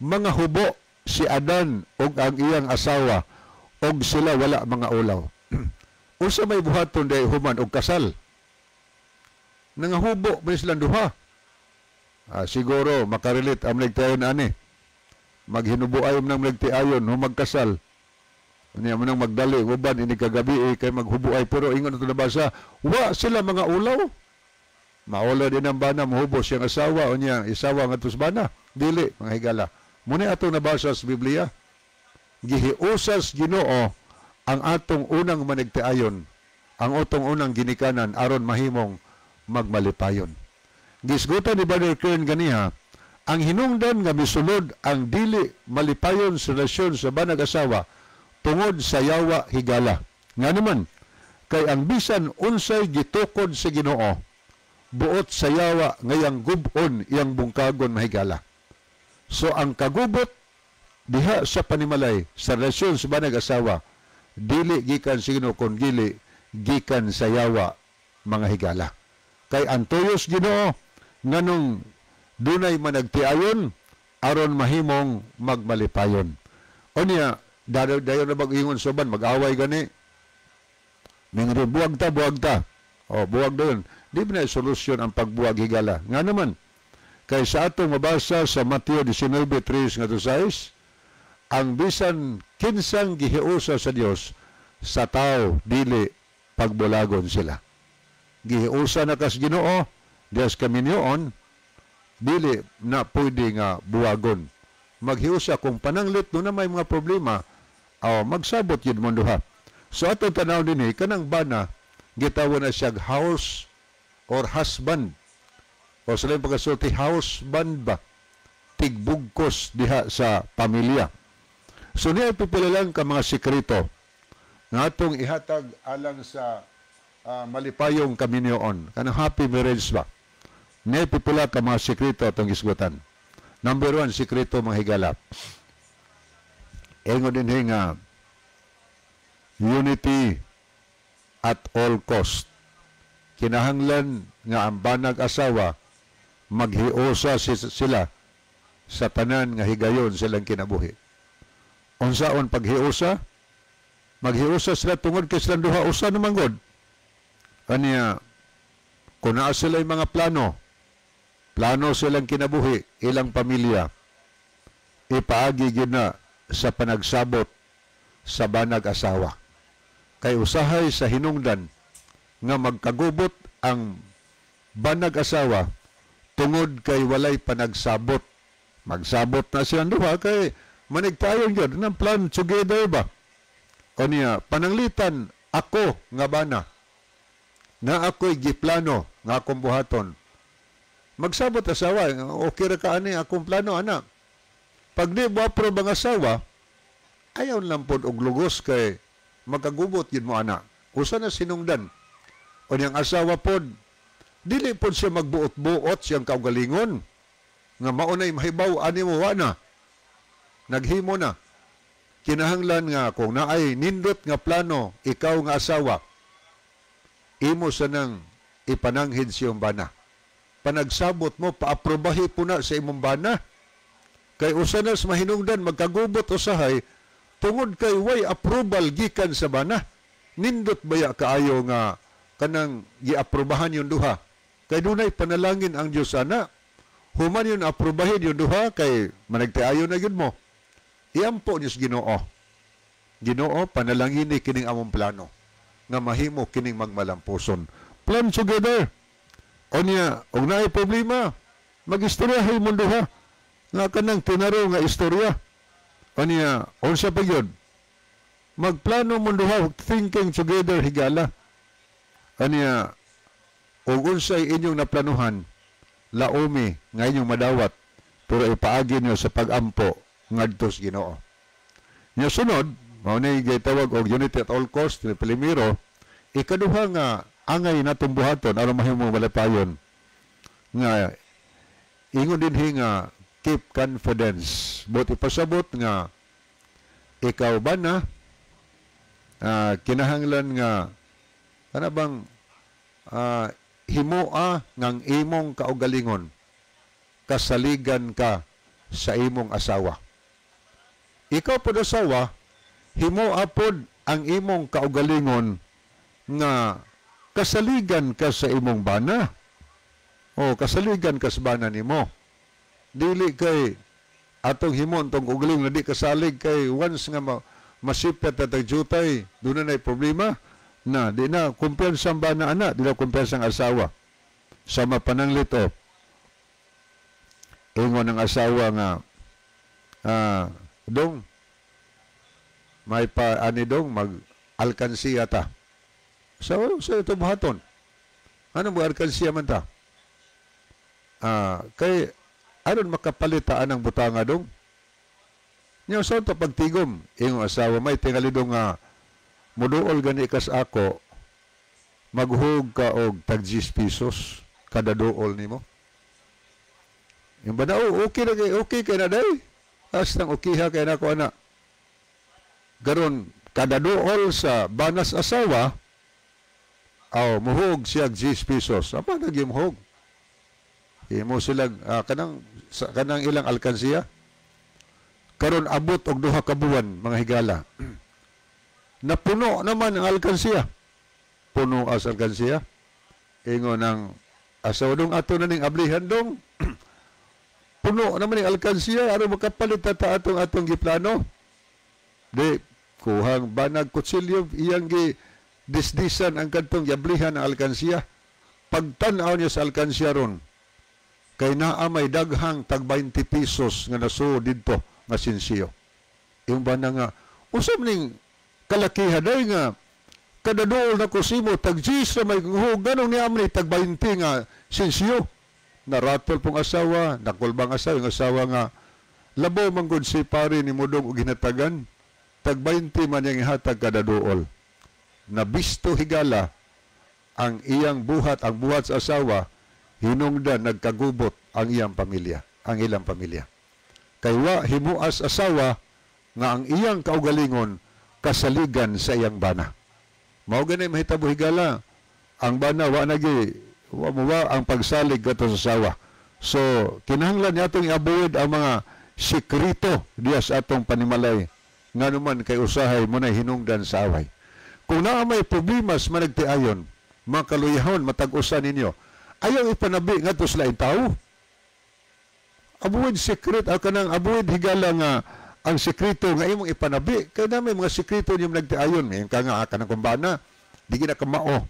Speaker 2: mga hubo si Adan og ang iyang asawa, og sila wala mga ulaw." Unsa may buhaton day human og kasal? Nangahubo man silang duha. Ah, siguro makarelate ang nagtiayon ani. Maghinubuay man ang nagtiayon humagkasal. Niya mo nang magdali uban ini kagabi eh, kay maghubuay, pero ingon ato nabasa, wa sila mga ulaw. Maulaw din ang bana, mohubo siyang asawa o niya isawa nga bana. Dili, mga higala. Muna ato nabasa sa Biblia. Gihiusas Ginoo ang atong unang managtiayon. Ang utong unang ginikanan aron mahimong magmalipayon. Gisgutan ni Brother Kern ganiha, ang hinungdan nga misulod ang dili malipayon sa relasyon sa banag asawa tungod sa yawa, higala. Nga naman, kay ang bisan unsay gitukod sa Ginoo, buot sa yawa ngayang gubon iyang bungkagon, mahigala. So ang kagubot diha sa panimalay sa relasyon sa banag asawa, dili gikan sa Ginoo kun dili gikan sa yawa, mga higala. Kay ang tuyos Ginoo nganong dunay managtiayon aron mahimong magmalipayon. O niya, dayon na mag-ingon sa uban, mag-away gani. Mingri, buwag ta, buwag ta. O, buwag doon. Di ba na solusyon ang pagbuwag, higala? Nga naman, kay sa atong mabasa sa Mateo 19:3 ngadto 6, ang bisan kinsang gihiusa sa Dios, sa tao dili pagbulagon sila. Gihiusa na kas Ginoo, Dios kaminyoon, dili na pwede nga buwagon. Maghiusa kung pananglit no na may mga problema, oh, magsabot yun mo duha. So atong tanaw dinhi, kanang bana, gitawag na siya house or husband. O sa laing pagkasulti, houseband ba? Tigbugkos diha sa pamilya. So niya pipila lang ka mga sekreto nga atong ihatag alang sa malipayong kaminyoon. Kanang happy marriage ba? Niya pipila ka mga sekreto atong isgutan. Number 1, sekreto, mga higala. Ingon din nga, unity at all cost. Kinahanglan nga ang banag asawa maghiusa sila sa tanan nga higayon silang kinabuhi. Unsaon paghiusa? Maghiusa sila tungod kay silang duha usa naman gud. Aniya, kung naa sila mga plano, plano silang kinabuhi, ilang pamilya, ipaagi gyud na sa panagsabot sa banag asawa. Kay usahay sa hinungdan nga magkagubot ang banag asawa tungod kay walay panagsabot. Magsabot na silang duha kay manigtayon gyud ng plan together ba. O niya, pananglitan ako nga bana na ako'y giplano nga akong buhaton. Magsabot asawa, okay ra ka ani akong plano, ana. Pag di mo approve ang asawa, ayaw lang pod og lugos kay magkagubot yun mo ana. Usa na sinungdan. O niyang asawa pod, dili pod siya magbuot-buot siyang kaugalingon. Nga maunay mahibaw ani mo wa na. Naghimo na. Kinahanglan nga kung naay nindot nga plano ikaw nga asawa, imo sa nang ipananghid siyang bana. Panagsabot mo, paaprobahi po na sa imong bana. Kay usa na sa mahinungdan magkagubot usahay tungod kay way approval gikan sa bana. Nindot baya kaayo nga kanang giaprobahan yung duha. Kay dunay panalangin ang Dios ana. Human yun aprobahin yung duha kay managtiayo na yun mo. Iampo niyo sa Ginoo. Ginoo, panalangin ni kining among plano nga mahimo kining magmalampuson. Plan together. O niya, og naay problema, mag-istoryahay mo duha. Nga kanang tinaro nga istorya. O niya, unsa pa gyud? Magplano mo duha, thinking together, higala. O niya, og unsay inyong naplanuhan, laumi nga inyong madawat, pero ipaagi niyo sa pag-ampo ngadto sa Ginoo. Nya sunod, mao ni gitawag og unity at all cost ni Pelimiro. Ikaduha nga angay natong buhaton aron mahimong malipayon nga ingon dinhi nga keep confidence. But ipasabot nga ikaw ba na kinahanglan nga kana bang himoa ngang imong kaugalingon kasaligan ka sa imong asawa. Ikaw pod asawa, himoa pod ang imong kaugalingon nga kasaligan ka sa imong bana. O kasaligan ka sa bana nimo. Dili kay atong himon tong kaugalingon na di kasalig kay once nga masipyat at jutay, doon na problema na di na kumpiyansa ang bana ana, di na kumpiyansa ang asawa. Sa mapananglit o ingon ang asawa nga dong may pa ani dong mag alkansiya ta. Sa ito buhaton. Ano mo alkansiya man ta? Kay aron makapalitaan ang butanga dong. Nya sa to pagtigom imong asawa may tingali dong nga muduol gani kas ako, maghuhog ka og tag 10 pesos kada duol nimo. Yung ba na, oh, okay na kay, okay kay na day. Hastang okay ha kay na ko ana. Garon kada duol sa banas asawa, aw muhog siya 10 pesos. Apa naging muhog? Imo silang kanang sa, kanang ilang alkansiya. Karon abot og 2 ka buwan, mga higala. Napuno naman ang alkansiya. Puno as alkansiya. Ingon ang asawa dong, ato na ning ablihan dong. Puno naman ang alkansiya aron makapalit ta atong atong giplano. Di kuhang banag kutsilyo iyang gi disdisan ang kadtong giablihan ang alkansiya. Pagtan-aw niya sa alkansiya ron, kay naa may daghang tag 20 pesos nga nasuod didto nga sinsiyo. Yung ba na nga, usab ning kalakiha day nga kada duol na ko simo tag 10 na may guhog, ganong niya amni tag 20 nga sinsiyo. Naratol pong asawa, nakulbang asawa, yung asawa nga labaw manggod si pare ni Mudong og hinatagan, tag 20 man yang ihatag kada duol. Nabisto higala ang iyang buhat, ang buhat sa asawa, hinungdan nagkagubot ang iyang pamilya, ang ilang pamilya. Kay wa himuas asawa nga ang iyang kaugalingon kasaligan sa iyang bana. Mao gani mahitabo higala, ang bana wa nagi wa mo wa ang pagsalig kadto sa asawa. So kinahanglan niya atong i-avoid ang mga sekreto diya sa atong panimalay, nganuman kay usahay mo na hinungdan sa away. Kung naa may problema sa managtiayon, makaluyahon matag-usa ninyo, ayaw ipanabi ngadto sa laing tawo. Avoid secret, kanang avoid higala nga ang sekreto nga imong ipanabi. Kay na may mga sekreto niyo nagtiayon, may ka nga kanang kumbana, di gina ka mao.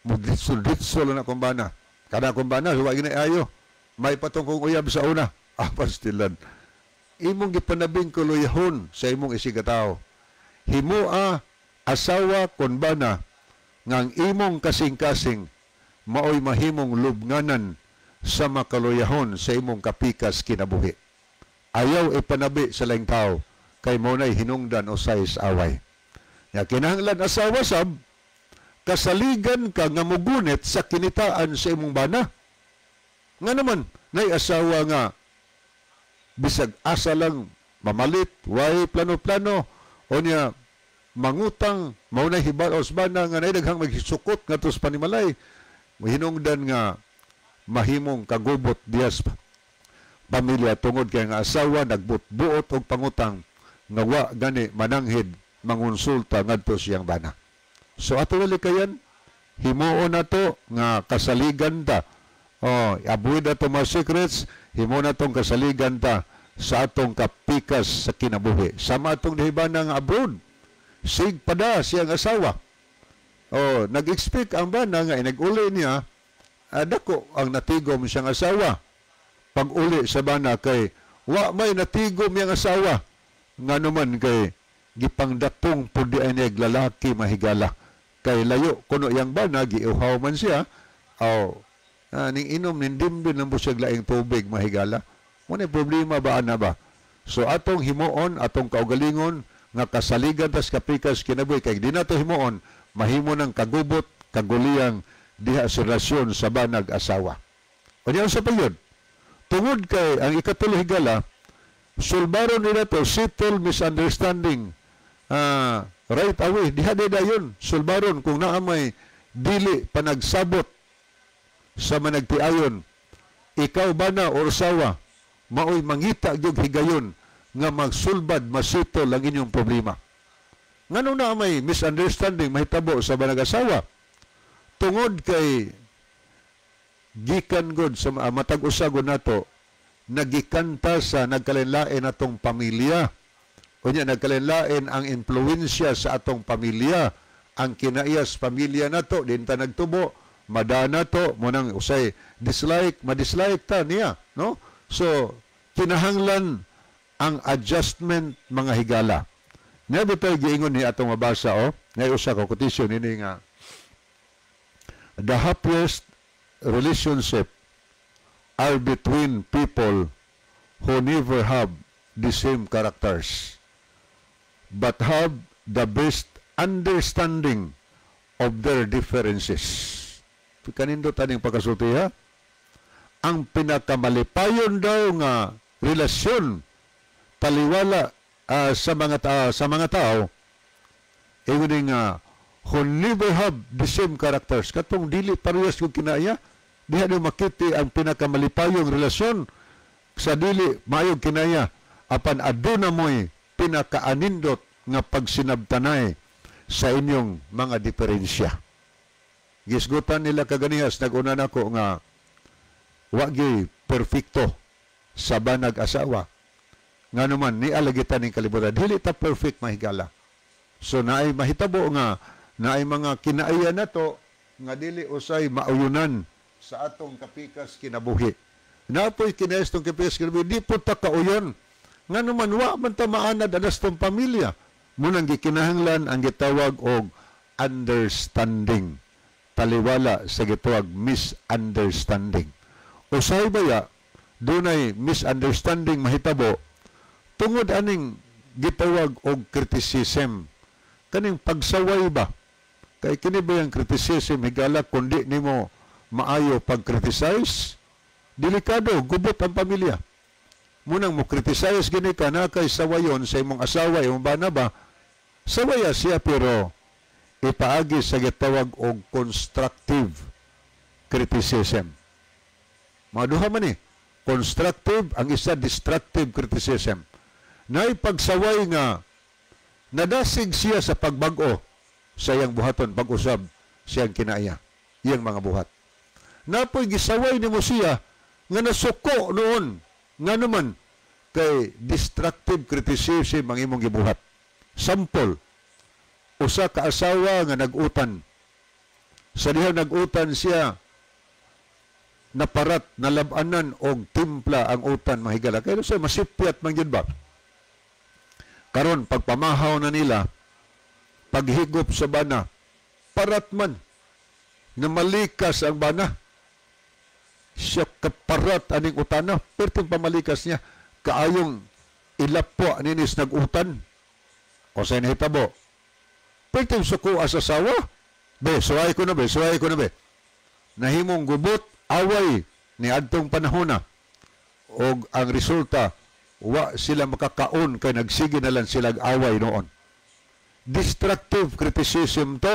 Speaker 2: Mudritso-dritso lang na kumbana. Kada kumbana, wa gina ayo. May patungkong uyab sa una. Pastilan. Imong gipanabing kuluyahon sa imong isigataw. Himua asawa kunbana ngang imong kasing-kasing maoy mahimong lubnganan sa makaluyahon sa imong kapikas kinabuhi. Ayaw ipanabi sa laing tao kay mo na'y hinungdan o sa away. Ya kinahanglan asawa sab kasaligan ka nga mugunit sa kinitaan sa imong bana. Nga naman nay asawa nga bisag asa lang mamalit, way plano-plano o niya mangutang, mao nay hibal os bana nga nay daghang magsukot ngadto sa panimalay, hinungdan nga mahimong kagubot dias pamilya tungod kay nga asawa nagbutbuot og pangutang nga wa gani mananghid mangonsulta ngadto siyang bana. So ato wali kayan himuon nato nga kasaligan ta. Oh, avoid ato mga secrets, himuon natong kasaligan ta sa atong kapikas sa kinabuhi. Sama atong nahibana nga abroad, sig pada siyang asawa. Oh, nag-expect ang bana nga inag-uli niya, dako ang natigom siyang asawa. Pag-uli sa bana kay wa may natigom iyang asawa, nganuman kay gipangdatong pud di ay lalaki mahigala. Kay layo kuno iyang bana, giuhaw man siya. Aw, ning inom ning dimbin ng busag laing tubig mahigala. Mo na problema ba ana ba? So atong himuon atong kaugalingon nga kasaligan tas kapikas kinabuhi, kay di nato himuon mahimo ng kagubot kaguliyang diha sa relasyon sa banag asawa. Unya sa pagyud, tungod kay ang ikatulo higala, sulbaron nila to settle misunderstanding right away. Diha di dayon sulbaron kung naa may dili panagsabot sa managtiayon, ikaw bana o asawa maoy mangita gyud higayon nga magsulbad masitol ang inyong problema. Ngano na may misunderstanding mahitabo sa banag-asawa? Tungod kay gikan god sa matag usa gud nato nagikanta sa nagkalain-lain atong pamilya. Unya nagkalain-lain ang impluwensya sa atong pamilya, ang kinaiyas pamilya nato din ta nagtubo, madana to mo nang usay dislike, madislike ta niya, no? So kinahanglan ang adjustment mga higala. Nga bitay giingon ni atong mabasa o, ngay usa ka quotation ini nga The happiest relationship are between people who never have the same characters, but have the best understanding of their differences. Kanindot aning pagkasulti, ha? Ang pinakamalipayon daw nga relasyon taliwala sa mga tao, ingon nga who never have the same characters, katong dili parehas kung kinaya, diha nyo makiti ang pinakamalipayong relasyon sa dili maayong kinaya, apan aduna mo'y pinakaanindot nga pagsinabtanay sa inyong mga diferensya. Gisgutan nila kaganihas, nag-una nako nga wagi perfecto sa banag asawa. Nga naman, ni alagitan ning kalibutan. Dili ta perfect, mahigala. So naay mahitabo nga naay mga kinaiya nato nga dili usay mauyunan sa atong kapikas kinabuhi. Napoy kinayas tong kapikas kinabuhi, di po ta kauyon. Nga naman, wa man ta maanad anas tong pamilya. Munang gikinahanglan ang gitawag og understanding. Taliwala sa gitawag misunderstanding. Usahay baya, dunay misunderstanding mahitabo tungod aning gitawag og criticism. Kaning pagsaway ba? Kay kini ba yung criticism, higala, kundi nimo maayo pag-criticize, delikado, gubot ang pamilya. Munang mo criticize gini ka na kay sawayon sa imong asawa, imong bana ba, sawaya siya pero ipaagi sa gitawag og constructive criticism. Mga duha man eh. Constructive, ang isa destructive criticism. Naay pagsaway nga nadasig siya sa pagbag-o sa iyang buhaton, pag-usab siyang kinaya, iyang mga buhat. Napoy gisaway nimo siya nga nasuko noon, nga naman kay destructive criticism ang imong gibuhat. Sample, usa ka asawa nga nag-utan. Sa diha nag-utan siya, naparat, nalabanan og timpla ang utan, mahigala. Kaya sa masipyat man yun ba? Karon pagpamahaw na nila, paghigop sa bana, parat man, na malikas ang bana. Siya kaparat aning utana, perting pamalikas niya, kaayong ilapwa ninis nag-utan. O sa nahitabo, perting suko as asawa, be, suway ko na be, suway ko na be. Nahimong gubot, away ni adtong panahona. Og ang resulta, wa sila makakaon kay nagsige na lang sila away noon. Destructive criticism to.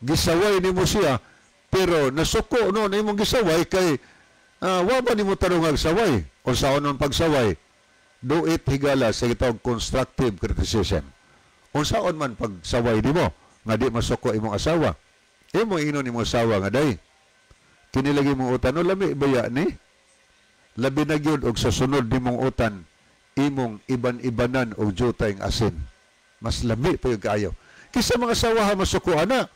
Speaker 2: Gisaway nimo siya pero nasuko noon imong gisaway kay wa ba nimo tarong saway o sa onon pagsaway. Do it, higala, sa gitawag constructive criticism. Unsaon man pagsaway nimo nga di masuko imong asawa? Imo ingnon imong asawa nga, "Day, kini lagi mong utan no, lami baya ni? Labi na gyud og sa sunod nimong utan imong iban-ibanan og jutay ang asin. Mas lami pa yung kaayo." Kisa mga asawa ha, masuko ana.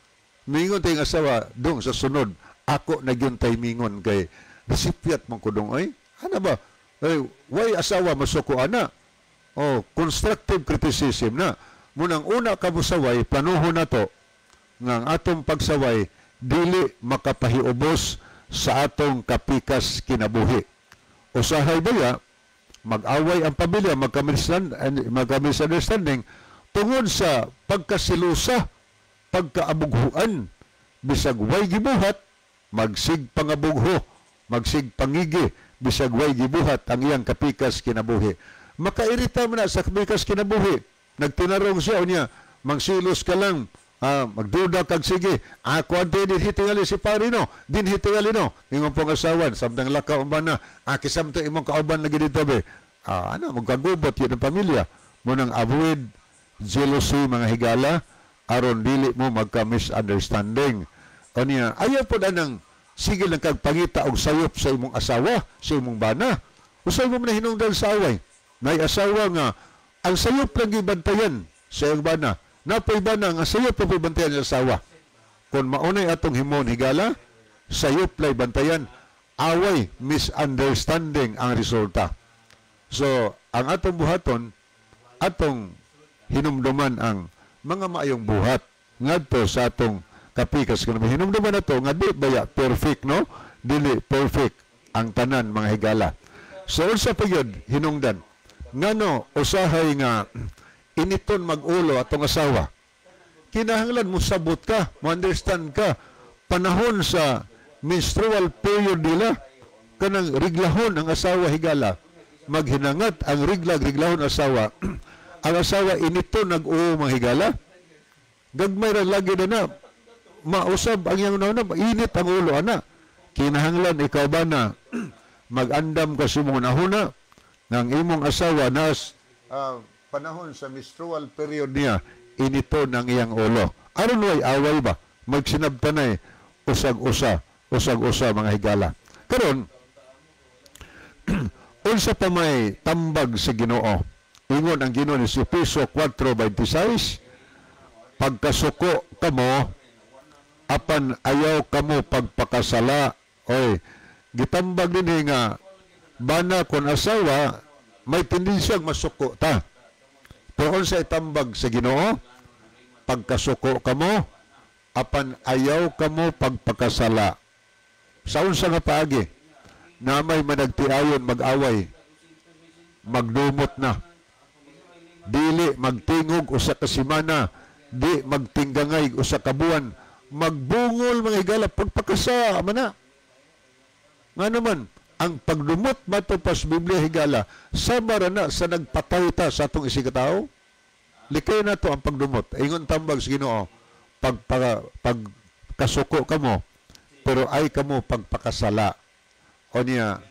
Speaker 2: Mingon tayong asawa, "Dong, sa sunod, ako na gyud tay mingon kay nasipyat man ko, dong, ay." Ana ba? Ay, why asawa masuko ana? Oh, constructive criticism na. Munang una ka mosaway, planuhon na to nga ang atong pagsaway dili makapahiubos sa atong kapikas kinabuhi. Usahay baya, mag-away ang pamilya, magka-misunderstanding tungod sa pagkasilusa, pagkaabughuan, bisag way gibuhat, magsig pangabugho, magsig pangigi, bisag way gibuhat ang iyang kapikas kinabuhi. Makairita man na sa kapikas kinabuhi. Nagtinarong siya, unya, mangsilos ka lang, magduda kag sige, ako ang dinhi tingali si parino, dinhi tingali no, ingon pong asawan, samtang lakaw ang bana, akisamto imong kauban lagi dito be. Ano, magkagubot yun ang pamilya. Munang avoid jealousy, mga higala, aron dili mo magka-misunderstanding. Unya, ayaw po na ng sige lang kag pangita og sayop sa imong asawa, sa imong bana. Usay mo na hinungdan sa away. May asawa nga, ang sayop lang gibantayan sa iyang bana. Napoy bana nga sayop lang gibantayan sa asawa. Kung maunay atong himon, higala, sayop lang bantayan, away, misunderstanding ang resulta. So, ang atong buhaton, atong hinumduman ang mga maayong buhat ngadto sa atong Kapikas kinabuhi. Hinumduman na to nga di baya perfect, no? Dili perfect ang tanan, mga higala. So unsa pa gyud hinungdan? Ngano usahay nga initon mag-ulo atong asawa? Kinahanglan mo sabot ka, mo understand ka panahon sa menstrual period nila, kanang riglahon ang asawa, higala. Maghinangat ang rigla, riglahon asawa. Ang asawa inito nag-uo, mga higala. Gagmay ra lagi na na mausab ang iyang una, mainit ang ulo ana. Kinahanglan ikaw ba na mag-andam ka sa imong nahuna ng imong asawa nas panahon sa menstrual period niya, inito ng iyang ulo. Aron way away ba? Magsinabtanay usag-usa, usag-usa, mga higala. Karon, unsa pa may tambag sa Ginoo? Ingon ang Ginoo ni Efeso 4:26, "Pagkasuko kamo, apan ayaw kamo pagpakasala." Oy, gitambag dinhi nga bana kon asawa may tendensyang masuko ta. Pero unsa itambag sa Ginoo? "Pagkasuko kamo, apan ayaw kamo pagpakasala." Sa unsa nga paagi? Na may managtiayon mag-away, magdumot na. Dili magtingog usa ka semana, di magtinggangay usa ka buwan, magbungol, mga higala, pagpakasa man na. Nga naman, ang pagdumot mato pas Biblia, higala, sama ra na sa nagpatay ta sa atong isigkatao. Likay na to ang pagdumot. Ingon tambag sa Ginoo, pagkasuko kamo, pero ay kamo pagpakasala. O niya,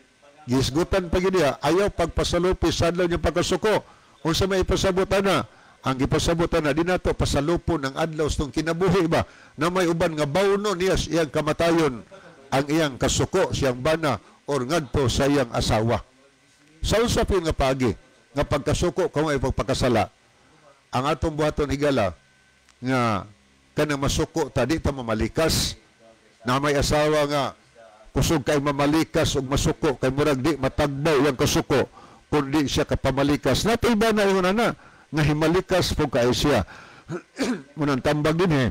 Speaker 2: gisgutan pa gyud niya, ayaw pagpasalupi sa adlaw niyang pagkasuko. Unsa may ipasabot ana? Ang gipasabot ana, di nato pasalupon ang adlaw sa kinabuhi ba na may uban nga bawno niya sa iyang kamatayon ang iyang kasuko siyang bana or ngadto sa iyang asawa. Sa unsa po nga paagi nga pagkasuko kamo ay pagpakasala? Ang atong buhaton, higala, nga kanang masuko ta, di ta mamalikas. Na may asawa nga kusog kay mamalikas ug masuko kay murag di matagbaw yang kasuko kun di siya kapamalikas. Natay ba na ingon ana nga himalikas po kay siya. Munang tambag din eh.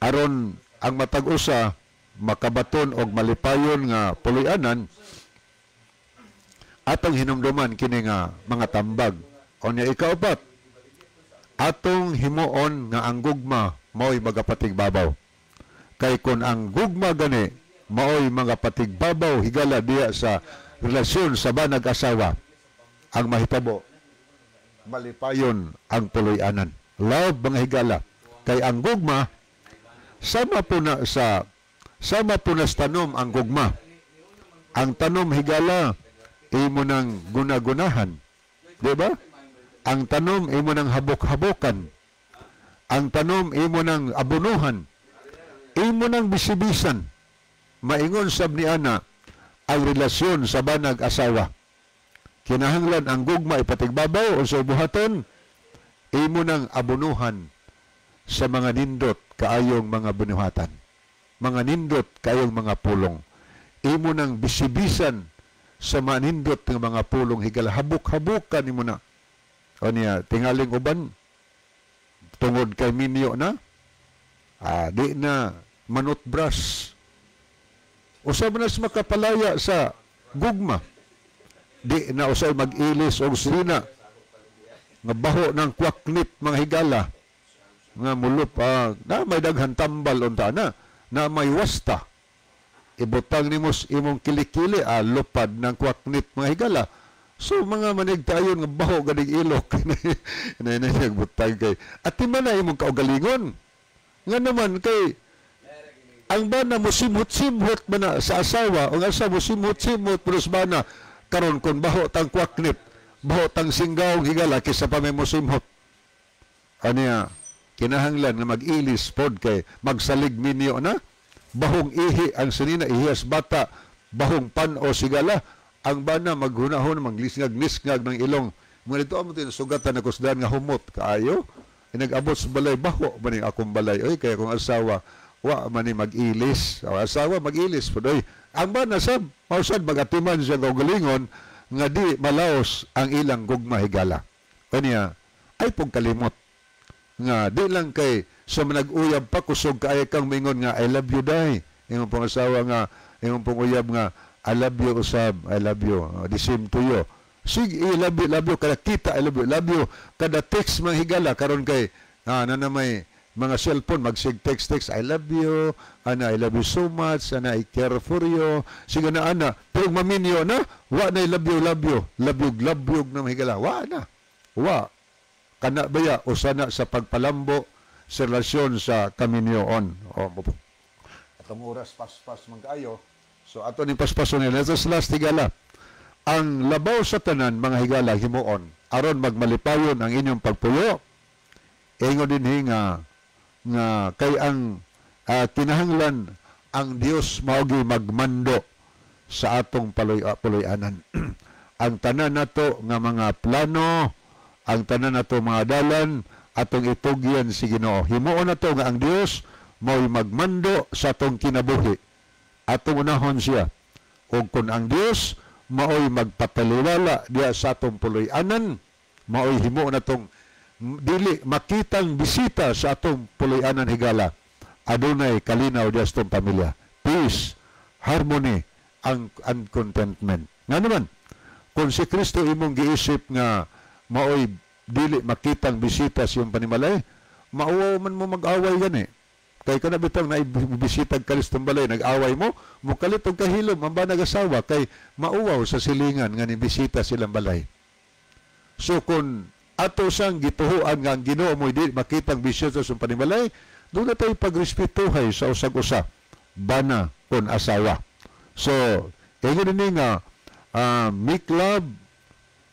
Speaker 2: Aron ang matag usa makabaton og malipayon nga puloy-anan, atong hinumduman kini nga mga tambag. O niya, ikaupat, atong himuon nga ang gugma mao'y magapatigbabaw. Kay kun ang gugma gani mao'y mga patigbabaw, higala, diya sa relasyon sa banag asawa, ang mahitabo, malipayon ang puloy-anan. Love, mga higala. Kay ang gugma, sama po na sa tanom ang gugma. Ang tanom, higala, imo nang gunagunahan. Di ba? Ang tanom, imo nang habok-habokan. Ang tanom, imo nang abunuhan. Imo nang bisibisan. Maingon sab ni ana ang relasyon sa banag asawa. Kinahanglan ang gugma ipatigbabaw o sa buhaton, imo nang abunuhan sa mga nindot kaayong mga binuhatan. Mga nindot kaayong mga pulong. Imo nang bisibisan sa manindot nga mga pulong, higala, habok-habokan nimo na. O niya, tingaling uban, tungod kay minyo na, di na manutbras. Usab na sa makapalaya sa gugma. Di na usay mag-ilis og sirina. Nga baho ng kwaknit, mga higala. Nga mulup, na may daghan tambal unta na, na may wasta. Ibutang nimo sa imong kilikili, lupad ng kwaknit, mga higala. So mga manigtayon nga baho ganing ilok. Inay na nagbutang kay. At man na imong kaugalingon. Nga naman kay ang bana mo simhot-simhot man na sa asawa, ang asawa mo simhot-simhot pero sa bana karon kun baho tang kwaknit, baho tang singgaw, higala, kaysa pa may mo simhot. Aniya, kinahanglan nga mag-ilis pod kay magsalig minyo na bahong ihi ang sinina, ihiyas bata, bahong pan-o sigala, ang bana maghunahon maglisngag-lisngag ng ilong. Mga dito amo tin sugatan na kusdan nga humot kaayo. Inag-abot sa balay, baho man ning akong balay. Oy, kaya kung asawa wa man ni mag-ilis. Ang asawa mag-ilis pod oy. Ang bana sab mausad magatiman siya kaugalingon nga di malaos ang ilang gugma, higala. Kanya ay pong kalimot nga di lang kay Sa manag-uyab pa, kusog kaayo kang mingon nga I love you day. Imong pong asawa nga, imong pong uyab nga I love you usab, I love you. The same to you. Sige, I love you kada kita, I love you, love you. Kada text mga higala karon kay na may mga cellphone magsig text text, I love you, ana, I love you so much, ana, I care for you. Sige na ana, pero maminyo na, wa na I love you, love you, love you, love you na mga higala, wa na. Wa. Kana baya usa na sa pagpalambo sa relasyon sa kaminyoon. O, atong oras paspas man kaayo. So ato ning paspason nila. Let us last, higala. Ang labaw sa tanan mga higala himuon aron magmalipayon ang inyong pagpuyo. Ingon dinhi nga nga kay ang kinahanglan ang Dios mao gyud magmando sa atong puloy-anan. Ang tanan nato nga mga plano, ang tanan nato mga dalan, atong itugyan si Ginoo. Himuon nato nga ang Dios mao'y magmando sa atong kinabuhi. Atong unahon siya. Ug kung ang Dios mao'y magpataliwala diya sa atong puloy-anan, mao'y himuon natong dili makitang bisita sa atong puloy-anan, higala. Adunay kalinaw diya sa atong pamilya. Peace, harmony, and contentment. Nga naman, kung si Kristo imong giisip nga mao'y dili makitang bisita sa iyong panimalay, mauwaw man mo mag-away gani. Kay kana bitang naibisita kalis balay, nag-away mo, mukalit og kahilom ang ba nag-asawa kay mauwaw sa silingan nga nibisita silang balay. So kung ato sang gituhuan nga ang Ginoo mo'y dili makitang bisita sa panimalay, doon na tayo pagrespetuhay sa usag-usa, bana kon asawa. So, kaya din nga, make love,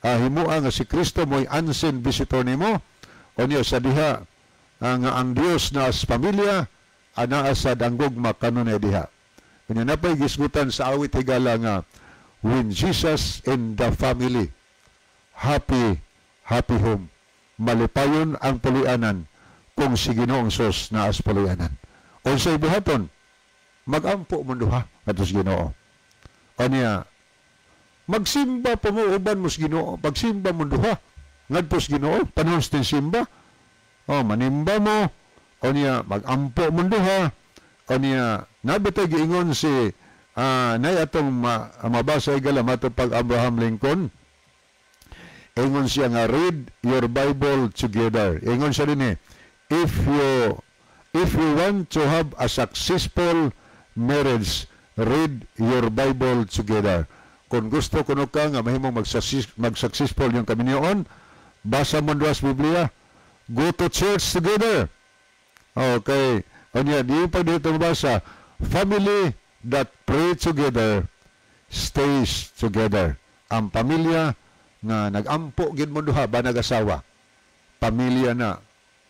Speaker 2: himua nga si Kristo mo'y unseen visitor nimo, o niya sa diha, nga ang Dios na as pamilya, anaa sad ang gugma kanunay diha. Kanya napay gisgutan sa awit, higala, nga when Jesus in the family, happy, happy home. Malipayon ang puloy-anan kung si Ginoong Hesus naa sa puloy-anan. Unsay buhaton? Magampo mo duha ngadto sa Ginoo. Anya magsimba pa mo uban mo sa Ginoo, pagsimba mo duha ngadto sa Ginoo, panahon sa simba. Oh, manimba mo. Unya magampo mo duha. Unya nabitay giingon si nay atong mabasa, higala, mato pag Abraham Lincoln. Ingon siya nga read your Bible together. Ingon siya din eh, if you want to have a successful marriage, read your Bible together. Kung gusto kuno ka nga mahimong mag-successful yung kaminyoon, basa mo sa Biblia, go to church together. Okay. Unya, di pa dito mabasa, family that pray together stays together. Ang pamilya nga nagampo gid mo duha ba nag-asawa, pamilya na,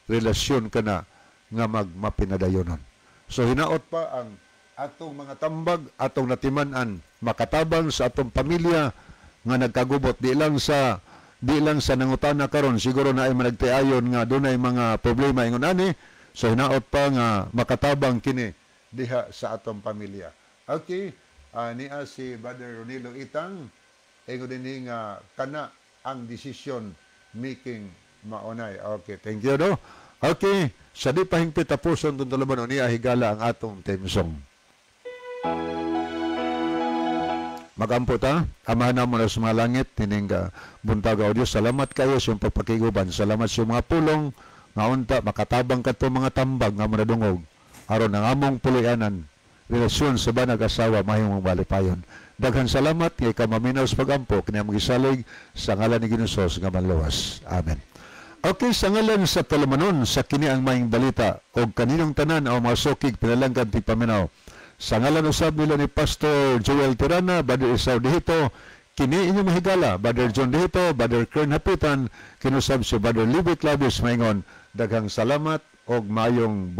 Speaker 2: relasyon ka na nga magmapinadayonon. So hinaot pa ang atong mga tambag, atong natiman-an, makatabang sa atong pamilya nga nagkagubot di lang sa nangutana karon, siguro na ay managtiayon nga dunay mga problema ingon ani. So hinaot pa nga makatabang kini diha sa atong pamilya. Okay, niya si Brother Ronilo Itang, ingon din nga kana ang decision making maunay. Okay, thank you, no. Okay, sa di pa hingpit tapuson tong tulumanon niya, higala, ang atong theme song. Magampo ta, Amahan namo na sa mga langit, tining buntag, o Diyos, salamat kayo sa iyong pagpakiguban, salamat sa iyong mga pulong, nga unta makatabang kadto mga tambag nga manadungog, aron ang among puloy-anan, relasyon sa banag asawa, mahimong malipayon. Daghan salamat nga ikaw maminaw sa pagampo, kini among gisalig sa ngalan ni Ginoong Hesus nga manluwas. Amen. Okay, sa ngalan sa tulumanon sa kini ang maayong balita og kaninong tanan ang mga sukig pinalanggan tigpaminaw. Sa ngalan usab nila ni Pastor Joel Tirana, Brother Isao Dihito, kini inyong mahigala, Brother John Dihito, Brother Kern Hapitan, kinusab si Brother Libby Clavis maingon, daghang salamat og mayong